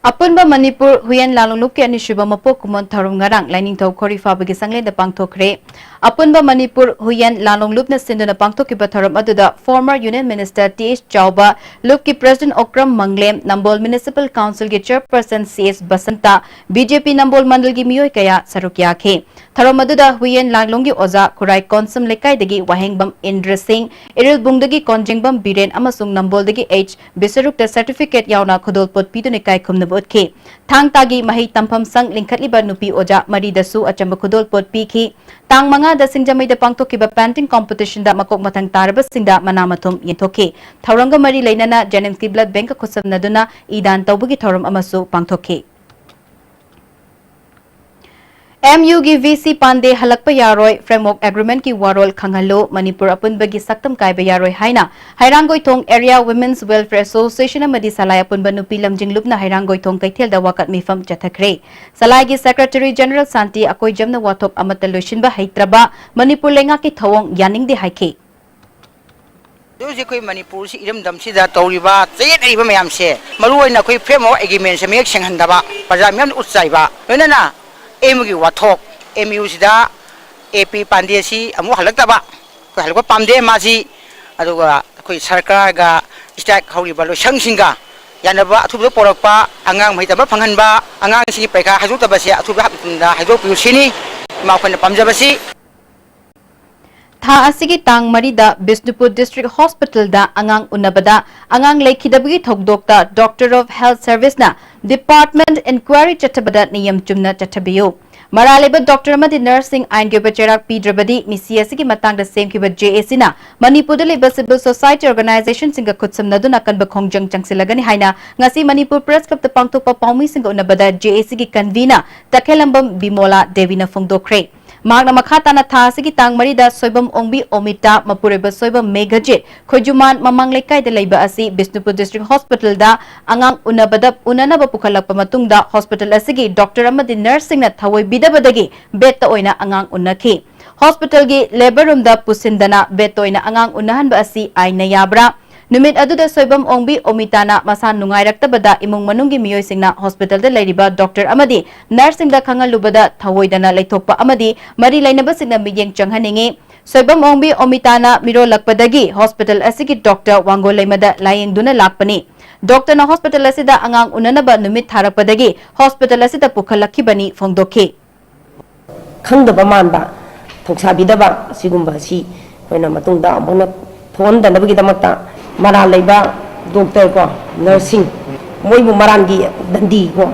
ꯑꯄꯨꯟꯕ ꯃꯅꯤꯄꯨꯔ ꯍꯨꯏꯌꯦꯟ ꯂꯥꯂꯣꯡꯂꯨꯞꯀꯤ ꯑꯅꯤꯁꯨꯕ ꯃꯄꯣꯛ ꯀꯨꯝꯑꯣꯟ ꯊꯧꯔꯝ ꯉꯔꯥꯡ ꯂꯥꯏꯅꯤꯡꯊꯧ ꯈꯣꯔꯤꯐꯥꯕꯒꯤ ꯁꯪꯂꯦꯟꯗ ꯄꯥꯡꯊꯣꯛꯈ꯭ꯔꯦ꯫ ꯑꯄꯨꯟꯕ ꯃꯅꯤꯄꯨꯔ ꯍꯨꯏꯌꯦꯟ ꯂꯥꯂꯣꯡꯂꯨꯞꯅ ꯁꯤꯟꯗꯨꯅ ꯄꯥꯡꯊꯣꯛꯈꯤꯕ ꯊꯧꯔꯝ ꯑꯗꯨꯗ former Union Minister T H ꯆꯥꯎꯕ, ꯂꯨꯞꯀꯤ President ꯑꯣꯀ꯭ꯔꯝ ꯃꯪꯂꯦꯝ, ꯅꯝꯕꯣꯜ Municipal Councilꯒꯤ Chairperson C S Basanta, B J P Nambol ꯃꯟꯗꯜꯒꯤ ꯃꯤꯑꯣꯏ ꯀꯌꯥ ꯁꯔꯨꯛ ꯌꯥꯈꯤ꯫ ꯊꯧꯔꯝ ꯑꯗꯨꯗ ꯍꯨꯏꯌꯦꯟ ꯂꯥꯂꯣꯡꯒꯤ ꯑꯣꯖꯥ ꯈꯨꯔꯥꯏ ꯀꯣꯟꯁꯝ ꯂꯩꯀꯥꯏꯗꯒꯤ ꯋꯥꯍꯦꯡꯕꯝ ꯏꯟꯗ꯭ꯔ ꯁꯤꯡ, ꯏꯔꯤꯜꯕꯨꯡꯗꯒꯤ ꯀꯣꯟꯖꯦꯡꯕꯝ ꯕꯤꯔꯦꯟ ꯑꯃꯁꯨꯡ ꯅꯝꯕꯣꯜꯗꯒꯤ ꯑꯩꯆ ꯕꯤꯁꯔꯨꯛꯇ certificate ꯌꯥꯎꯅ ꯈꯨꯗꯣꯜꯄꯣꯠ ꯄꯤꯗꯨꯅ ꯏꯀꯥꯏ ꯈꯨꯝꯅꯕ ꯎꯠꯈꯤ꯫ ꯊꯥꯡ ꯇꯥꯒꯤ ꯃꯍꯩ ꯇꯝꯐꯝ ꯁꯪ ꯂꯤꯡꯈꯠꯂꯤꯕ ꯅꯨꯄꯤ ꯑꯣꯖꯥ ꯃꯔꯤꯗꯁꯨ ꯑꯆꯝꯕ ꯈꯨꯗꯣꯜꯄꯣꯠ ꯄꯤꯈꯤ꯫ ꯇꯥꯡ ꯃꯉꯥꯗ ꯁꯤꯡꯖꯃꯩꯗ ꯄꯥꯡꯊꯣꯛꯈꯤꯕ painting competitionꯗ ꯃꯀꯣꯛ ꯃꯊꯪ ꯇꯥꯔꯕꯁꯤꯡꯗ ꯃꯅꯥ ꯃꯊꯨꯝ ꯌꯦꯟꯊꯣꯛꯈꯤ꯫ ꯊꯧꯔꯝꯒ ꯃꯔꯤ ꯂꯩꯅꯅ JNIMSꯀꯤ blood bankꯀ ꯈꯨꯠꯁꯝꯅꯗꯨꯅ ꯏ ꯗꯥꯟ ꯇꯧꯕꯒꯤ ꯊꯧꯔꯝ ꯑꯃꯁꯨ ꯄꯥꯡꯊꯣꯛꯈꯤ꯫ MUꯒꯤ VC ꯄꯥꯟꯗꯦ ꯍꯜꯂꯛꯄ ꯌꯥꯔꯣꯏ, framework agreementꯀꯤ ꯋꯥꯔꯣꯜ ꯈꯪꯍꯜꯂꯨ, ꯃꯅꯤꯄꯨꯔ ꯑꯄꯨꯟꯕꯒꯤ ꯁꯛꯇꯝ ꯀꯥꯏꯕ ꯌꯥꯔꯣꯏ ꯍꯥꯏꯅ ꯍꯩꯔꯥꯡꯒꯣꯏꯊꯣꯡ Area Women's Welfare Association ꯑꯃꯗꯤ ꯁꯂꯥꯏ ꯑꯄꯨꯟꯕ ꯅꯨꯄꯤ ꯂꯝꯖꯤꯡ ꯂꯨꯞꯅ ꯍꯩꯔꯥꯡꯒꯣꯏꯊꯣꯡ ꯀꯩꯊꯦꯜꯗ ꯋꯥꯀꯠ ꯃꯤꯐꯝ ꯆꯠꯊꯈ꯭ꯔꯦ꯫ ꯁꯂꯥꯏꯒꯤ Secretary General ꯁꯥꯟꯇꯤ ꯑꯀꯣꯏꯖꯝꯅ ꯋꯥꯊꯣꯛ ꯑꯃꯠꯇ ꯂꯣꯏꯁꯤꯟꯕ ꯍꯩꯇ꯭ꯔꯕ ꯃꯅꯤꯄꯨꯔ ꯂꯩꯉꯥꯛꯀꯤ ꯊꯧꯑꯣꯡ ꯌꯥꯅꯤꯡꯗꯦ ꯍꯥꯏꯈꯤ꯫ ꯍꯧꯖꯤꯛ ꯍꯧꯖꯤꯛ ꯑꯩꯈꯣꯏ ꯃꯅꯤꯄꯨꯔꯁꯤ ꯏꯔꯝꯗꯝꯁꯤꯗ ꯇꯧꯔꯤꯕ ꯆꯌꯦꯠꯅꯔꯤꯕ ꯃꯌꯥꯝꯁꯦ, ꯃꯔꯨꯑꯣꯏꯅ ꯑꯩꯈꯣꯏ framework agreementꯁꯦ ꯃꯌꯦꯛ ꯁꯦꯡꯍꯟꯗꯕ, ꯄ꯭ꯔꯖꯥ ꯃꯤꯌꯥꯝꯅ ꯎꯠ ꯆꯥꯏꯕ, ꯂꯣꯏꯅꯅ MUꯒꯤ ꯋꯥꯊꯣꯛ, MUꯁꯤꯗ AP ꯄꯥꯟꯗꯦꯁꯤ ꯑꯃꯨꯛ ꯍꯜꯂꯛꯇꯕ, ꯑꯩꯈꯣꯏ ꯍꯜꯂꯛꯄ ꯄꯥꯝꯗꯦ ꯃꯥꯁꯤ, ꯑꯗꯨꯒ ꯑꯩꯈꯣꯏ ꯁꯔꯀꯥꯔꯒ strike ꯍꯧꯔꯤꯕ ꯂꯣꯏꯁꯪꯁꯤꯡꯒ ꯌꯥꯅꯕ ꯑꯊꯨꯕꯗ ꯄꯣꯔꯛꯄ, ꯑꯉꯥꯡ ꯃꯍꯩ ꯇꯝꯕ ꯐꯪꯍꯟꯕ, ꯑꯉꯥꯡꯁꯤꯡꯒꯤ ꯄꯔꯤꯈꯥ ꯍꯥꯏꯗꯣꯛꯇꯕꯁꯦ ꯑꯊꯨꯕ ꯃꯇꯝꯗ ꯍꯥꯏꯗꯣꯛꯄꯤꯌꯨ ꯁꯤꯅꯤ ꯃꯈꯣꯏꯅ ꯄꯥꯝꯖꯕꯁꯤ꯫ ꯊꯥ ꯑꯁꯤꯒꯤ ꯇꯥꯡ ꯃꯔꯤꯗ ꯕꯤꯁꯅꯨꯄꯨꯔ District Hospitalꯗ ꯑꯉꯥꯡ ꯎꯅꯕꯗ ꯑꯉꯥꯡ ꯂꯩꯈꯤꯗꯕꯒꯤ ꯊꯧꯗꯣꯛꯇ Doctor of Health Serviceꯅ department inquiry ꯆꯠꯊꯕꯗ ꯅꯤꯌꯝ ꯆꯨꯝꯅ ꯆꯠꯊꯕꯤꯌꯨ꯫ ꯃꯔꯥꯜ ꯂꯩꯕ doctor ꯑꯃꯗꯤ nurseꯁꯤꯡ ꯑꯥꯏꯟꯒꯤ ꯑꯣꯏꯕ ꯆꯩꯔꯥꯛ ꯄꯤꯗ꯭ꯔꯕꯗꯤ ꯃꯤꯁꯤ ꯑꯁꯤꯒꯤ ꯃꯇꯥꯡꯗ ꯁꯦꯝꯈꯤꯕ JACꯅ ꯃꯅꯤꯄꯨꯔꯗ ꯂꯩꯕ civil society organizationꯁꯤꯡꯒ ꯈꯨꯠꯁꯝꯅꯗꯨꯅ ꯑꯀꯟꯕ ꯈꯣꯡꯖꯪ ꯆꯪꯁꯤꯜꯂꯒꯅꯤ ꯍꯥꯏꯅ ꯉꯁꯤ ꯃꯅꯤꯄꯨꯔ Press Clubꯇ ꯄꯥꯡꯊꯣꯛꯄ ꯄꯥꯎꯃꯤꯁꯤꯡꯒ ꯎꯅꯕꯗ JACꯒꯤ convener ꯇꯈꯦꯜꯂꯝꯕꯝ ꯕꯤꯃꯣꯂꯥ ꯗꯦꯕꯤꯅ ꯐꯣꯡꯗꯣꯛꯈ꯭ꯔꯦ꯫ ꯃꯍꯥꯛꯅ ꯃꯈꯥ ꯇꯥꯅ ꯊꯥ ꯑꯁꯤꯒꯤ ꯇꯥꯡ ꯃꯔꯤꯗ ꯁꯣꯏꯕꯝ ꯑꯣꯡꯕꯤ ꯑꯣꯃꯤꯇꯥ, ꯃꯄꯨꯔꯣꯏꯕ ꯁꯣꯏꯕꯝ ꯃꯦꯘꯖꯤꯠ, ꯈꯣꯏꯖꯨꯃꯥꯟ ꯃꯃꯥꯡ ꯂꯩꯀꯥꯏꯗ ꯂꯩꯕ ꯑꯁꯤ ꯕꯤꯁꯅꯨꯄꯨꯔ District Hospitalꯗ ꯑꯉꯥꯡ ꯎꯅꯕꯗ, ꯎꯅꯅꯕ ꯄꯨꯈꯠꯂꯛꯄ ꯃꯇꯨꯡꯗ hospital ꯑꯁꯤꯒꯤ doctor ꯑꯃꯗꯤ nurseꯁꯤꯡꯅ ꯊꯑꯣꯏꯕꯤꯗꯕꯗꯒꯤ bedꯇ ꯑꯣꯏꯅ ꯑꯉꯥꯡ ꯎꯅꯈꯤ꯫ Hospitalꯒꯤ labour roomꯗ ꯄꯨꯁꯤꯟꯗꯅ bedꯇ ꯑꯣꯏꯅ ꯑꯉꯥꯡ ꯎꯅꯍꯟꯕ ꯑꯁꯤ ꯑꯥꯏꯟꯅ ꯌꯥꯕ꯭ꯔꯥ? ꯅꯨꯃꯤꯠ ꯑꯗꯨꯗ ꯁꯣꯏꯕꯝ ꯑꯣꯡꯕꯤ ꯑꯣꯃꯤꯇꯥꯅ ꯃꯁꯥ ꯅꯨꯡꯉꯥꯏꯔꯛꯇꯕꯗ ꯏꯃꯨꯡ ꯃꯅꯨꯡꯒꯤ ꯃꯤꯑꯣꯏꯁꯤꯡꯅ hospitalꯗ ꯂꯩꯔꯤꯕ doctor ꯑꯃꯗꯤ nurseꯁꯤꯡꯗ ꯈꯪꯍꯜꯂꯨꯕꯗ ꯊꯑꯣꯏꯗꯅ ꯂꯩꯊꯣꯛꯄ ꯑꯃꯗꯤ ꯃꯔꯤ ꯂꯩꯅꯕꯁꯤꯡꯅ ꯃꯤꯠꯌꯦꯡ ꯆꯪꯍꯟꯅꯤꯡꯏ꯫ ꯁꯣꯏꯕꯝ ꯑꯣꯡꯕꯤ ꯑꯣꯃꯤꯇꯥꯅ ꯃꯤꯔꯣꯜꯂꯛꯄꯗꯒꯤ hospital ꯑꯁꯤꯒꯤ doctor ꯋꯥꯡꯒꯣꯜ ꯂꯩꯃꯗ ꯂꯥꯌꯦꯡꯗꯨꯅ ꯂꯥꯛꯄꯅꯤ꯫ Doctorꯅ hospital ꯑꯁꯤꯗ ꯑꯉꯥꯡ ꯎꯅꯅꯕ ꯅꯨꯃꯤꯠ ꯊꯥꯔꯛꯄꯗꯒꯤ hospital ꯑꯁꯤꯗ ꯄꯨꯈꯠꯂꯛꯈꯤꯕꯅꯤ ꯐꯣꯡꯗꯣꯛꯈꯤ꯫ ꯈꯪꯗꯕ ꯃꯥꯟꯕ, ꯊꯧꯁꯥꯕꯤꯗꯕ ꯑꯁꯤꯒꯨꯝꯕ ꯑꯁꯤ ꯑꯩꯈꯣꯏꯅ ꯃꯇꯨꯡꯗ ꯑꯃꯨꯛ ꯍꯟꯅ ꯊꯣꯛꯍꯟꯗꯅꯕꯒꯤꯗꯃꯛꯇ ꯃꯔꯥꯜ ꯂꯩꯕ doctor ꯀꯣ, nurseꯁꯤꯡ, ꯃꯣꯏꯕꯨ ꯃꯔꯥꯟꯒꯤ ꯗꯟꯗꯤ ꯀꯣ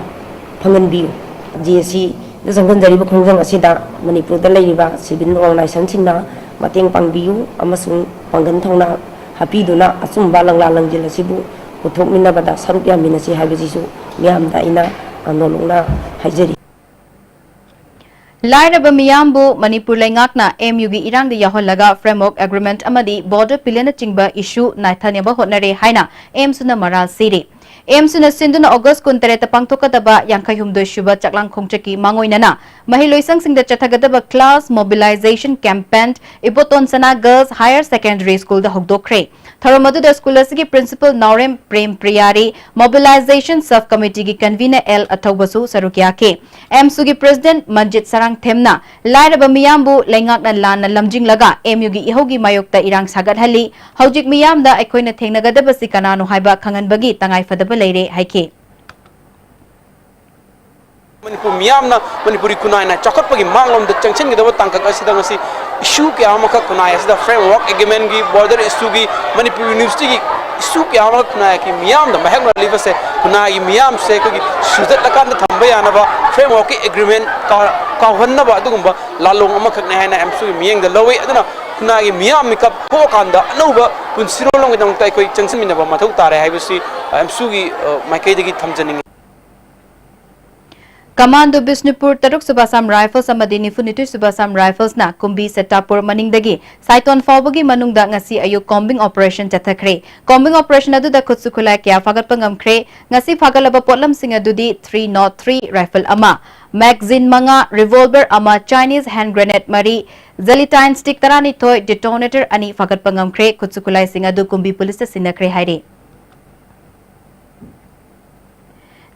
ꯐꯪꯍꯟꯕꯤꯌꯨ꯫ ꯖꯤ ꯑꯦꯁ ꯁꯤꯗ ꯆꯪꯁꯤꯟꯖꯔꯤꯕ ꯈꯣꯡꯖꯪ ꯑꯁꯤꯗ ꯃꯅꯤꯄꯨꯔꯗ ꯂꯩꯔꯤꯕ civil organizationꯁꯤꯡꯅ ꯃꯇꯦꯡ ꯄꯥꯡꯕꯤꯌꯨ ꯑꯃꯁꯨꯡ ꯄꯥꯡꯒꯜ ꯊꯧꯅꯥ ꯍꯥꯞꯄꯤꯗꯨꯅ ꯑꯆꯨꯝꯕ ꯂꯪꯂꯥ ꯂꯪꯖꯦꯜ ꯑꯁꯤꯕꯨ ꯄꯨꯊꯣꯛꯃꯤꯟꯅꯕꯗ ꯁꯔꯨꯛ ꯌꯥꯃꯤꯟꯅꯁꯤ ꯍꯥꯏꯕꯁꯤꯁꯨ ꯃꯤꯌꯥꯝꯗ ꯑꯩꯅ ꯅꯣꯜꯂꯨꯛꯅ ꯍꯥꯏꯖꯔꯤ꯫ ꯂꯥꯏꯔꯕ ꯃꯤꯌꯥꯝꯕꯨ ꯃꯅꯤꯄꯨꯔ ꯂꯩꯉꯥꯛꯅ ꯑꯦꯝ ꯌꯨꯒꯤ ꯏꯔꯥꯡꯗ ꯌꯥꯎꯍꯜꯂꯒ framework agreement ꯑꯃꯗꯤ border pillꯅꯆꯤꯡꯕ issue ꯅꯥꯏꯊꯅꯕ ꯍꯣꯠꯅꯔꯦ ꯍꯥꯏꯅ ꯑꯦꯝꯁꯨꯅ ꯃꯔꯥꯜ ꯁꯤꯔꯤ꯫ ꯑꯦꯝꯁꯨꯅ ꯁꯤꯟꯗꯨꯅ ꯑꯣꯒꯁ ꯀꯨꯟꯇꯔꯦꯠꯇ ꯄꯥꯡꯊꯣꯛꯀꯗꯕ ꯌꯥꯡꯈꯩꯍꯨꯝꯗꯣꯏ ꯁꯨꯕ ꯆꯥꯛꯂꯥꯡ ꯈꯣꯡꯆꯠꯀꯤ ꯃꯥꯡꯑꯣꯏꯅꯅ ꯃꯍꯩꯂꯣꯏꯁꯪꯁꯤꯡꯗ ꯆꯠꯊꯒꯗꯕ class mobilization campaign ꯏꯕꯣꯇꯣꯟ ꯁꯅꯥ Girls Higher Secondary Schoolꯗ ꯍꯧꯗꯣꯛꯈ꯭ꯔꯦ꯫ ꯊꯧꯔꯝ ꯑꯗꯨꯗ ꯁ꯭ꯀꯨꯜ ꯑꯁꯤꯒꯤ principal Naorem Prem Priyari, mobilization sub committeeꯒꯤ convener ꯑꯦꯜ ꯑꯊꯧꯕꯁꯨ ꯁꯔꯨꯛ ꯌꯥꯈꯤ꯫ ꯑꯦꯝꯁꯨꯒꯤ president ꯃꯟꯖꯤꯠ ꯁꯔꯥꯡꯊꯦꯝꯅ ꯂꯥꯏꯔꯕ ꯃꯤꯌꯥꯝꯕꯨ ꯂꯩꯉꯥꯛꯅ ꯂꯥꯟꯅ ꯂꯝꯖꯤꯡꯂꯒ ꯑꯦꯝ ꯌꯨꯒꯤ ꯏꯍꯧꯒꯤ ꯃꯥꯌꯣꯛꯇ ꯏꯔꯥꯡ ꯁꯥꯒꯠꯍꯜꯂꯤ꯫ ꯍꯧꯖꯤꯛ ꯃꯤꯌꯥꯝꯗ ꯑꯩꯈꯣꯏꯅ ꯊꯦꯡꯅꯒꯗꯕꯁꯤ ꯀꯅꯥꯅꯣ ꯍꯥꯏꯕ ꯈꯪꯍꯟꯕꯒꯤ ꯇꯉꯥꯏꯐꯗꯕ ꯂꯩꯔꯦ ꯍꯥꯏꯈꯤ꯫ ꯃꯅꯤꯄꯨꯔ ꯃꯤꯌꯥꯝꯅ ꯃꯅꯤꯄꯨꯔꯤ ꯈꯨꯟꯅꯥꯏꯅ ꯆꯥꯎꯈꯠꯄꯒꯤ ꯃꯥꯡꯂꯣꯝꯗ ꯆꯪꯁꯤꯟꯒꯗꯕ ꯇꯥꯡꯀꯛ ꯑꯁꯤꯗ ꯉꯁꯤ issue ꯀꯌꯥ ꯑꯃꯈꯛ ꯈꯨꯟꯅꯥꯏ ꯑꯁꯤꯗ framework agreementꯒꯤ, border issueꯒꯤ, ꯃꯅꯤꯄꯨꯔ universityꯒꯤ issue ꯀꯌꯥ ꯑꯃꯈꯛ ꯈꯨꯟꯅꯥꯏꯒꯤ ꯃꯤꯌꯥꯝꯗ ꯃꯥꯌꯣꯛꯅꯔꯤꯕꯁꯦ, ꯈꯨꯟꯅꯥꯏꯒꯤ ꯃꯤꯌꯥꯝꯁꯦ ꯑꯩꯈꯣꯏꯒꯤ ꯁꯨꯗꯠꯂꯀꯥꯟꯗ ꯊꯝꯕ ꯌꯥꯅꯕ frameworkꯀꯤ agreement ꯀꯥ-, ꯀꯥꯎꯍꯟꯅꯕ ꯑꯗꯨꯒꯨꯝꯕ ꯂꯥꯜꯂꯣꯡ ꯑꯃꯈꯛꯅꯦ ꯍꯥꯏꯅ ꯑꯦꯝꯁꯨꯒꯤ ꯃꯤꯠꯌꯦꯡꯗ ꯂꯧꯏ꯫ ꯑꯗꯨꯅ ꯈꯨꯟꯅꯥꯏꯒꯤ ꯃꯤꯌꯥꯝ ꯃꯤꯀꯞ ꯊꯣꯛꯑꯀꯥꯟꯗ ꯑꯅꯧꯕ ꯄꯨꯟꯁꯤꯔꯣꯜ ꯑꯃꯒꯤꯗꯃꯛꯇ ꯑꯩꯈꯣꯏ ꯆꯪꯁꯤꯟꯃꯤꯟꯅꯕ ꯃꯊꯧ ꯇꯥꯔꯦ ꯍꯥꯏꯕꯁꯤ ꯑꯦꯝꯁꯨꯒꯤ, ꯑ, ꯃꯥꯏꯀꯩꯗꯒꯤ ꯊꯝꯖꯅꯤꯡꯏ꯫ ꯀꯃꯥꯟꯗꯣ ꯕꯤꯁꯅꯨꯄꯨꯔ, ꯇꯔꯨꯛ ꯁꯨꯕ Assam Rifles ꯑꯃꯗꯤ ꯅꯤꯐꯨ ꯅꯤꯊꯣꯏ ꯁꯨꯕ Assam Riflesꯅ ꯀꯨꯝꯕꯤ ꯁꯦꯇꯥꯄꯨꯔ ꯃꯅꯤꯡꯗꯒꯤ ꯁꯥꯏꯇꯣꯟ ꯐꯥꯎꯕꯒꯤ ꯃꯅꯨꯡꯗ ꯉꯁꯤ ꯑꯌꯨꯛ combing operation ꯆꯠꯊꯈ꯭ꯔꯦ꯫ Combing operation ꯑꯗꯨꯗ ꯈꯨꯠꯁꯨ ꯈꯨꯠꯂꯥꯏ ꯀꯌꯥ ꯐꯥꯒꯠꯄ ꯉꯝꯈ꯭ꯔꯦ꯫ ꯉꯁꯤ ꯐꯥꯒꯠꯂꯕ ꯄꯣꯠꯂꯝꯁꯤꯡ ꯑꯗꯨꯗꯤ three nought three rifle ꯑꯃ, magazine ꯃꯉꯥ, revolver ꯑꯃ, Chinese hand grenade ꯃꯔꯤ, gelatine stick ꯇꯔꯥꯅꯤꯊꯣꯏ, detonator ꯑꯅꯤ ꯐꯥꯒꯠꯄ ꯉꯝꯈ꯭ꯔꯦ꯫ ꯈꯨꯠꯁꯨ ꯈꯨꯠꯂꯥꯏꯁꯤꯡ ꯑꯗꯨ ꯀꯨꯝꯕꯤ ꯄꯨꯂꯤꯁꯇ ꯁꯤꯟꯅꯈ꯭ꯔꯦ ꯍꯥꯏꯔꯤ꯫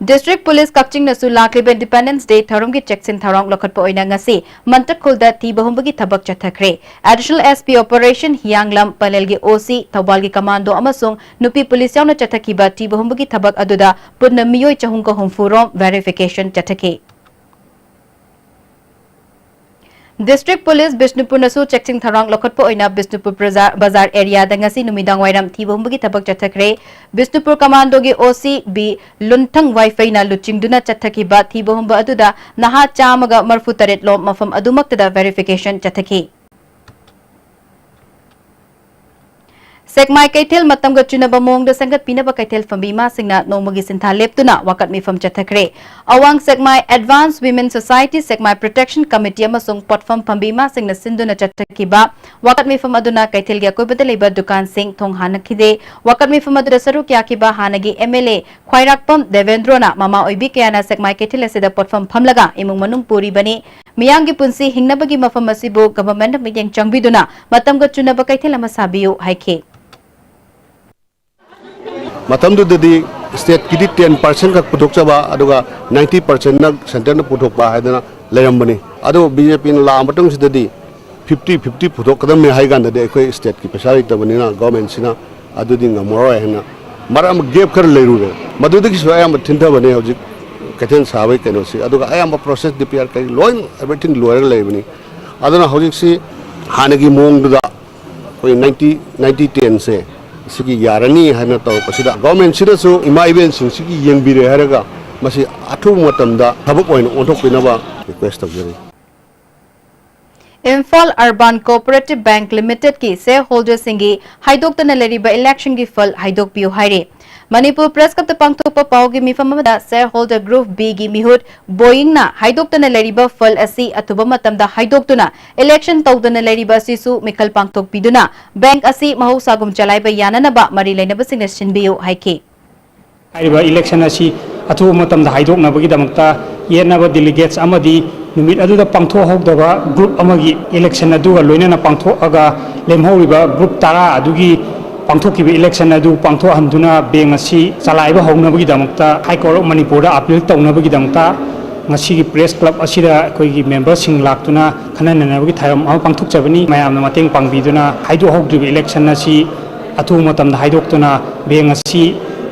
District Police ꯀꯛꯆꯤꯡꯅꯁꯨ ꯂꯥꯛꯂꯤꯕ Independence Day ꯊꯧꯔꯝꯒꯤ ꯆꯦꯛꯁꯤꯟ ꯊꯧꯔꯥꯡ ꯂꯧꯈꯠꯄ ꯑꯣꯏꯅ ꯉꯁꯤ ꯃꯟꯇꯛ ꯈꯨꯜꯗ ꯊꯤꯕ ꯍꯨꯝꯕꯒꯤ ꯊꯕꯛ ꯆꯠꯊꯈ꯭ꯔꯦ꯫ Additional S P Operation ꯍꯤꯌꯥꯡꯂꯝ ꯄꯂꯦꯜꯒꯤ O C, ꯊꯧꯕꯥꯜꯒꯤ commando ꯑꯃꯁꯨꯡ ꯅꯨꯄꯤ ꯄꯨꯂꯤꯁ ꯌꯥꯎꯅ ꯆꯠꯊꯈꯤꯕ ꯊꯤꯕ ꯍꯨꯝꯕꯒꯤ ꯊꯕꯛ ꯑꯗꯨꯗ ꯄꯨꯟꯅ ꯃꯤꯑꯣꯏ ꯆꯍꯨꯝꯒ ꯍꯨꯝꯐꯨ ꯔꯣꯝ verification ꯆꯠꯊꯈꯤ꯫ District Police ꯕꯤꯁꯅꯨꯄꯨꯔꯅꯁꯨ ꯆꯦꯛꯁꯤꯟ ꯊꯧꯔꯥꯡ ꯂꯧꯈꯠꯄ ꯑꯣꯏꯅ ꯕꯤꯁꯅꯨꯄꯨꯔ ꯄ꯭ꯔꯖꯥ ꯕꯖꯥꯔ ꯑꯦꯔꯤꯌꯥꯗ ꯉꯁꯤ ꯅꯨꯃꯤꯗꯥꯡ ꯋꯥꯏꯔꯝ ꯊꯤꯕ ꯍꯨꯝꯕꯒꯤ ꯊꯕꯛ ꯆꯠꯊꯈ꯭ꯔꯦ꯫ ꯕꯤꯁꯅꯨꯄꯨꯔ ꯀꯃꯥꯟꯗꯣꯒꯤ ꯑꯣ ꯁꯤ ꯕꯤ ꯂꯨꯟꯊꯪ ꯋꯥꯏꯐꯩꯅ ꯂꯨꯆꯤꯡꯗꯨꯅ ꯆꯠꯊꯈꯤꯕ ꯊꯤꯕ ꯍꯨꯝꯕ ꯑꯗꯨꯗ ꯅꯍꯥ ꯆꯥꯝꯃꯒ ꯃꯔꯤꯐꯨ ꯇꯔꯦꯠ ꯂꯣꯝ ꯃꯐꯝ ꯑꯗꯨꯃꯛꯇꯗ verification ꯆꯠꯊꯈꯤ꯫ ꯁꯦꯛꯃꯥꯏ ꯀꯩꯊꯦꯜ ꯃꯇꯝꯒ ꯆꯨꯅꯕ ꯃꯑꯣꯡꯗ ꯁꯦꯝꯒꯠꯄꯤꯅꯕ ꯀꯩꯊꯦꯜ ꯐꯝꯕꯤ ꯏꯃꯥꯁꯤꯡꯅ ꯅꯣꯡꯃꯒꯤ ꯁꯤꯟꯊꯥ ꯂꯦꯞꯇꯨꯅ ꯋꯥꯀꯠ ꯃꯤꯐꯝ ꯆꯠꯊꯈ꯭ꯔꯦ꯫ ꯑꯋꯥꯡ ꯁꯦꯛꯃꯥꯏ Advance Women Society, ꯁꯦꯛꯃꯥꯏ Protection Committee ꯑꯃꯁꯨꯡ ꯄꯣꯠꯐꯝ ꯐꯝꯕꯤ ꯏꯃꯥꯁꯤꯡꯅ ꯁꯤꯟꯗꯨꯅ ꯆꯠꯊꯈꯤꯕ ꯋꯥꯀꯠ ꯃꯤꯐꯝ ꯑꯗꯨꯅ ꯀꯩꯊꯦꯜꯒꯤ ꯑꯀꯣꯏꯕꯗ ꯂꯩꯕ ꯗꯨꯀꯥꯟꯁꯤꯡ ꯊꯣꯡ ꯍꯥꯡꯅꯈꯤꯗꯦ꯫ ꯋꯥꯀꯠ ꯃꯤꯐꯝ ꯑꯗꯨꯗ ꯁꯔꯨꯛ ꯌꯥꯈꯤꯕ ꯍꯥꯟꯅꯒꯤ ꯑꯦꯝ ꯑꯦꯜ ꯑꯦ ꯈ꯭ꯋꯥꯏꯔꯥꯛꯄꯝ ꯗꯦꯕꯦꯟꯗ꯭ꯔꯣꯅ ꯃꯃꯥ ꯑꯣꯏꯕꯤ ꯀꯌꯥꯅ ꯁꯦꯛꯃꯥꯏ ꯀꯩꯊꯦꯜ ꯑꯁꯤꯗ ꯄꯣꯠꯐꯝ ꯐꯝꯂꯒ ꯏꯃꯨꯡ ꯃꯅꯨꯡ ꯄꯨꯔꯤꯕꯅꯤ꯫ ꯃꯤꯌꯥꯝꯒꯤ ꯄꯨꯟꯁꯤ ꯍꯤꯡꯅꯕꯒꯤ ꯃꯐꯝ ꯑꯁꯤꯕꯨ ꯒꯚꯔꯟꯃꯦꯟꯠꯅ ꯃꯤꯠꯌꯦꯡ ꯆꯪꯕꯤꯗꯨꯅ ꯃꯇꯝꯒ ꯆꯨꯅꯕ ꯀꯩꯊꯦꯜ ꯑꯃ ꯁꯥꯕꯤꯌꯨ ꯍꯥꯏꯈꯤ꯫ ꯃꯇꯝꯗꯨꯗꯗꯤ ꯁ꯭ꯇꯦꯠꯀꯤꯗꯤ ꯇꯦꯟ ꯄꯥꯔꯁꯦꯟ ꯈꯛ ꯄꯨꯊꯣꯛꯆꯕ, ꯑꯗꯨꯒ ꯅꯥꯏꯟꯇꯤ ꯄꯥꯔꯁꯦꯟꯅ ꯁꯦꯟꯇꯔꯅ ꯄꯨꯊꯣꯛꯄ ꯍꯥꯏꯗꯅ ꯂꯩꯔꯝꯕꯅꯤ꯫ ꯑꯗꯨ ꯕꯤ ꯖꯦ ꯄꯤꯅ ꯂꯥꯛꯑ ꯃꯇꯨꯡꯁꯤꯗꯗꯤ ꯐꯤꯐꯇꯤ ꯐꯤꯐꯇꯤ ꯄꯨꯊꯣꯛꯀꯗꯕꯅꯤ ꯍꯥꯏ ꯀꯥꯟꯗꯗꯤ ꯑꯩꯈꯣꯏ ꯁ꯭ꯇꯦꯠꯀꯤ ꯄꯩꯁꯥ ꯂꯩꯇꯕꯅꯤꯅ ꯒꯣꯔꯃꯦꯟꯁꯤꯅ ꯑꯗꯨꯗꯤ ꯉꯝꯃꯔꯣꯏ ꯍꯥꯏꯅ ꯃꯔꯛ ꯑꯃ ꯒꯦꯞ ꯈꯔ ꯂꯩꯔꯨꯔꯦ꯫ ꯃꯗꯨꯗꯒꯤꯁꯨ ꯑꯌꯥꯝꯕ ꯊꯤꯟꯊꯕꯅꯦ ꯍꯧꯖꯤꯛ ꯀꯩꯊꯦꯜ ꯁꯥꯕꯒꯤ ꯀꯩꯅꯣꯁꯤ꯫ ꯑꯗꯨꯒ ꯑꯌꯥꯝꯕ ꯄ꯭ꯔꯣꯁꯦꯁ, ꯗꯤ ꯄꯤ ꯑꯥꯔ ꯀꯩ ꯂꯣꯏꯅ, ꯑꯦꯚ꯭ꯔꯤꯊꯤꯡ ꯂꯣꯏꯔꯒ ꯂꯩꯕꯅꯤ꯫ ꯑꯗꯨꯅ ꯍꯧꯖꯤꯛꯁꯤ ꯍꯥꯟꯅꯒꯤ ꯃꯑꯣꯡꯗꯨꯗ ꯑꯩꯈꯣꯏ ꯅꯥꯏꯟꯇꯤ, ꯅꯥꯏꯟꯇꯤ ꯇꯦꯟꯁꯦ ꯁꯤꯒꯤ ꯌꯥꯔꯅꯤ ꯍꯥꯏꯅ ꯇꯧꯔꯛꯄꯁꯤꯗ, ꯒꯣꯔꯃꯦꯟꯁꯤꯅꯁꯨ ꯏꯃꯥ ꯏꯕꯦꯟꯁꯤꯡꯁꯤꯒꯤ ꯌꯦꯡꯕꯤꯔꯦ ꯍꯥꯏꯔꯒ ꯃꯁꯤ ꯑꯊꯨꯕ ꯃꯇꯝꯗ ꯊꯕꯛ ꯑꯣꯏꯅ ꯑꯣꯟꯊꯣꯛꯄꯤꯅꯕ ꯔꯤꯀ꯭ꯋꯦꯁ ꯇꯧꯖꯔꯤ꯫ ꯏꯝꯐꯥꯜ ꯑꯔꯕꯥꯟ ꯀꯣꯑꯣꯄꯔꯦꯇꯤꯚ ꯕꯦꯡꯛ ꯂꯤꯃꯤꯇꯦꯗꯀꯤ ꯁꯦꯌꯔ ꯍꯣꯜꯗꯔꯁꯤꯡꯒꯤ ꯍꯥꯏꯗꯣꯛꯇꯅ ꯂꯩꯔꯤꯕ ꯏꯂꯦꯛꯁꯟꯒꯤ ꯐꯜ ꯍꯥꯏꯗꯣꯛꯄꯤꯌꯨ ꯍꯥꯏꯔꯤ꯫ ꯃꯅꯤꯄꯨꯔ ꯄ꯭ꯔꯦꯁ ꯀ꯭ꯂꯕꯇ ꯄꯥꯡꯊꯣꯛꯄ ꯄꯥꯎꯒꯤ ꯃꯤꯐꯝ ꯑꯃꯗ ꯁꯦꯌꯔ ꯍꯣꯜꯗꯔ ꯒ꯭ꯔꯨꯞ ꯕꯤꯒꯤ ꯃꯤꯍꯨꯠ ꯕꯣꯌꯤꯡꯅ ꯍꯥꯏꯗꯣꯛꯇꯅ ꯂꯩꯔꯤꯕ ꯐꯜ ꯑꯁꯤ ꯑꯊꯨꯕ ꯃꯇꯝꯗ ꯍꯥꯏꯗꯣꯛꯇꯨꯅ ꯏꯂꯦꯛꯁꯟ ꯇꯧꯗꯅ ꯂꯩꯔꯤꯕ ꯑꯁꯤꯁꯨ ꯃꯤꯈꯜ ꯄꯥꯡꯊꯣꯛꯄꯤꯗꯨꯅ ꯕꯦꯡꯛ ꯑꯁꯤ ꯃꯍꯧꯁꯥꯒꯨꯝ ꯆꯂꯥꯏꯕ ꯌꯥꯅꯅꯕ ꯃꯔꯤ ꯂꯩꯅꯕꯁꯤꯡꯅ ꯁꯤꯟꯕꯤꯌꯨ ꯍꯥꯏꯈꯤ꯫ ꯍꯥꯏꯔꯤꯕ ꯏꯂꯦꯛꯁꯟ ꯑꯁꯤ ꯑꯊꯨꯕ ꯃꯇꯝꯗ ꯍꯥꯏꯗꯣꯛꯅꯕꯒꯤꯗꯃꯛꯇ ꯌꯦꯠꯅꯕ ꯗꯦꯂꯤꯒꯦꯠꯁ ꯑꯃꯗꯤ ꯅꯨꯃꯤꯠ ꯑꯗꯨꯗ ꯄꯥꯡꯊꯣꯛꯍꯧꯗꯕ ꯒ꯭ꯔꯨꯞ ꯑꯃꯒꯤ ꯏꯂꯦꯛꯁꯟ ꯑꯗꯨꯒ ꯂꯣꯏꯅꯅ ꯄꯥꯡꯊꯣꯛꯑꯒ ꯂꯦꯝꯍꯧꯔꯤꯕ ꯒ꯭ꯔꯨꯞ ꯇꯔꯥ ꯑꯗꯨꯒꯤ ꯄꯥꯡꯊꯣꯛꯈꯤꯕ ꯏꯂꯦꯛꯁꯟ ꯑꯗꯨ ꯄꯥꯡꯊꯣꯛꯍꯟꯗꯨꯅ ꯕꯦꯡꯛ ꯑꯁꯤ ꯆꯂꯥꯏꯕ ꯍꯧꯅꯕꯒꯤꯗꯃꯛꯇ High Court of ꯃꯅꯤꯄꯨꯔꯗ ꯑꯥꯄꯤꯜ ꯇꯧꯅꯕꯒꯤꯗꯃꯛꯇ ꯉꯁꯤꯒꯤ ꯄ꯭ꯔꯦꯁ ꯀ꯭ꯂꯕ ꯑꯁꯤꯗ ꯑꯩꯈꯣꯏꯒꯤ ꯃꯦꯝꯕꯔꯁꯤꯡ ꯂꯥꯛꯇꯨꯅ ꯈꯟꯅ ꯅꯩꯅꯕꯒꯤ ꯊꯧꯔꯝ ꯑꯃ ꯄꯥꯡꯊꯣꯛꯆꯕꯅꯤ꯫ ꯃꯌꯥꯝꯅ ꯃꯇꯦꯡ ꯄꯥꯡꯕꯤꯗꯨꯅ ꯍꯥꯏꯗꯣꯛꯍꯧꯗ꯭ꯔꯤꯕ ꯏꯂꯦꯛꯁꯟ ꯑꯁꯤ ꯑꯊꯨꯕ ꯃꯇꯝꯗ ꯍꯥꯏꯗꯣꯛꯇꯨꯅ ꯕꯦꯡꯛ ꯑꯁꯤ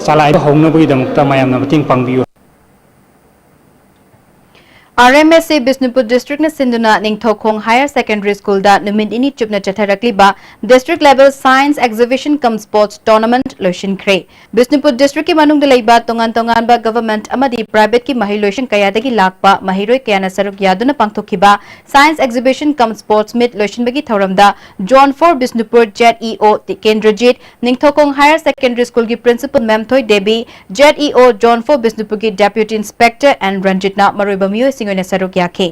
ꯆꯂꯥꯏꯕ ꯍꯧꯅꯕꯒꯤꯗꯃꯛꯇ ꯃꯌꯥꯝꯅ ꯃꯇꯦꯡ ꯄꯥꯡꯕꯤꯌꯨ꯫ RMSA Bishnupur District ꯅ ꯁꯤꯟꯗꯨꯅ ꯅꯤꯡꯊꯧꯈꯣꯡ Higher Secondary School ꯗ ꯅꯨꯃꯤꯠ ꯅꯤꯅꯤ ꯆꯨꯞꯅ ꯆꯠꯊꯔꯛꯂꯤꯕ District Level Science Exhibition cum Sports Tournament ꯂꯣꯏꯁꯤꯟꯈ꯭ꯔꯦ꯫ ꯕꯤꯁꯅꯨꯄꯨꯔ District ꯀꯤ ꯃꯅꯨꯡꯗ ꯂꯩꯕ ꯇꯣꯉꯥꯟ ꯇꯣꯉꯥꯟꯕ government ꯑꯃꯗꯤ private ꯀꯤ ꯃꯍꯩꯂꯣꯏꯁꯪ ꯀꯌꯥꯗꯒꯤ ꯂꯥꯛꯄ ꯃꯍꯩꯔꯣꯏ ꯀꯌꯥꯅ ꯁꯔꯨꯛ ꯌꯥꯗꯨꯅ ꯄꯥꯡꯊꯣꯛꯈꯤꯕ Science Exhibition cum Sports Meet ꯂꯣꯏꯁꯤꯟꯕꯒꯤ ꯊꯧꯔꯝꯗ Zone four Bishnupur ZEO Tikendrajit, Ningthoukhong Higher Secondary School ꯒꯤ Principal ꯃꯦꯝꯊꯣꯏ Devi, ZEO Zone four Bishnupur ꯒꯤ Deputy Inspector N ꯔꯟꯖꯤꯠꯅ ꯃꯔꯨꯑꯣꯏꯕ ꯃꯤꯑꯣꯏꯁꯤꯡ ꯑꯣꯏꯅ ꯁꯔꯨꯛ ꯌꯥꯈꯤ꯫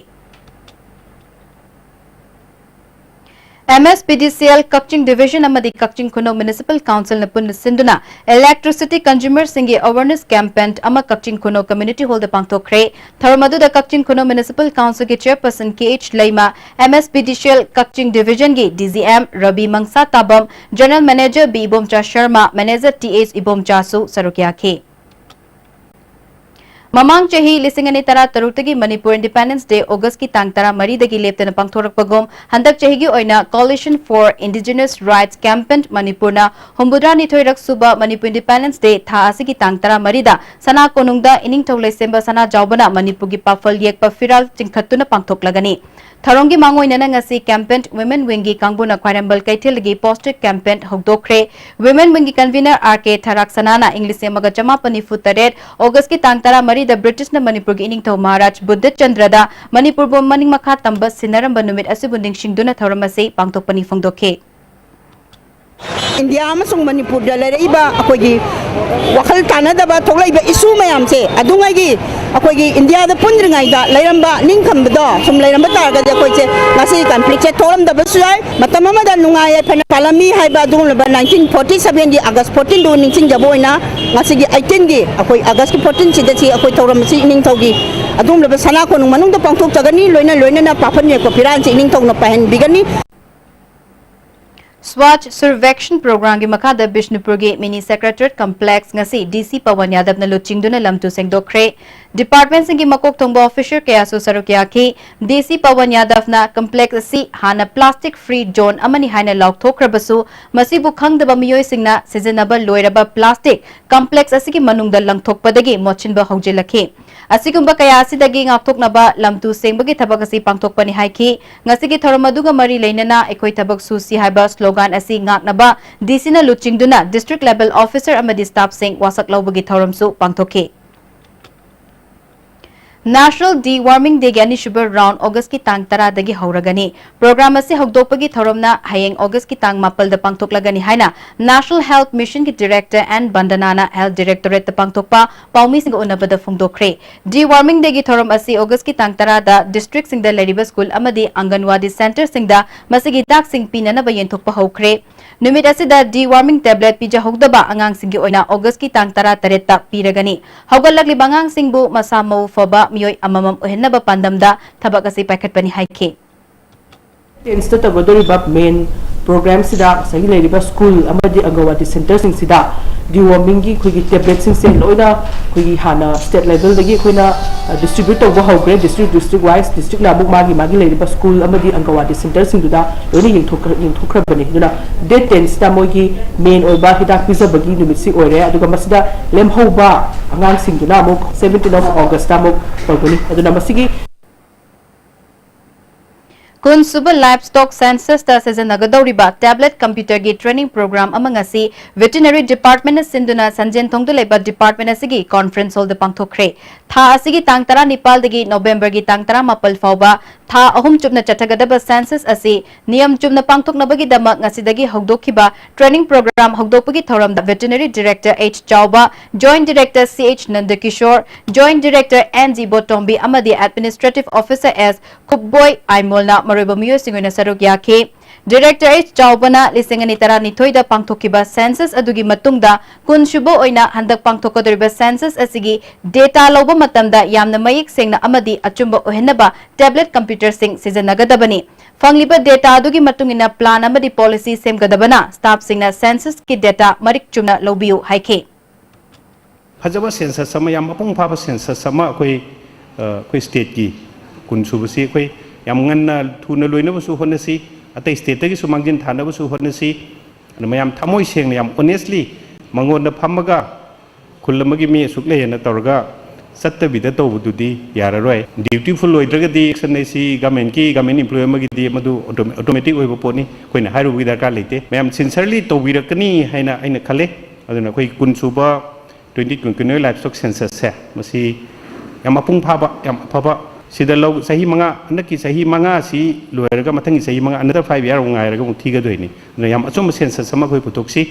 MSPDCL ꯀꯛꯆꯤꯡ Division ꯑꯃꯗꯤ ꯀꯛꯆꯤꯡ ꯈꯨꯅꯧ Municipal Council ꯅ ꯄꯨꯟꯅ ꯁꯤꯟꯗꯨꯅ Electricity Consumer ꯁꯤꯡꯒꯤ Awareness Campaign ꯑꯃ ꯀꯛꯆꯤꯡ ꯈꯨꯅꯧ Community Hall ꯗ ꯄꯥꯡꯊꯣꯛꯈ꯭ꯔꯦ꯫ ꯊꯧꯔꯝ ꯑꯗꯨꯗ ꯀꯛꯆꯤꯡ ꯈꯨꯅꯧ Municipal Council ꯒꯤ Chairperson K H Leima, MSPDCL Kakching Division ꯒꯤ DGM Rabi Mangsa Tabam, General Manager B Ibomcha Sharma, Manager T S ꯏꯕꯣꯝꯆꯥꯁꯨ ꯁꯔꯨꯛ ꯌꯥꯈꯤ꯫ ꯃꯃꯥꯡ ꯆꯍꯤ ꯂꯤꯁꯤꯡ ꯑꯅꯤ ꯇꯔꯥ ꯇꯔꯨꯛꯇꯒꯤ ꯃꯅꯤꯄꯨꯔ Independence Day August ꯀꯤ ꯇꯥꯡ ꯇꯔꯥꯃꯔꯤꯗꯒꯤ ꯂꯦꯞꯇꯅ ꯄꯥꯡꯊꯣꯔꯛꯄꯒꯨꯝ, ꯍꯟꯗꯛ ꯆꯍꯤꯒꯤ ꯑꯣꯏꯅ Coalition for Indigenous Rights Campaign ꯃꯅꯤꯄꯨꯔꯅ ꯍꯨꯝꯐꯨꯇꯔꯥꯅꯤꯊꯣꯏꯔꯛ ꯁꯨꯕ ꯃꯅꯤꯄꯨꯔ Independence Day ꯊꯥ ꯑꯁꯤꯒꯤ ꯇꯥꯡ ꯇꯔꯥꯃꯔꯤꯗ ꯁꯅꯥ ꯀꯣꯅꯨꯡꯗ ꯏꯅꯤꯡꯊꯧ ꯂꯩꯁꯦꯝꯕ ꯁꯅꯥꯖꯥꯎꯕꯅ ꯃꯅꯤꯄꯨꯔꯒꯤ ꯄꯥꯐꯜ ꯌꯦꯛꯄ ꯐꯤꯔꯥꯜ ꯆꯤꯡꯈꯠꯇꯨꯅ ꯄꯥꯡꯊꯣꯛꯂꯒꯅꯤ꯫ ꯊꯧꯔꯝꯒꯤ ꯃꯥꯡꯑꯣꯏꯅꯅ ꯉꯁꯤ Campaign Women Wing ꯒꯤ ꯀꯥꯡꯕꯨꯅ ꯈ꯭ꯋꯥꯏꯔꯝꯕꯟ ꯀꯩꯊꯦꯜꯗꯒꯤ poster campaign ꯍꯧꯗꯣꯛꯈ꯭ꯔꯦ꯫ Women Wing ꯒꯤ convener ꯑꯥꯔ ꯀꯦ ꯊꯔꯥꯛꯁꯅꯥꯅ ꯏꯪ ꯂꯤꯁꯤꯡ ꯑꯃꯒ ꯆꯃꯥꯄꯟ ꯅꯤꯐꯨ ꯇꯔꯦꯠ August ꯀꯤ ꯇꯥꯡ ꯇꯔꯥꯃꯔꯤꯗ British ꯅ ꯃꯅꯤꯄꯨꯔꯒꯤ ꯏꯅꯤꯡꯊꯧ ꯃꯍꯥꯔꯥꯖ ꯕꯨꯙꯆꯟꯗ꯭ꯔꯗ ꯃꯅꯤꯄꯨꯔꯕꯨ ꯃꯅꯤꯡ ꯃꯈꯥ ꯇꯝꯕ ꯁꯤꯟꯅꯔꯝꯕ ꯅꯨꯃꯤꯠ ꯑꯁꯤꯕꯨ ꯅꯤꯡꯁꯤꯡꯗꯨꯅ ꯊꯧꯔꯝ ꯑꯁꯤ ꯄꯥꯡꯊꯣꯛꯄꯅꯤ ꯐꯣꯡꯗꯣꯛꯈꯤ꯫ ꯏꯟꯗꯤꯌꯥ ꯑꯃꯁꯨꯡ ꯃꯅꯤꯄꯨꯔꯗ ꯂꯩꯔꯛꯏꯕ ꯑꯩꯈꯣꯏꯒꯤ ꯋꯥꯈꯜ ꯇꯥꯅꯗꯕ ꯊꯣꯛꯂꯛꯏꯕ issue ꯃꯌꯥꯝꯁꯦ ꯑꯗꯨꯉꯩꯒꯤ ꯑꯩꯈꯣꯏꯒꯤ ꯏꯟꯗꯤꯌꯥꯗ ꯄꯨꯟꯗ꯭ꯔꯤꯉꯩꯗ ꯂꯩꯔꯝꯕ ꯅꯤꯡꯈꯝꯕꯗꯣ ꯁꯨꯝ ꯂꯩꯔꯝꯕ ꯇꯥꯔꯒꯗꯤ ꯑꯩꯈꯣꯏꯁꯦ ꯉꯁꯤ conflict ꯁꯦ ꯊꯣꯛꯂꯝꯗꯕꯁꯨ ꯌꯥꯏ꯫ ꯃꯇꯝ ꯑꯃꯗ ꯅꯨꯡꯉꯥꯏ ꯌꯥꯏꯐꯅ ꯄꯥꯜꯂꯝꯃꯤ ꯍꯥꯏꯕ ꯑꯗꯨꯒꯨꯝꯂꯕ nineteen forty seven ꯒꯤ August fourteen ꯗꯨ ꯅꯤꯡꯁꯤꯡꯖꯕ ꯑꯣꯏꯅ ꯉꯁꯤꯒꯤ eighteen ꯒꯤ ꯑꯩꯈꯣꯏ August ꯀꯤ fourteen ꯁꯤꯗ ꯁꯤ ꯑꯩꯈꯣꯏ ꯊꯧꯔꯝ ꯑꯁꯤ ꯏꯅꯤꯡꯊꯧꯒꯤ ꯑꯗꯨꯒꯨꯝꯂꯕ ꯁꯅꯥ ꯀꯣꯅꯨꯡ ꯃꯅꯨꯡꯗ ꯄꯥꯡꯊꯣꯛꯆꯒꯅꯤ꯫ ꯂꯣꯏꯅ ꯂꯣꯏꯅꯅ ꯄꯥꯐꯜ ꯌꯦꯛꯄ ꯐꯤꯔꯥꯜꯁꯤ ꯏꯅꯤꯡꯊꯧꯅ ꯄꯥꯏꯍꯟꯕꯤꯒꯅꯤ꯫ Swachh Survekshan Program ꯒꯤ ꯃꯈꯥꯗ ꯕꯤꯁꯅꯨꯄꯨꯔꯒꯤ Mini Secretariat Complex ꯉꯁꯤ ꯗꯤ ꯁꯤ ꯄꯋꯟ ꯌꯥꯗꯕꯅ ꯂꯨꯆꯤꯡꯗꯨꯅ ꯂꯝꯇꯨ ꯁꯦꯡꯗꯣꯛꯈ꯭ꯔꯦ꯫ Department ꯁꯤꯡꯒꯤ ꯃꯀꯣꯛ ꯊꯣꯡꯕ officer ꯀꯌꯥꯁꯨ ꯁꯔꯨꯛ ꯌꯥꯈꯤ꯫ ꯗꯤ ꯁꯤ ꯄꯋꯟ ꯌꯥꯗꯕꯅ complex ꯑꯁꯤ ꯍꯥꯟꯅ plastic free zone ꯑꯃꯅꯤ ꯍꯥꯏꯅ ꯂꯥꯎꯊꯣꯛꯈ꯭ꯔꯕꯁꯨ, ꯃꯁꯤꯕꯨ ꯈꯪꯗꯕ ꯃꯤꯑꯣꯏꯁꯤꯡꯅ ꯁꯤꯖꯤꯟꯅꯕ ꯂꯣꯏꯔꯕ plastic complex ꯑꯁꯤꯒꯤ ꯃꯅꯨꯡꯗ ꯂꯪꯊꯣꯛꯄꯗꯒꯤ ꯃꯣꯠꯁꯤꯟꯕ ꯍꯧꯖꯤꯜꯂꯛꯈꯤ꯫ ꯑꯁꯤꯒꯨꯝꯕ ꯀꯌꯥ ꯑꯁꯤꯗꯒꯤ ꯉꯥꯛꯊꯣꯛꯅꯕ ꯂꯝꯇꯨ ꯁꯦꯡꯕꯒꯤ ꯊꯕꯛ ꯑꯁꯤ ꯄꯥꯡꯊꯣꯛꯄꯅꯤ ꯍꯥꯏꯈꯤ꯫ ꯉꯁꯤꯒꯤ ꯊꯧꯔꯝ ꯑꯗꯨꯒ ꯃꯔꯤ ꯂꯩꯅꯅ ꯑꯩꯈꯣꯏ ꯊꯕꯛ ꯁꯨꯁꯤ ꯍꯥꯏꯕ ꯁ꯭ꯂꯣꯒꯥꯟ ꯑꯁꯤ ꯉꯥꯛꯅꯕ ꯗꯤ ꯁꯤꯅ ꯂꯨꯆꯤꯡꯗꯨꯅ district level officer ꯑꯃꯗꯤ staffꯁꯤꯡ ꯋꯥꯁꯛ ꯂꯧꯕꯒꯤ ꯊꯧꯔꯝꯁꯨ ꯄꯥꯡꯊꯣꯛꯈꯤ꯫ National Deworming Dayꯒꯤ ꯑꯅꯤꯁꯨꯕ round Augustꯀꯤ ꯇꯥꯡ ꯇꯔꯥꯗꯒꯤ ꯍꯧꯔꯒꯅꯤ꯫ Program ꯑꯁꯤ ꯍꯧꯗꯣꯛꯄꯒꯤ ꯊꯧꯔꯝꯅ ꯍꯌꯦꯡ Augustꯀꯤ ꯇꯥꯡ ꯃꯥꯄꯜꯗ ꯄꯥꯡꯊꯣꯛꯂꯒꯅꯤ ꯍꯥꯏꯅ National Health Missionꯒꯤ Director ꯑꯦꯟ ꯕꯟꯗꯅꯥꯅ Health Directorateꯇ ꯄꯥꯡꯊꯣꯛꯄ ꯄꯥꯎꯃꯤꯁꯤꯡꯒ ꯎꯅꯕꯗ ꯐꯣꯡꯗꯣꯛꯈ꯭ꯔꯦ꯫ Deworming Dayꯒꯤ ꯊꯧꯔꯝ ꯑꯁꯤ Augustꯀꯤ ꯇꯥꯡ ꯇꯔꯥꯗ districtꯁꯤꯡꯗ ꯂꯩꯔꯤꯕ school ꯑꯃꯗꯤ ꯑꯪꯒꯟꯋꯥꯗꯤ centreꯁꯤꯡꯗ ꯃꯁꯤꯒꯤ ꯍꯤꯗꯥꯛꯁꯤꯡ ꯄꯤꯅꯅꯕ ꯌꯦꯟꯊꯣꯛꯄ ꯍꯧꯈ꯭ꯔꯦ꯫ ꯅꯨꯃꯤꯠ ꯑꯁꯤꯗ deworming tablet ꯄꯤꯖꯍꯧꯗꯕ ꯑꯉꯥꯡꯁꯤꯡꯒꯤ ꯑꯣꯏꯅ Augustꯀꯤ ꯇꯥꯡ ꯇꯔꯥꯇꯔꯦꯠꯇ ꯄꯤꯔꯒꯅꯤ꯫ ꯍꯧꯒꯠꯂꯛꯂꯤꯕ ꯑꯉꯥꯡꯁꯤꯡꯕꯨ ꯃꯁꯥ ꯃꯎ ꯐꯕ ꯃꯤꯑꯣꯏ ꯑꯃꯃꯝ ꯑꯣꯏꯍꯟꯅꯕ ꯄꯥꯟꯗꯝꯗ ꯊꯕꯛ ꯑꯁꯤ ꯄꯥꯏꯈꯠꯄꯅꯤ ꯍꯥꯏꯈꯤ꯫ Tenthꯇ ꯇꯧꯒꯗꯧꯔꯤꯕ main programꯁꯤꯗ ꯉꯁꯥꯏꯒꯤ ꯂꯩꯔꯤꯕ school ꯑꯃꯗꯤ ꯑꯪꯒꯟꯋꯥꯗꯤ centreꯁꯤꯡꯁꯤꯗ dewormingꯒꯤ ꯑꯩꯈꯣꯏꯒꯤ tabletꯁꯤꯡꯁꯦ ꯂꯣꯏꯅ ꯑꯩꯈꯣꯏꯒꯤ ꯍꯥꯟꯅ state levelꯗꯒꯤ ꯑꯩꯈꯣꯏꯅ distribute ꯇꯧꯕ ꯍꯧꯈ꯭ꯔꯦ꯫ District district wise districtꯅ ꯑꯃꯨꯛ ꯃꯥꯒꯤ ꯃꯥꯒꯤ ꯂꯩꯔꯤꯕ school ꯑꯃꯗꯤ ꯑꯪꯒꯟꯋꯥꯗꯤ centreꯁꯤꯡꯗꯨꯗ ꯂꯣꯏꯅ ꯌꯦꯡꯊꯣꯛꯈ꯭ꯔ- ꯌꯦꯡꯊꯣꯛꯈ꯭ꯔꯕꯅꯤ꯫ ꯑꯗꯨꯅ date tenthꯁꯤꯗ ꯃꯣꯏꯒꯤ main ꯑꯣꯏꯕ ꯍꯤꯗꯥꯛ ꯄꯤꯖꯕꯒꯤ ꯅꯨꯃꯤꯠꯁꯤ ꯑꯣꯏꯔꯦ꯫ ꯑꯗꯨꯒ ꯃꯁꯤꯗ ꯂꯦꯝꯍꯧꯕ ꯑꯉꯥꯡꯁꯤꯡꯗꯨꯅ ꯑꯃꯨꯛ seventeenth of Augustꯇ ꯑꯃꯨꯛ ꯇꯧꯒꯅꯤ꯫ ꯑꯗꯨꯅ ꯃꯁꯤꯒꯤ ꯀꯨꯟꯁꯨꯕ livestock censusꯇ ꯁꯤꯖꯤꯟꯅꯒꯗꯧꯔꯤꯕ tablet computerꯒꯤ training program ꯑꯃ ꯉꯁꯤ Veterinary Departmentꯅ ꯁꯤꯟꯗꯨꯅ ꯁꯟꯖꯦꯟꯊꯣꯡꯗ ꯂꯩꯕ department ꯑꯁꯤꯒꯤ conference hallꯗ ꯄꯥꯡꯊꯣꯛꯈ꯭ꯔꯦ꯫ ꯊꯥ ꯑꯁꯤꯒꯤ ꯇꯥꯡ ꯇꯔꯥꯅꯤꯄꯥꯜꯗꯒꯤ Novemberꯒꯤ ꯇꯥꯡ ꯇꯔꯥꯃꯥꯄꯜ ꯐꯥꯎꯕ ꯊꯥ ꯑꯍꯨꯝ ꯆꯨꯞꯅ ꯆꯠꯊꯒꯗꯕ census ꯑꯁꯤ ꯅꯤꯌꯝ ꯆꯨꯝꯅ ꯄꯥꯡꯊꯣꯛꯅꯕꯒꯤꯗꯃꯛ ꯉꯁꯤꯗꯒꯤ ꯍꯧꯗꯣꯛꯈꯤꯕ training program ꯍꯧꯗꯣꯛꯄꯒꯤ ꯊꯧꯔꯝꯗ Veterinary Director H Chaoba, Joint Director C H ꯅꯟꯗꯀꯤꯁꯣꯔ, Joint Director N G Botombi ꯑꯃꯗꯤ Administrative Officer ꯑꯦꯁ ꯈꯨꯞꯕꯣꯏ ꯑꯥꯏꯃꯣꯜꯅ ꯃꯔꯨꯑꯣꯏꯕ ꯃꯤꯑꯣꯏꯁꯤꯡ ꯑꯣꯏꯅ ꯁꯔꯨꯛ ꯌꯥꯈꯤ꯫ Director ꯑꯩꯆ ꯆꯥꯎꯕꯅ ꯂꯤꯁꯤꯡ ꯑꯅꯤ ꯇꯔꯥꯅꯤꯊꯣꯏꯗ ꯄꯥꯡꯊꯣꯛꯈꯤꯕ census ꯑꯗꯨꯒꯤ ꯃꯇꯨꯡꯗ ꯀꯨꯟꯁꯨꯕ ꯑꯣꯏꯅ ꯍꯟꯗꯛ ꯄꯥꯡꯊꯣꯛꯀꯗꯧꯔꯤꯕ census ꯑꯁꯤꯒꯤ data ꯂꯧꯕ ꯃꯇꯝꯗ ꯌꯥꯝꯅ ꯃꯌꯦꯛ ꯁꯦꯡꯅ ꯑꯃꯗꯤ ꯑꯆꯨꯝꯕ ꯑꯣꯏꯍꯟꯅꯕ tablet computerꯁꯤꯡ ꯁꯤꯖꯤꯟꯅꯒꯗꯕꯅꯤ꯫ ꯐꯪꯂꯤꯕ data ꯑꯗꯨꯒꯤ ꯃꯇꯨꯡ ꯏꯟꯅ plan ꯑꯃꯗꯤ policy ꯁꯦꯝꯒꯗꯕꯅ staffꯁꯤꯡꯅ censusꯀꯤ data ꯃꯔꯤꯛ ꯆꯨꯝꯅ ꯂꯧꯕꯤꯌꯨ ꯍꯥꯏꯈꯤ꯫ ꯐꯖꯕ census ꯑꯃ, ꯌꯥꯝ ꯃꯄꯨꯡ ꯐꯥꯕ census ꯑꯃ ꯑꯩꯈꯣꯏ, ꯑ, ꯑꯩꯈꯣꯏ stateꯀꯤ ꯀꯨꯟ ꯁꯨꯕꯁꯤ ꯑꯩꯈꯣꯏ ꯌꯥꯝ ꯉꯟꯅ, ꯊꯨꯅ ꯂꯣꯏꯅꯕꯁꯨ ꯍꯣꯠꯅꯁꯤ, ꯑꯇꯩ stateꯇꯒꯤꯁꯨ ꯃꯥꯡꯖꯤꯟ ꯊꯥꯅꯕꯁꯨ ꯍꯣꯠꯅꯁꯤ꯫ ꯑꯗꯨ ꯃꯌꯥꯝ ꯊꯃꯣꯏ ꯁꯦꯡꯅ, ꯌꯥꯝ honestly ꯃꯉꯣꯟꯗ ꯐꯝꯃꯒ ꯈꯨꯜ ꯑꯃꯒꯤ ꯃꯤ ꯑꯁꯨꯛ ꯂꯩꯌꯦꯅ ꯇꯧꯔꯒ ꯆꯠꯇꯕꯤꯗ ꯇꯧꯕꯗꯨꯗꯤ ꯌꯥꯔꯔꯣꯏ꯫ ꯗ꯭ꯌꯨꯇꯤꯐꯨꯜ ꯑꯣꯏꯗ꯭ꯔꯒꯗꯤ ꯑꯦꯛꯁꯟ ꯑꯁꯤ ꯒꯃꯦꯟꯒꯤ, ꯒꯃꯦꯟ ꯏꯝꯄ꯭ꯂꯣꯌꯤ ꯑꯃꯒꯤꯗꯤ ꯃꯗꯨ ꯑꯣꯇꯣꯃꯦ-, ꯑꯣꯇꯣꯃꯦꯇꯤꯛ ꯑꯣꯏꯕ ꯄꯣꯠꯅꯤ, ꯑꯩꯈꯣꯏꯅ ꯍꯥꯏꯔꯨꯕꯒꯤ ꯗꯔꯀꯥꯔ ꯂꯩꯇꯦ꯫ ꯃꯌꯥꯝ ꯁꯤꯟꯁꯔꯂꯤ ꯇꯧꯕꯤꯔꯛꯀꯅꯤ ꯍꯥꯏꯅ ꯑꯩꯅ ꯈꯜꯂꯤ꯫ ꯑꯗꯨꯅ ꯑꯩꯈꯣꯏ ꯀꯨꯟ ꯁꯨꯕ ꯇ꯭ꯋꯦꯟꯇꯤ ꯇ꯭ꯋꯦꯟꯇꯤ ꯂꯥꯏꯐ ꯁ꯭ꯇꯣꯛ ꯁꯦꯟꯁꯁꯁꯦ ꯃꯁꯤ ꯌꯥꯝ ꯃꯄꯨꯡ ꯐꯥꯕ, ꯌꯥꯝ ꯑꯐꯕ, ꯁꯤꯗ ꯂꯧ ꯆꯍꯤ ꯃꯉꯥ, ꯍꯟꯗꯛꯀꯤ ꯆꯍꯤ ꯃꯉꯥ ꯑꯁꯤ ꯂꯣꯏꯔꯒ ꯃꯊꯪꯒꯤ ꯆꯍꯤ ꯃꯉꯥ, ꯑꯅꯗꯔ ꯐꯥꯏꯚ ꯏꯌꯥꯔ ꯑꯃꯨꯛ ꯉꯥꯏꯔꯒ ꯑꯃꯨꯛ ꯊꯤꯒꯗꯣꯏꯅꯤ꯫ ꯑꯗꯨꯅ ꯌꯥꯝ ꯑꯆꯨꯝꯕ ꯁꯦꯟꯁꯁ ꯑꯃ ꯑꯩꯈꯣꯏ ꯄꯨꯊꯣꯛꯁꯤ꯫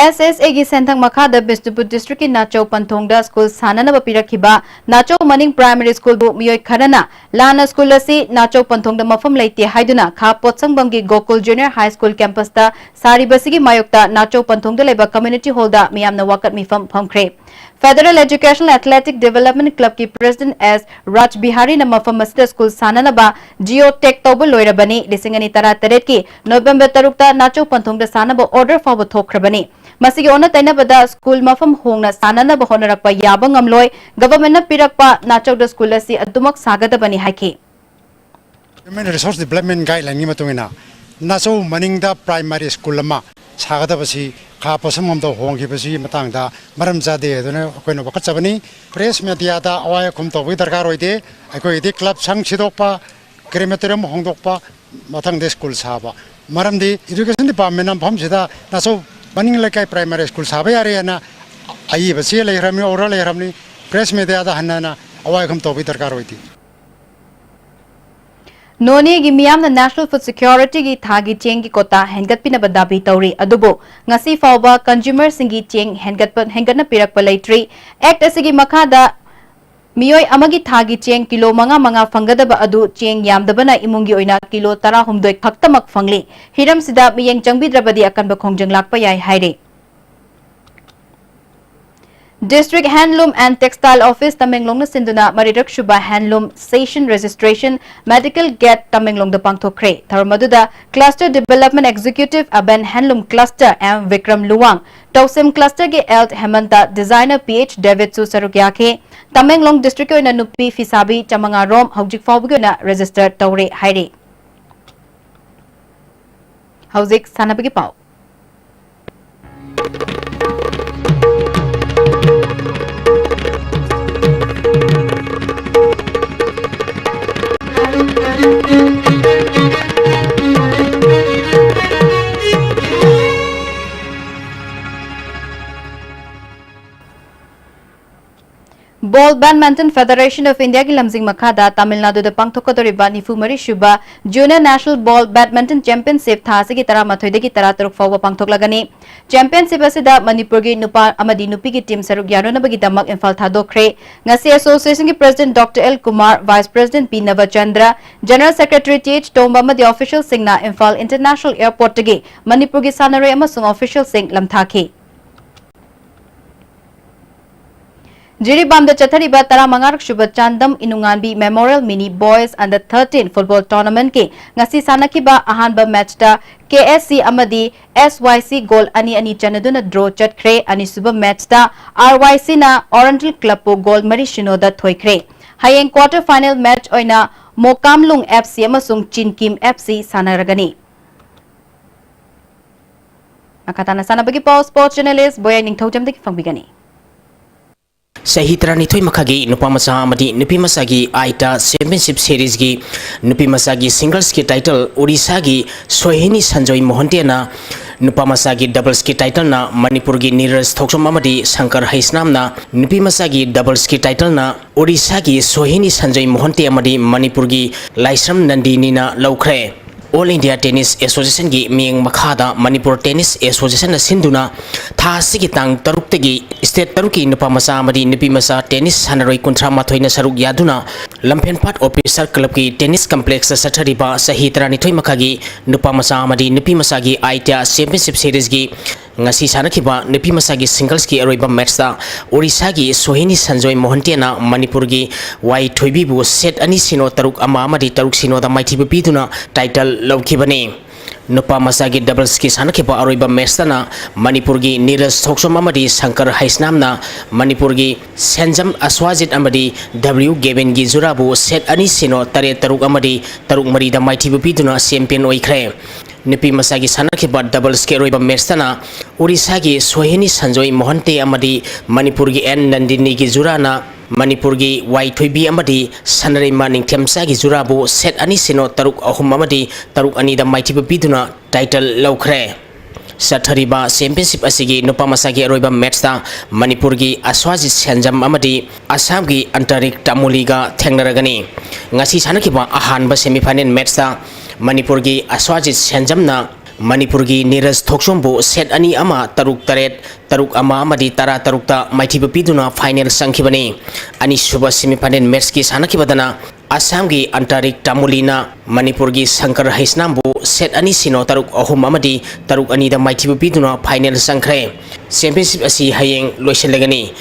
ꯑꯦꯁ ꯑꯦꯁ ꯑꯦꯒꯤ ꯁꯦꯟꯊꯪ ꯃꯈꯥꯗ ꯕꯤꯁꯅꯨꯄꯨꯔ ꯗꯤꯁꯇ꯭ꯔꯤꯛꯀꯤ ꯅꯥꯆꯧ ꯄꯟꯊꯣꯡꯗ ꯁ꯭ꯀꯨꯜ ꯁꯥꯟꯅꯅꯕ ꯄꯤꯔꯛꯈꯤꯕ ꯅꯥꯆꯧ ꯃꯅꯤꯡ ꯄ꯭ꯔꯥꯏꯃꯥꯔꯤ ꯁ꯭ꯀꯨꯜꯕꯨ ꯃꯤꯑꯣꯏ ꯈꯔꯅ ꯂꯥꯟꯅ ꯁ꯭ꯀꯨꯜ ꯑꯁꯤ ꯅꯥꯆꯧ ꯄꯟꯊꯣꯡꯗ ꯃꯐꯝ ꯂꯩꯇꯦ ꯍꯥꯏꯗꯨꯅ ꯈꯥ ꯄꯣꯠꯁꯪꯕꯝꯒꯤ ꯒꯣꯀꯨꯜ ꯖꯨꯅꯤꯌꯔ ꯍꯥꯏ ꯁ꯭ꯀꯨꯜ ꯀꯦꯝꯄꯁꯇ ꯁꯥꯔꯤꯕꯁꯤꯒꯤ ꯃꯥꯌꯣꯛꯇ ꯅꯥꯆꯧ ꯄꯟꯊꯣꯡꯗ ꯂꯩꯕ ꯀꯝꯃ꯭ꯌꯨꯅꯤꯇꯤ ꯍꯣꯜꯗ ꯃꯤꯌꯥꯝꯅ ꯋꯥꯀꯠ ꯃꯤꯐꯝ ꯐꯝꯈ꯭ꯔꯦ꯫ ꯐꯦꯗꯔꯦꯜ ꯑꯦꯖꯨꯀꯦꯁꯅꯦꯜ ꯑꯦꯊꯂꯦꯇꯤꯛ ꯗꯤꯕꯦꯂꯞꯃꯦꯟ ꯀ꯭ꯂꯕꯀꯤ ꯄ꯭ꯔꯦꯁꯤꯗꯦꯟꯠ ꯑꯦꯁ ꯔꯥꯖ ꯕꯤꯍꯥꯔꯤꯅ ꯃꯐꯝ ꯑꯁꯤꯗ ꯁ꯭ꯀꯨꯜ ꯁꯥꯟꯅꯅꯕ ꯖꯤꯑꯣ ꯇꯦꯒ ꯇꯧꯕ ꯂꯣꯏꯔꯕꯅꯤ꯫ ꯂꯤꯁꯤꯡ ꯑꯅꯤ ꯇꯔꯥ ꯇꯔꯦꯠꯀꯤ ꯅꯣꯕꯦꯝꯕꯔ ꯇꯔꯨꯛꯇ ꯅꯥꯆꯧ ꯄꯟꯊꯣꯡꯗ ꯁꯥꯟꯅꯕ ꯑꯣꯔꯗꯔ ꯐꯥꯎꯕ ꯊꯣꯛꯈ꯭ꯔꯕꯅꯤ꯫ ꯃꯁꯤꯒꯤ ꯑꯣꯟꯅ ꯇꯩꯅꯕꯗ ꯁ꯭ꯀꯨꯜ ꯃꯐꯝ ꯍꯣꯡꯅ ꯁꯥꯟꯅꯅꯕ ꯍꯣꯠꯅꯔꯛꯄ ꯌꯥꯕ ꯉꯝꯂꯣꯏ꯫ ꯒꯚꯔꯟꯃꯦꯟꯠꯅ ꯄꯤꯔꯛꯄ ꯅꯥꯆꯧꯗ ꯁ꯭ꯀꯨꯜ ꯑꯁꯤ ꯑꯗꯨꯃꯛ ꯁꯥꯒꯗꯕꯅꯤ ꯍꯥꯏꯈꯤ꯫ Human Resource Development Guideline-ꯒꯤ ꯃꯇꯨꯡ ꯏꯟꯅ ꯅꯥꯆꯧ ꯃꯅꯤꯡꯗ ꯄ꯭ꯔꯥꯏꯃꯥꯔꯤ ꯁ꯭ꯀꯨꯜ ꯑꯃ ꯁꯥꯒꯗꯕꯁꯤ ꯈꯥ ꯄꯣꯠꯁꯪꯕꯝꯗ ꯍꯣꯡꯈꯤꯕꯁꯤꯒꯤ ꯃꯇꯥꯡꯗ ꯃꯔꯝ ꯆꯥꯗꯦ ꯑꯗꯨꯅ ꯑꯩꯈꯣꯏꯅ ꯋꯥꯀꯠꯆꯕꯅꯤ꯫ ꯄ꯭ꯔꯦꯁ ꯃꯦꯗꯤꯌꯥꯗ ꯑꯋꯥꯏ ꯑꯈꯨꯝ ꯇꯧꯕꯒꯤ ꯗꯔꯀꯥꯔ ꯑꯣꯏꯗꯦ꯫ ꯑꯩꯈꯣꯏꯒꯤꯗꯤ ꯀ꯭ꯂꯕ ꯁꯪ ꯁꯤꯗꯣꯛꯄ, ꯀ꯭ꯔꯦꯃꯦꯇꯣꯔꯤꯌꯝ ꯍꯣꯡꯗꯣꯛꯄ, ꯃꯊꯪꯗ ꯁ꯭ꯀꯨꯜ ꯁꯥꯕ꯫ ꯃꯔꯝꯗꯤ ꯏꯗꯨꯀꯦꯁꯟ ꯗꯤꯄꯥꯔꯠꯃꯦꯟꯅ ꯃꯐꯝꯁꯤꯗ ꯅꯥꯆꯧ ꯃꯅꯤꯡ ꯂꯩꯀꯥꯏ ꯄ꯭ꯔꯥꯏꯃꯥꯔꯤ ꯁ꯭ꯀꯨꯜ ꯁꯥꯕ ꯌꯥꯔꯦꯅ ꯑꯏꯕ ꯆꯦ ꯂꯩꯈ꯭ꯔꯕꯅꯤ, ꯑꯣꯔꯗꯔ ꯂꯩꯈ꯭ꯔꯕꯅꯤ꯫ ꯄ꯭ꯔꯦꯁ ꯃꯦꯗꯤꯌꯥꯗ ꯍꯟꯅ ꯍꯟꯅ ꯑꯋꯥꯏ ꯑꯈꯨꯝ ꯇꯧꯕꯒꯤ ꯗꯔꯀꯥꯔ ꯑꯣꯏꯗꯦ꯫ ꯅꯣꯅꯦꯒꯤ ꯃꯤꯌꯥꯝꯅ ꯅꯦꯁꯅꯦꯜ ꯐꯨꯗ ꯁꯦꯀ꯭ꯌꯨꯔꯤꯇꯤꯒꯤ ꯊꯥꯒꯤ ꯆꯦꯡꯒꯤ ꯀꯣꯇꯥ ꯍꯦꯟꯒꯠꯄꯤꯅꯕ ꯗꯥꯕꯤ ꯇꯧꯔꯤ, ꯑꯗꯨꯕꯨ ꯉꯁꯤ ꯐꯥꯎꯕ ꯀꯟꯖꯨꯃꯔꯁꯤꯡꯒꯤ ꯆꯦꯡ ꯍꯦꯟꯒꯠꯄ, ꯍꯦꯟꯒꯠꯅ ꯄꯤꯔꯛꯄ ꯂꯩꯇ꯭ꯔꯤ꯫ ꯑꯦꯛꯠ ꯑꯁꯤꯒꯤ ꯃꯈꯥꯗ ꯃꯤꯑꯣꯏ ꯑꯃꯒꯤ ꯊꯥꯒꯤ ꯆꯦꯡ ꯀꯤꯂꯣ ꯃꯉꯥ ꯃꯉꯥ ꯐꯪꯒꯗꯕ ꯑꯗꯨ ꯆꯦꯡ ꯌꯥꯝꯗꯕꯅ ꯏꯃꯨꯡꯒꯤ ꯑꯣꯏꯅ ꯀꯤꯂꯣ ꯇꯔꯥꯍꯨꯝꯗꯣꯏ ꯈꯛꯇꯃꯛ ꯐꯪꯂꯤ꯫ ꯍꯤꯔꯝꯁꯤꯗ ꯃꯤꯠꯌꯦꯡ ꯆꯪꯕꯤꯗ꯭ꯔꯕꯗꯤ ꯑꯀꯟꯕ ꯈꯣꯡꯖꯪ ꯂꯥꯛꯄ ꯌꯥꯏ ꯍꯥꯏꯔꯤ꯫ District Handloom and Textile Office ꯇꯃꯦꯡꯂꯣꯡꯅ ꯁꯤꯟꯗꯨꯅ ꯃꯔꯤꯔꯛ ꯁꯨꯕ Handloom Session Registration Medical Gate ꯇꯃꯦꯡꯂꯣꯡꯗ ꯄꯥꯡꯊꯣꯛꯈ꯭ꯔꯦ꯫ ꯊꯧꯔꯝ ꯑꯗꯨꯗ Cluster Development Executive Urban Handloom Cluster M Bikram Luwang, Tousim Cluster-ꯒꯤ L Hemanta, designer P H ꯗꯦꯕꯤꯗꯁꯨ ꯁꯔꯨꯛ ꯌꯥꯈꯤ꯫ ꯇꯃꯦꯡꯂꯣꯡ district-ꯀꯤ ꯑꯣꯏꯅ ꯅꯨꯄꯤ ꯐꯤꯁꯥꯕꯤ ꯆꯥꯃꯉꯥ ꯔꯣꯝ ꯍꯧꯖꯤꯛ ꯐꯥꯎꯕꯒꯤ ꯑꯣꯏꯅ register ꯇꯧꯔꯦ ꯍꯥꯏꯔꯤ꯫ ꯍꯧꯖꯤꯛ ꯁꯥꯟꯅꯕꯒꯤ ꯄꯥꯎ꯫ Ball Badminton Federation of Indiaꯒꯤ ꯂꯝꯖꯤꯡ ꯃꯈꯥꯗ ꯇꯥꯃꯤꯜ ꯅꯥꯗꯨꯗ ꯄꯥꯡꯊꯣꯛꯀꯗꯧꯔꯤꯕ ꯅꯤꯐꯨ ꯃꯔꯤ ꯁꯨꯕ Junior National Ball Badminton Championship ꯊꯥ ꯑꯁꯤꯒꯤ ꯇꯔꯥꯃꯥꯊꯣꯏꯗꯒꯤ ꯇꯔꯥꯇꯔꯨꯛ ꯐꯥꯎꯕ ꯄꯥꯡꯊꯣꯛꯂꯒꯅꯤ꯫ Championship ꯑꯁꯤꯗ ꯃꯅꯤꯄꯨꯔꯒꯤ ꯅꯨꯄꯥ ꯑꯃꯗꯤ ꯅꯨꯄꯤꯒꯤ team ꯁꯔꯨꯛ ꯌꯥꯅꯅꯕꯒꯤꯗꯃꯛ ꯏꯝꯐꯥꯜ ꯊꯥꯗꯣꯛꯈ꯭ꯔꯦ꯫ ꯉꯁꯤ associationꯒꯤ president Doctor L Kumar, vice president P Navachandra, general secretary Th Tomba ꯑꯃꯗꯤ officialꯁꯤꯡꯅ ꯏꯝꯐꯥꯜ International Airportꯇꯒꯤ ꯃꯅꯤꯄꯨꯔꯒꯤ ꯁꯥꯟꯅꯔꯣꯏ ꯑꯃꯁꯨꯡ officialꯁꯤꯡ ꯂꯝꯊꯥꯈꯤ꯫ ꯖꯤꯔꯤꯕꯥꯝꯗ ꯆꯠꯊꯔꯤꯕ ꯇꯔꯥꯃꯉꯥꯔꯛ ꯁꯨꯕ Chandam ꯏꯅꯨꯉꯥꯟꯕꯤ Memorial Mini Boys Under thirteen Football Tournamentꯀꯤ ꯉꯁꯤ ꯁꯥꯟꯅꯈꯤꯕ ꯑꯍꯥꯟꯕ matchꯇ K S C ꯑꯃꯗꯤ S Y C goal ꯑꯅꯤ ꯑꯅꯤ ꯆꯟꯅꯗꯨꯅ draw ꯆꯠꯈ꯭ꯔꯦ꯫ ꯑꯅꯤꯁꯨꯕ matchꯇ R Y Cꯅ Oriental Clubꯄꯨ goal ꯃꯔꯤ ꯁꯤꯅꯣꯗ ꯊꯣꯏꯈ꯭ꯔꯦ꯫ ꯍꯌꯦꯡ quarter final match ꯑꯣꯏꯅ ꯃꯣꯀꯥꯝꯂꯨꯡ F C ꯑꯃꯁꯨꯡ ꯆꯤꯟꯀꯤꯝ F C ꯁꯥꯟꯅꯔꯒꯅꯤ꯫ ꯃꯈꯥ ꯇꯥꯅ ꯁꯥꯟꯅꯕꯒꯤ ꯄꯥꯎ sports journalist ꯕꯣꯌꯥꯏ ꯅꯤꯡꯊꯧꯖꯝꯗꯒꯤ ꯐꯪꯕꯤꯒꯅꯤ꯫ ꯆꯍꯤ ꯇꯔꯥꯅꯤꯊꯣꯏ ꯃꯈꯥꯒꯤ ꯅꯨꯄꯥ ꯃꯆꯥ ꯑꯃꯗꯤ ꯅꯨꯄꯤ ꯃꯆꯥꯒꯤ ꯑꯥꯏꯇꯥ Championship Seriesꯀꯤ ꯅꯨꯄꯤ ꯃꯆꯥꯒꯤ singlesꯀꯤ title ꯑꯣꯔꯤꯁꯥꯒꯤ ꯁꯣꯍꯤꯅꯤ ꯁꯟꯖꯣꯏ ꯃꯣꯍꯟꯇꯦꯅ ꯅꯨꯄꯥ ꯃꯆꯥꯒꯤ doublesꯀꯤ titleꯅ ꯃꯅꯤꯄꯨꯔꯒꯤ ꯅꯤꯔꯖ ꯊꯣꯛꯆꯣꯝ ꯑꯃꯗꯤ ꯁꯪꯀꯔ ꯍꯩꯁꯅꯥꯝꯅ, ꯅꯨꯄꯤ ꯃꯆꯥꯒꯤ doublesꯀꯤ titleꯅ ꯑꯣꯔꯤꯁꯥꯒꯤ ꯁꯣꯍꯤꯅꯤ ꯁꯟꯖꯣꯏ ꯃꯣꯍꯟꯇꯦ ꯑꯃꯗꯤ ꯃꯅꯤꯄꯨꯔꯒꯤ ꯂꯥꯏꯁ꯭ꯔꯝ ꯅꯟꯗꯤꯅꯤꯅ ꯂꯧꯈ꯭ꯔꯦ꯫ All India Tennis Associationꯒꯤ ꯃꯤꯠꯌꯦꯡ ꯃꯈꯥꯗ ꯃꯅꯤꯄꯨꯔ Tennis Associationꯅ ꯁꯤꯟꯗꯨꯅ ꯊꯥ ꯑꯁꯤꯒꯤ ꯇꯥꯡ ꯇꯔꯨꯛꯇꯒꯤ state ꯇꯔꯨꯛꯀꯤ ꯅꯨꯄꯥ ꯃꯆꯥ ꯑꯃꯗꯤ ꯅꯨꯄꯤ ꯃꯆꯥ tennis ꯁꯥꯟꯅꯔꯣꯏ ꯀꯨꯟꯊ꯭ꯔꯥ ꯃꯥꯊꯣꯏꯅ ꯁꯔꯨꯛ ꯌꯥꯗꯨꯅ ꯂꯝꯐꯦꯟꯄꯥꯠ Officer Clubꯀꯤ Tennis Complexꯇ ꯆꯠꯊꯔꯤꯕ ꯆꯍꯤ ꯇꯔꯥꯅꯤꯊꯣꯏ ꯃꯈꯥꯒꯤ ꯅꯨꯄꯥ ꯃꯆꯥ ꯑꯃꯗꯤ ꯅꯨꯄꯤ ꯃꯆꯥꯒꯤ ꯑꯥꯏꯇꯤꯌꯥ Championship Seriesꯀꯤ ꯉꯁꯤ ꯁꯥꯟꯅꯈꯤꯕ ꯅꯨꯄꯤ ꯃꯆꯥꯒꯤ singlesꯀꯤ ꯑꯔꯣꯏꯕ matchꯇ ꯑꯣꯔꯤꯁꯥꯒꯤ ꯁꯣꯍꯤꯅꯤ ꯁꯟꯖꯣꯏ ꯃꯣꯍꯟꯇꯦꯅ ꯃꯅꯤꯄꯨꯔꯒꯤ ꯋꯥꯏ ꯊꯣꯏꯕꯤꯕꯨ set ꯑꯅꯤ ꯁꯤꯅꯣ, ꯇꯔꯨꯛ ꯑꯃ ꯑꯃꯗꯤ ꯇꯔꯨꯛ ꯁꯤꯅꯣꯗ ꯃꯥꯏꯊꯤꯕ ꯄꯤꯗꯨꯅ title ꯂꯧꯈꯤꯕꯅꯤ꯫ ꯅꯨꯄꯥ ꯃꯆꯥꯒꯤ doublesꯀꯤ ꯁꯥꯟꯅꯈꯤꯕ ꯑꯔꯣꯏꯕ matchꯇꯅ ꯃꯅꯤꯄꯨꯔꯒꯤ ꯅꯤꯔꯖ ꯊꯣꯛꯆꯣꯝ ꯑꯃꯗꯤ ꯁꯪꯀꯔ ꯍꯩꯁꯅꯥꯝꯅ ꯃꯅꯤꯄꯨꯔꯒꯤ ꯁꯦꯟꯖꯝ ꯑꯁ꯭ꯋꯥꯖꯤꯠ ꯑꯃꯗꯤ W ꯒꯦꯕꯤꯟꯒꯤ ꯖꯨꯔꯥꯕꯨ set ꯑꯅꯤ ꯁꯤꯅꯣ, ꯇꯔꯦꯠ ꯇꯔꯨꯛ ꯑꯃꯗꯤ ꯇꯔꯨꯛ ꯃꯔꯤꯗ ꯃꯥꯏꯊꯤꯕ ꯄꯤꯗꯨꯅ champion ꯑꯣꯏꯈ꯭ꯔꯦ꯫ ꯅꯨꯄꯤ ꯃꯆꯥꯒꯤ ꯁꯥꯟꯅꯈꯤꯕ doublesꯀꯤ ꯑꯔꯣꯏꯕ matchꯇꯅ ꯑꯣꯔꯤꯁꯥꯒꯤ ꯁꯣꯍꯤꯅꯤ ꯁꯟꯖꯣꯏ ꯃꯣꯍꯟꯇꯦ ꯑꯃꯗꯤ ꯃꯅꯤꯄꯨꯔꯒꯤ N ꯅꯟꯗꯤꯅꯤꯒꯤ ꯖꯨꯔꯥꯅ ꯃꯅꯤꯄꯨꯔꯒꯤ ꯋꯥꯏ ꯊꯣꯏꯕꯤ ꯑꯃꯗꯤ ꯁꯅꯔꯩꯃ ꯅꯤꯡꯊꯦꯝꯆꯥꯒꯤ ꯖꯨꯔꯥꯕꯨ set ꯑꯅꯤ ꯁꯤꯅꯣ, ꯇꯔꯨꯛ ꯑꯍꯨꯝ ꯑꯃꯗꯤ ꯇꯔꯨꯛ ꯑꯅꯤꯗ ꯃꯥꯏꯊꯤꯕ ꯄꯤꯗꯨꯅ title ꯂꯧꯈ꯭ꯔꯦ꯫ ꯆꯠꯊꯔꯤꯕ ꯆꯦꯝꯄꯤꯌꯟꯁꯤꯞ ꯑꯁꯤꯒꯤ ꯅꯨꯄꯥ ꯃꯆꯥꯒꯤ ꯑꯔꯣꯏꯕ ꯃꯦꯠꯁꯇ ꯃꯅꯤꯄꯨꯔꯒꯤ ꯑꯁ꯭ꯋꯥꯖꯤꯠ ꯁꯦꯟꯖꯝ ꯑꯃꯗꯤ ꯑꯁꯥꯝꯒꯤ ꯑꯟꯇꯔꯤꯛ ꯇꯥꯃꯨꯂꯤꯒ ꯊꯦꯡꯅꯔꯒꯅꯤ꯫ ꯉꯁꯤ ꯁꯥꯟꯅꯈꯤꯕ ꯑꯍꯥꯟꯕ ꯁꯦꯃꯤꯐꯥꯏꯅꯦꯜ ꯃꯦꯠꯁꯇ ꯃꯅꯤꯄꯨꯔꯒꯤ ꯑꯁ꯭ꯋꯥꯖꯤꯠ ꯁꯦꯟꯖꯝꯅ ꯃꯅꯤꯄꯨꯔꯒꯤ ꯅꯤꯔꯖ ꯊꯣꯛꯆꯣꯝꯕꯨ ꯁꯦꯠ ꯑꯅꯤ ꯑꯃ, ꯇꯔꯨꯛ ꯇꯔꯦꯠ, ꯇꯔꯨꯛ ꯑꯃ ꯑꯃꯗꯤ ꯇꯔꯥ ꯇꯔꯨꯛꯇ ꯃꯥꯏꯊꯤꯕ ꯄꯤꯗꯨꯅ ꯐꯥꯏꯅꯦꯜ ꯆꯪꯈꯤꯕꯅꯤ꯫ ꯑꯅꯤꯁꯨꯕ ꯁꯦꯃꯤꯐꯥꯏꯅꯦꯜ ꯃꯦꯠꯁꯀꯤ ꯁꯥꯟꯅꯈꯤꯕꯗꯅ ꯑꯁꯥꯝꯒꯤ ꯑꯟꯇꯔꯤꯛ ꯇꯥꯃꯨꯂꯤꯅ ꯃꯅꯤꯄꯨꯔꯒꯤ ꯁꯪꯀꯔ ꯍꯩꯁꯅꯥꯝꯕꯨ ꯁꯦꯠ ꯑꯅꯤ ꯁꯤꯅꯣ, ꯇꯔꯨꯛ ꯑꯍꯨꯝ ꯑꯃꯗꯤ ꯇꯔꯨꯛ ꯑꯅꯤꯗ ꯃꯥꯏꯊꯤꯕ ꯄꯤꯗꯨꯅ ꯐꯥꯏꯅꯦꯜ ꯆꯪꯈ꯭ꯔꯦ꯫ ꯆꯦꯝꯄꯤꯌꯟꯁꯤꯞ ꯑꯁꯤ ꯍꯌꯦꯡ ꯂꯣꯏꯁꯤꯜꯂꯒꯅꯤ꯫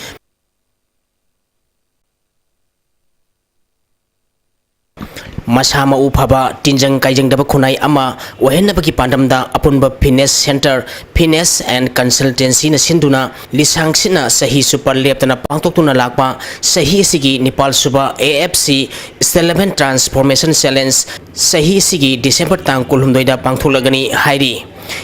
ꯃꯁꯥ ꯃꯎ ꯐꯕ, ꯇꯤꯟꯖꯪ ꯀꯥꯏꯖꯪꯗꯕ ꯈꯨꯟꯅꯥꯏ ꯑꯃ ꯑꯣꯏꯍꯟꯅꯕꯒꯤ ꯄꯥꯟꯗꯝꯗ ꯑꯄꯨꯟꯕ ꯐꯤꯠꯅꯦꯁ ꯁꯦꯟꯇꯔ, ꯐꯤꯠꯅꯦꯁ ꯑꯦꯟ ꯀꯟꯁꯜꯇꯦꯟꯁꯤꯅ ꯁꯤꯟꯗꯨꯅ ꯂꯤꯁꯥꯡ ꯁꯤꯠꯅ ꯆꯍꯤ ꯆꯨꯞꯄ ꯂꯦꯞꯇꯅ ꯄꯥꯡꯊꯣꯛꯇꯨꯅ ꯂꯥꯛꯄ ꯆꯍꯤ ꯑꯁꯤꯒꯤ ꯅꯤꯄꯥꯜ ꯁꯨꯕ A F C State Level Transformation Challenge ꯆꯍꯤ ꯑꯁꯤꯒꯤ ꯗꯤꯁꯦꯝꯕꯔ ꯇꯥꯡ ꯀꯨꯟꯍꯨꯝꯗꯣꯏꯗ ꯄꯥꯡꯊꯣꯛꯂꯒꯅꯤ ꯍꯥꯏꯔꯤ꯫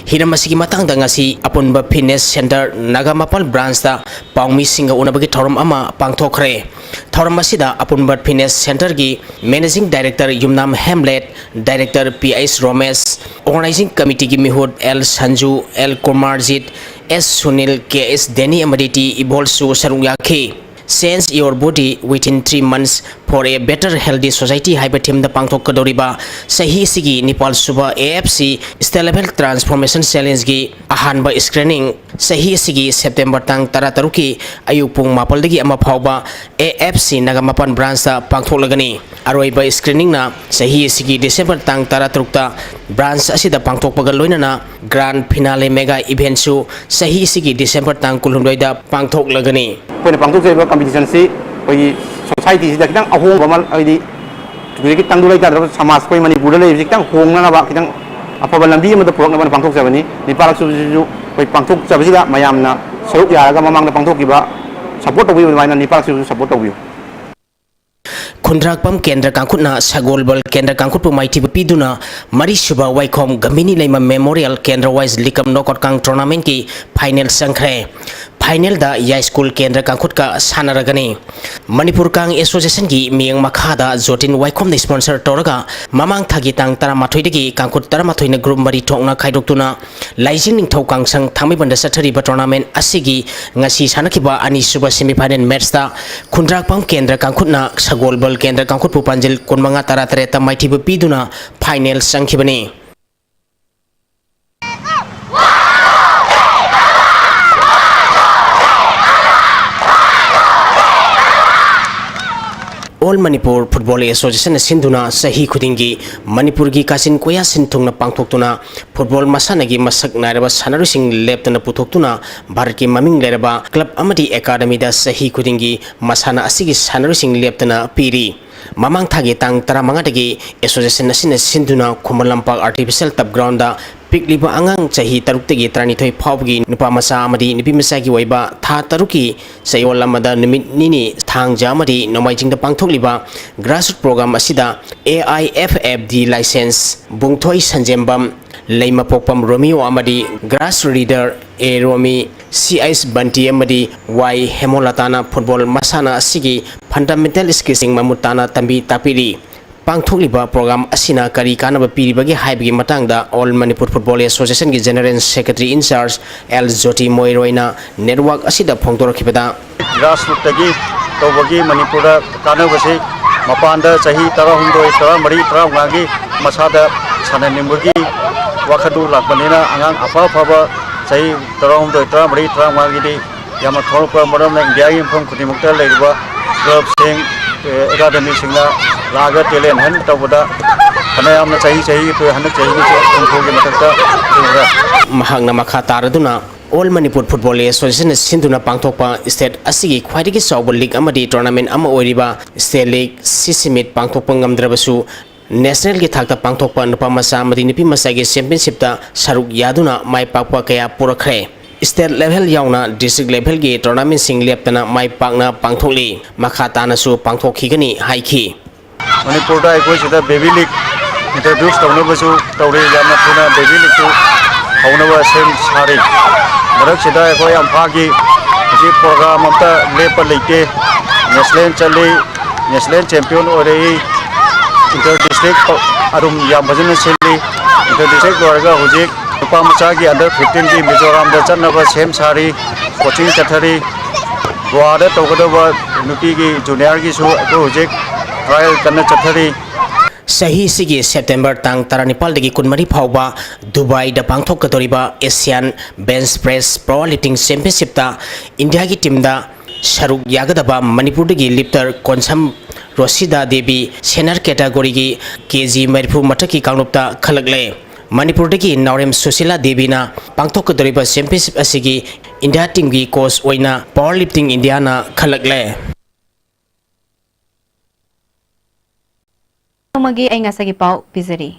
ꯍꯤꯔꯝ ꯑꯁꯤꯒꯤ ꯃꯇꯥꯡꯗ ꯉꯁꯤ ꯑꯄꯨꯟꯕ ꯐꯤꯠꯅꯦꯁ ꯁꯦꯟꯇꯔ ꯅꯥꯒꯥꯃꯄꯥꯜ ꯕ꯭ꯔꯥꯟꯁꯇ ꯄꯥꯎꯃꯤꯁꯤꯡꯒ ꯎꯅꯕꯒꯤ ꯊꯧꯔꯝ ꯑꯃ ꯄꯥꯡꯊꯣꯛꯈ꯭ꯔꯦ꯫ ꯊꯧꯔꯝ ꯑꯁꯤꯗ ꯑꯄꯨꯟꯕ ꯐꯤꯠꯅꯦꯁ ꯁꯦꯟꯇꯔꯒꯤ ꯃꯦꯅꯦꯖꯤꯡ ꯗꯥꯏꯔꯦꯛꯇꯔ ꯌꯨꯝꯅꯥꯝ ꯍꯦꯝꯂꯦꯠ, ꯗꯥꯏꯔꯦꯛꯇꯔ ꯄꯤ ꯑꯩꯆ ꯔꯣꯃꯦꯁ, ꯑꯣꯔꯒꯅꯥꯏꯖꯤꯡ ꯀꯃꯤꯇꯤꯒꯤ ꯃꯤꯍꯨꯠ ꯑꯦꯜ ꯁꯟꯖꯨ, ꯑꯦꯜ ꯀꯨꯃꯥꯔꯖꯤꯠ, ꯑꯦꯁ ꯁꯨꯅꯤꯜ, ꯀꯦ ꯑꯦꯁ ꯗꯦꯅꯤ ꯑꯃꯗꯤ ꯇꯤ ꯏꯕꯣꯜꯁꯨ ꯁꯔꯨꯛ ꯌꯥꯈꯤ꯫ Change your body within three months for a better healthy society ꯍꯥꯏꯕ ꯊꯤꯝꯗ ꯄꯥꯡꯊꯣꯛꯀꯗꯧꯔꯤꯕ ꯆꯍꯤ ꯑꯁꯤꯒꯤ ꯅꯤꯄꯥꯜ ꯁꯨꯕ A F C State Level Transformation Challengeꯒꯤ ꯑꯍꯥꯟꯕ ꯁ꯭ꯀ꯭ꯔꯤꯅꯤꯡ ꯆꯍꯤ ꯑꯁꯤꯒꯤ ꯁꯦꯞꯇꯦꯝꯕꯔ ꯇꯥꯡ ꯇꯔꯥ ꯇꯔꯨꯛꯀꯤ ꯑꯌꯨꯛ ꯄꯨꯡ ꯃꯥꯄꯜꯗꯒꯤ ꯑꯃ ꯐꯥꯎꯕ ꯑꯦ ꯑꯦꯐ ꯁꯤ ꯅꯥꯒꯥꯃꯄꯥꯜ ꯕ꯭ꯔꯥꯟꯁꯇ ꯄꯥꯡꯊꯣꯛꯂꯒꯅꯤ꯫ ꯑꯔꯣꯏꯕ ꯁ꯭ꯀ꯭ꯔꯤꯅꯤꯡꯅ ꯆꯍꯤ ꯑꯁꯤꯒꯤ ꯗꯤꯁꯦꯝꯕꯔ ꯇꯥꯡ ꯇꯔꯥ ꯇꯔꯨꯛꯇ ꯕ꯭ꯔꯥꯟꯁ ꯑꯁꯤꯗ ꯄꯥꯡꯊꯣꯛꯄꯒ ꯂꯣꯏꯅꯅ ꯒ꯭ꯔꯥꯟ ꯐꯤꯅꯥꯂꯦ ꯃꯦꯒꯥ ꯏꯚꯦꯟꯠꯁꯨ ꯆꯍꯤ ꯑꯁꯤꯒꯤ ꯗꯤꯁꯦꯝꯕꯔ ꯇꯥꯡ ꯀꯨꯟꯍꯨꯝꯗꯣꯏꯗ ꯄꯥꯡꯊꯣꯛꯂꯒꯅꯤ꯫ ꯑꯩꯈꯣꯏꯅ ꯄꯥꯡꯊꯣꯛꯆꯔꯤꯕ ꯀꯝꯄꯤꯇꯤꯁꯟꯁꯤ ꯑꯩꯈꯣꯏꯒꯤ ꯁꯣꯁꯥꯏꯇꯤꯁꯤꯗ ꯈꯤꯇꯪ ꯑꯍꯣꯡꯕ ꯑꯃ, ꯍꯥꯏꯗꯤ ꯍꯧꯖꯤꯛꯀꯤ ꯇꯪꯗꯨ ꯂꯩꯇꯥꯗ꯭ꯔꯕ ꯁꯃꯥꯖ ꯑꯩꯈꯣꯏ ꯃꯅꯤꯄꯨꯔꯗ ꯂꯩꯔꯤꯕꯁꯤ ꯈꯤꯇꯪ ꯍꯣꯡꯅꯅꯕ, ꯈꯤꯇꯪ ꯑꯐꯕ ꯂꯝꯕꯤ ꯑꯃꯗ ꯄꯨꯔꯛꯅꯕꯅ ꯄꯥꯡꯊꯣꯛꯆꯕꯅꯤ꯫ ꯅꯤꯄꯥꯜ ꯁꯨꯕꯁꯤꯁꯨ ꯑꯩꯈꯣꯏ ꯄꯥꯡꯊꯣꯛꯆꯕꯁꯤꯗ ꯃꯌꯥꯝꯅ ꯁꯔꯨꯛ ꯌꯥꯔꯒ ꯃꯃꯥꯡꯗ ꯄꯥꯡꯊꯣꯛꯈꯤꯕ ꯁꯄꯣꯔꯠ ꯇꯧꯕꯤꯌꯨ, ꯑꯗꯨꯃꯥꯏꯅ ꯅꯤꯄꯥꯜ ꯁꯨꯕꯁꯨ ꯁꯄꯣꯔꯠ ꯇꯧꯕꯤꯌꯨ꯫ ꯈꯨꯟꯗ꯭ꯔꯥꯛꯄꯝ ꯀꯦꯟꯗ꯭ꯔ ꯀꯥꯡꯈꯨꯠꯅ ꯁꯒꯣꯜꯕꯜ ꯀꯦꯟꯗ꯭ꯔ ꯀꯥꯡꯈꯨꯠꯄꯨ ꯃꯥꯏꯊꯤꯕ ꯄꯤꯗꯨꯅ ꯃꯔꯤꯁꯨꯕ ꯋꯥꯏꯈꯣꯝ ꯒꯝꯚꯤꯅꯤ ꯂꯩꯃ ꯃꯦꯃꯣꯔꯤꯌꯦꯜ ꯀꯦꯟꯗ꯭ꯔ ꯋꯥꯏꯁ ꯂꯤꯀꯝ ꯅꯣꯀꯣꯠꯀꯥꯡ ꯇꯣꯔꯅꯥꯃꯦꯟꯠꯀꯤ ꯐꯥꯏꯅꯦꯜ ꯆꯪꯈ꯭ꯔꯦ꯫ ꯐꯥꯏꯅꯦꯜꯗ ꯌꯥꯏꯁ꯭ꯀꯨꯜ ꯀꯦꯟꯗ꯭ꯔ ꯀꯥꯡꯈꯨꯠꯀ ꯁꯥꯟꯅꯔꯒꯅꯤ꯫ ꯃꯅꯤꯄꯨꯔ ꯀꯥꯡ ꯑꯦꯁꯣꯁꯤꯌꯦꯁꯟꯒꯤ ꯃꯤꯠꯌꯦꯡ ꯃꯈꯥꯗ ꯖꯣꯇꯤꯟ ꯋꯥꯏꯈꯣꯝꯅ ꯏꯁꯄꯣꯟꯁꯔ ꯇꯧꯔꯒ ꯃꯃꯥꯡ ꯊꯥꯒꯤ ꯇꯥꯡ ꯇꯔꯥꯃꯥꯊꯣꯏꯗꯒꯤ ꯀꯥꯡꯈꯨꯠ ꯇꯔꯥꯃꯥꯊꯣꯏꯅ ꯒ꯭ꯔꯨꯞ ꯃꯔꯤ ꯊꯣꯛꯅ ꯈꯥꯏꯗꯣꯛꯇꯨꯅ ꯂꯥꯏꯖꯤꯡ ꯅꯤꯡꯊꯧ ꯀꯥꯡꯁꯪ ꯊꯥꯡꯃꯩꯕꯟꯗ ꯆꯠꯊꯔꯤꯕ ꯇꯣꯔꯅꯥꯃꯦꯟ ꯑꯁꯤꯒꯤ ꯉꯁꯤ ꯁꯥꯟꯅꯈꯤꯕ ꯑꯅꯤꯁꯨꯕ ꯁꯦꯃꯤꯐꯥꯏꯅꯦꯜ ꯃꯦꯠꯆꯇ ꯈꯨꯟꯗ꯭ꯔꯥꯛꯄꯝ ꯀꯦꯟꯗ꯭ꯔ ꯀꯥꯡꯈꯨꯠꯅ ꯁꯒꯣꯜꯕꯜ ꯀꯦꯟꯗ꯭ꯔ ꯀꯥꯡꯈꯨꯠꯄꯨ ꯄꯥꯟꯖꯤꯜ ꯀꯨꯟꯃꯉꯥ ꯇꯔꯥꯇꯔꯦꯠꯇ ꯃꯥꯏꯊꯤꯕ ꯄꯤꯗꯨꯅ ꯐꯥꯏꯅꯦꯜ ꯆꯪꯈꯤꯕꯅꯤ꯫ ꯑꯣꯜ ꯃꯅꯤꯄꯨꯔ ꯐꯨꯠꯕꯣꯜ ꯑꯦꯁꯣꯁꯤꯌꯦꯁꯟꯅ ꯁꯤꯟꯗꯨꯅ ꯆꯍꯤ ꯈꯨꯗꯤꯡꯒꯤ ꯃꯅꯤꯄꯨꯔꯒꯤ ꯀꯥꯆꯤꯟ ꯀꯣꯌꯥ ꯁꯤꯟ ꯊꯨꯡꯅ ꯄꯥꯡꯊꯣꯛꯇꯨꯅ ꯐꯨꯠꯕꯣꯜ ꯃꯁꯥꯟꯅꯒꯤ ꯃꯁꯛ ꯅꯥꯏꯔꯕ ꯁꯥꯟꯅꯔꯣꯏꯁꯤꯡ ꯂꯦꯞꯇꯅ ꯄꯨꯊꯣꯛꯇꯨꯅ ꯚꯥꯔꯠꯀꯤ ꯃꯃꯤꯡ ꯂꯩꯔꯕ ꯀ꯭ꯂꯕ ꯑꯃꯗꯤ ꯑꯦꯀꯥꯗꯃꯤꯗ ꯆꯍꯤ ꯈꯨꯗꯤꯡꯒꯤ ꯃꯁꯥꯟꯅ ꯑꯁꯤꯒꯤ ꯁꯥꯟꯅꯔꯣꯏꯁꯤꯡ ꯂꯦꯞꯇꯅ ꯄꯤꯔꯤ꯫ ꯃꯃꯥꯡ ꯊꯥꯒꯤ ꯇꯥꯡ ꯇꯔꯥꯃꯉꯥꯗꯒꯤ ꯑꯦꯁꯣꯁꯤꯌꯦꯁꯟ ꯑꯁꯤꯅ ꯁꯤꯟꯗꯨꯅ ꯈꯨꯃꯟ ꯂꯝꯄꯥꯛ ꯑꯥꯔꯇꯤꯐꯤꯁꯤꯌꯦꯜ ꯇꯔꯐ ꯒ꯭ꯔꯥꯎꯟꯗ ꯄꯤꯛꯂꯤꯕ ꯑꯉꯥꯡ ꯆꯍꯤ ꯇꯔꯨꯛꯇꯒꯤ ꯇꯔꯥꯅꯤꯊꯣꯏ ꯐꯥꯎꯕꯒꯤ ꯅꯨꯄꯥ ꯃꯆꯥ ꯑꯃꯗꯤ ꯅꯨꯄꯤ ꯃꯆꯥꯒꯤ ꯑꯣꯏꯕ ꯊꯥ ꯇꯔꯨꯛꯀꯤ ꯆꯌꯣꯜ ꯑꯃꯗ ꯅꯨꯃꯤꯠ ꯅꯤꯅꯤ, ꯊꯥꯡꯖ ꯑꯃꯗꯤ ꯅꯣꯡꯃꯥꯏꯖꯤꯡꯗ ꯄꯥꯡꯊꯣꯛꯂꯤꯕ ꯒ꯭ꯔꯥꯁꯔꯨꯠ ꯄ꯭ꯔꯣꯒ꯭ꯔꯥꯝ ꯑꯁꯤꯗ A I F F D license Bungthoi Sanjembam, Leimapokpam Romeo ꯑꯃꯗꯤ ꯒ꯭ꯔꯥꯁ ꯔꯤꯗꯔ ꯑꯦ ꯔꯣꯃꯤ, ꯁꯤ ꯑꯩꯆ ꯕꯟꯇꯤ ꯑꯃꯗꯤ ꯋꯥꯏ ꯍꯦꯃꯣꯂꯇꯥꯅ ꯐꯨꯠꯕꯣꯜ ꯃꯁꯥꯟꯅ ꯑꯁꯤꯒꯤ ꯐꯟꯗꯥꯃꯦꯟꯇꯦꯜ ꯁ꯭ꯀꯤꯜꯁꯤꯡ ꯃꯃꯨꯠ ꯇꯥꯅ ꯇꯝꯕꯤ ꯇꯥꯛꯄꯤꯔꯤ꯫ ꯄꯥꯡꯊꯣꯛꯂꯤꯕ ꯄ꯭ꯔꯣꯒ꯭ꯔꯥꯝ ꯑꯁꯤꯅ ꯀꯔꯤ ꯀꯥꯟꯅꯕ ꯄꯤꯔꯤꯕꯒꯦ ꯍꯥꯏꯕꯒꯤ ꯃꯇꯥꯡꯗ ꯑꯣꯜ ꯃꯅꯤꯄꯨꯔ ꯐꯨꯠꯕꯣꯜ ꯑꯦꯁꯣꯁꯤꯌꯦꯁꯟꯒꯤ general secretary in charge L Joti ꯃꯣꯏꯔꯣꯏꯅ ꯅꯦꯠꯋꯥꯔꯛ ꯑꯁꯤꯗ ꯐꯣꯡꯗꯣꯔꯛꯈꯤꯕꯗ, ꯒ꯭ꯔꯥꯁꯔꯨꯠꯇꯒꯤ ꯇꯧꯕꯒꯤ ꯃꯅꯤꯄꯨꯔꯗ ꯀꯥꯟꯅꯕꯁꯤ ꯃꯄꯥꯟꯗ ꯆꯍꯤ ꯇꯔꯥꯍꯨꯝꯗꯣꯏ, ꯇꯔꯥꯃꯔꯤ, ꯇꯔꯥꯃꯉꯥꯒꯤ ꯃꯁꯥꯗ ꯁꯥꯟꯅꯅꯤꯡꯕꯒꯤ ꯋꯥꯈꯜꯗꯨ ꯂꯥꯛꯄꯅꯤꯅ ꯑꯉꯥꯡ ꯑꯐ ꯑꯐꯕ ꯆꯍꯤ ꯇꯔꯥꯍꯨꯝꯗꯣꯏ, ꯇꯔꯥꯃꯔꯤ, ꯇꯔꯥꯃꯉꯥꯒꯤꯗꯤ ꯌꯥꯝꯅ ꯊꯣꯛꯂꯛꯄ ꯃꯔꯝꯅ ꯏꯟꯗꯤꯌꯥꯒꯤ ꯃꯐꯝ ꯈꯨꯗꯤꯡꯃꯛꯇ ꯂꯩꯔꯤꯕ ꯀ꯭ꯂꯕꯁꯤꯡ, ꯑꯦ, ꯑꯦꯀꯥꯗꯃꯤꯁꯤꯡꯅ ꯂꯥꯛꯑꯒ ꯇꯦꯂꯦꯟ ꯍꯟ ꯇꯧꯕꯗ ꯐꯅꯌꯥꯝꯅ ꯆꯍꯤ ꯆꯍꯤꯒꯤ ꯍꯟꯗꯛ ꯆꯍꯤꯒꯤꯁꯨ ꯍꯨꯝꯐꯨꯒꯤ ꯃꯊꯛꯇ ꯁꯨꯈ꯭ꯔꯦ꯫ ꯃꯍꯥꯛꯅ ꯃꯈꯥ ꯇꯥꯔꯗꯨꯅ ꯑꯣꯜ ꯃꯅꯤꯄꯨꯔ ꯐꯨꯠꯕꯣꯜ ꯑꯦꯁꯣꯁꯤꯌꯦꯁꯟꯅ ꯁꯤꯟꯗꯨꯅ ꯄꯥꯡꯊꯣꯛꯄ ꯁ꯭ꯇꯦꯠ ꯑꯁꯤꯒꯤ ꯈ꯭ꯋꯥꯏꯗꯒꯤ ꯆꯥꯎꯕ ꯂꯤꯒ ꯑꯃꯗꯤ ꯇꯣꯔꯅꯥꯃꯦꯟ ꯑꯃ ꯑꯣꯏꯔꯤꯕ ꯁ꯭ꯇꯦꯠ ꯂꯤꯒ ꯁꯤ ꯁꯤꯃꯤꯠ ꯄꯥꯡꯊꯣꯛꯄ ꯉꯝꯗ꯭ꯔꯕꯁꯨ, ꯅꯦꯁꯅꯦꯜꯒꯤ ꯊꯥꯛꯇ ꯄꯥꯡꯊꯣꯛꯄ ꯅꯨꯄꯥ ꯃꯆꯥ ꯑꯃꯗꯤ ꯅꯨꯄꯤ ꯃꯆꯥꯒꯤ ꯆꯦꯝꯄꯤꯌꯟꯁꯤꯞꯇ ꯁꯔꯨꯛ ꯌꯥꯗꯨꯅ ꯃꯥꯏ ꯄꯥꯛꯄ ꯀꯌꯥ ꯄꯨꯔꯛꯈ꯭ꯔꯦ꯫ ꯁ꯭ꯇꯦꯠ ꯂꯦꯚꯦꯜ ꯌꯥꯎꯅ ꯗꯤꯁꯇ꯭ꯔꯤꯛ ꯂꯦꯚꯦꯜꯒꯤ ꯇꯣꯔꯅꯥꯃꯦꯟꯁꯤꯡ ꯂꯦꯞꯇꯅ ꯃꯥꯏ ꯄꯥꯛꯅ ꯄꯥꯡꯊꯣꯛꯂꯤ꯫ ꯃꯈꯥ ꯇꯥꯅꯁꯨ ꯄꯥꯡꯊꯣꯛꯈꯤꯒꯅꯤ ꯍꯥꯏꯈꯤ꯫ ꯃꯅꯤꯄꯨꯔꯗ ꯑꯩꯈꯣꯏ ꯁꯤꯗ ꯕꯦꯕꯤ ꯂꯤꯒ ꯏꯟꯇ꯭ꯔꯣꯗ꯭ꯌꯨꯁ ꯇꯧꯅꯕꯁꯨ ꯇꯧꯔꯤ꯫ ꯌꯥꯝꯅ ꯊꯨꯅ ꯕꯦꯕꯤ ꯂꯤꯒꯁꯨ ꯍꯧꯅꯕ ꯁꯦꯝ ꯁꯥꯔꯤ꯫ ꯃꯔꯛꯁꯤꯗ ꯑꯩꯈꯣꯏ ꯏꯝꯐꯥꯜꯒꯤ ꯄ꯭ꯔꯣꯒ꯭ꯔꯥꯝ ꯑꯝꯇ ꯂꯦꯞꯄ ꯂꯩꯇꯦ꯫ ꯅꯦꯁꯅꯦꯜ ꯆꯠꯂꯤ, ꯅꯦꯁꯅꯦꯜ ꯆꯦꯝꯄꯤꯌꯟ ꯑꯣꯏꯔꯛꯏ, ꯏꯟꯇꯔ ꯗꯤꯁꯇ꯭ꯔꯤꯛ ꯑꯗꯨꯝ ꯌꯥꯝ ꯐꯖꯅ ꯁꯤꯜꯂꯤ꯫ ꯏꯟꯇꯔ ꯗꯤꯁꯇ꯭ꯔꯤꯛ ꯂꯣꯏꯔꯒ ꯍꯧꯖꯤꯛ ꯅꯨꯄꯥ ꯃꯆꯥꯒꯤ ꯑꯟꯗꯔ ꯐꯤꯐꯇꯤꯟꯒꯤ ꯃꯤꯖꯣꯔꯥꯝꯗ ꯆꯠꯅꯕ ꯁꯦꯝ ꯁꯥꯔꯤ, ꯀꯣꯆꯤꯡ ꯆꯠꯊꯔꯤ꯫ ꯒꯣꯋꯥꯗ ꯇꯧꯒꯗꯕ ꯅꯨꯄꯤꯒꯤ ꯖꯨꯅꯤꯌꯔꯒꯤꯁꯨ ꯑꯩꯈꯣꯏ ꯍꯧꯖꯤꯛ ꯇ꯭ꯔꯥꯏꯌꯦꯜ ꯀꯟꯅ ꯆꯠꯊꯔꯤ꯫ ꯆꯍꯤꯁꯤꯒꯤ ꯁꯦꯞꯇꯦꯝꯕꯔ ꯇꯥꯡ ꯇꯔꯥꯅꯤꯄꯥꯜꯗꯒꯤ ꯀꯨꯟꯃꯔꯤ ꯐꯥꯎꯕ ꯗꯨꯕꯥꯏꯗ ꯄꯥꯡꯊꯣꯛꯀꯗꯧꯔꯤꯕ Asian bench press power lifting ꯆꯦꯝꯄꯤꯌꯟꯁꯤꯞꯇ ꯏꯟꯗꯤꯌꯥꯒꯤ ꯇꯤꯝꯗ ꯁꯔꯨꯛ ꯌꯥꯒꯗꯕ ꯃꯅꯤꯄꯨꯔꯗꯒꯤ ꯂꯤꯐꯇꯔ ꯀꯣꯟꯁꯝ ꯔꯣꯁꯤꯗꯥ ꯗꯦꯕꯤ ꯁꯦꯅꯤꯌꯔ ꯀꯦꯇꯥꯒꯣꯔꯤꯒꯤ ꯀꯦ ꯖꯤ ꯃꯔꯤꯐꯨ ꯃꯊꯛꯀꯤ ꯀꯥꯡꯂꯨꯞꯇ ꯈꯜꯂꯛꯂꯦ꯫ ꯃꯅꯤꯄꯨꯔꯗꯒꯤ ꯅꯥꯎꯔꯦꯝ ꯁꯨꯁꯤꯂꯥ ꯗꯦꯕꯤꯅ ꯄꯥꯡꯊꯣꯛꯀꯗꯧꯔꯤꯕ ꯆꯦꯝꯄꯤꯌꯟꯁꯤꯞ ꯑꯁꯤꯒꯤ ꯏꯟꯗꯤꯌꯥ ꯇꯤꯝꯒꯤ ꯀꯣꯆ ꯑꯣꯏꯅ ꯄꯥꯋꯔ ꯂꯤꯐꯇꯤꯡ ꯏꯟꯗꯤꯌꯥꯅ ꯈꯜꯂꯛꯂꯦ꯫ ꯅꯣꯡꯃꯒꯤ ꯑꯏꯪ ꯑꯁꯥꯒꯤ ꯄꯥꯎ ꯄꯤꯖꯔꯤ꯫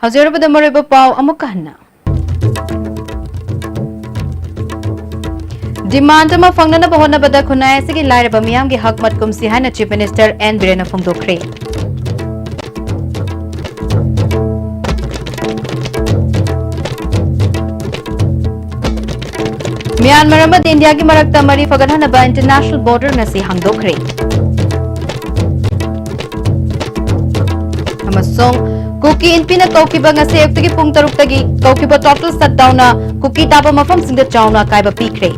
ꯍꯧꯖꯤꯛ ꯑꯔꯨꯕꯗ ꯃꯔꯨꯑꯣꯏꯕ ꯄꯥꯎ ꯑꯃꯨꯛꯀ ꯍꯟꯅ꯫ Demand ꯑꯃ ꯐꯪꯅꯅꯕ ꯍꯣꯠꯅꯕꯗ ꯈꯨꯟꯅꯥꯏ ꯑꯁꯤꯒꯤ ꯂꯥꯏꯔꯕ ꯃꯤꯌꯥꯝꯒꯤ ꯍꯛ ꯃꯠꯀꯨꯝꯁꯤ ꯍꯥꯏꯅ Chief Minister N ꯕꯤꯔꯦꯟꯅ ꯐꯣꯡꯗꯣꯛꯈ꯭ꯔꯦ꯫ ꯃ꯭ꯌꯥꯟꯃꯥꯔ ꯑꯃꯗꯤ ꯏꯟꯗꯤꯌꯥꯒꯤ ꯃꯔꯛꯇ ꯃꯔꯤ ꯐꯒꯠꯍꯟꯅꯕ international border ꯉꯁꯤ ꯍꯥꯡꯗꯣꯛꯈ꯭ꯔꯦ꯫ ꯑꯃꯁꯨꯡ ꯀꯨꯀꯤ ꯏꯟꯄꯤꯅ ꯀꯧꯈꯤꯕ ꯉꯁꯤ ꯑꯌꯨꯛꯇꯒꯤ ꯄꯨꯡ ꯇꯔꯨꯛꯇꯒꯤ ꯀꯧꯈꯤꯕ total shutdownꯅ ꯀꯨꯀꯤ ꯇꯥꯕ ꯃꯐꯝꯁꯤꯡꯗ ꯆꯥꯎꯅ ꯑꯀꯥꯏꯕ ꯄꯤꯈ꯭ꯔꯦ꯫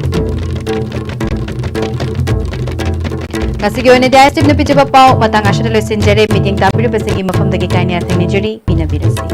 ꯉꯁꯤꯒꯤ ꯑꯣꯏꯅꯗꯤ ꯑꯥꯏ ꯑꯦꯁ ꯇꯤꯚꯤꯅ ꯄꯤꯖꯕ ꯄꯥꯎ ꯃꯇꯥꯡ ꯑꯁꯤꯗ ꯂꯣꯏꯁꯤꯟꯖꯔꯦ꯫ ꯃꯤꯠꯌꯦꯡ ꯇꯥꯕꯤꯔꯤꯕꯁꯤꯡꯒꯤ ꯃꯐꯝꯗꯒꯤ ꯀꯥꯏꯅ ꯌꯥꯊꯪ ꯅꯤꯖꯔꯤ꯫ ꯄꯤꯅꯕꯤꯔꯁꯤ꯫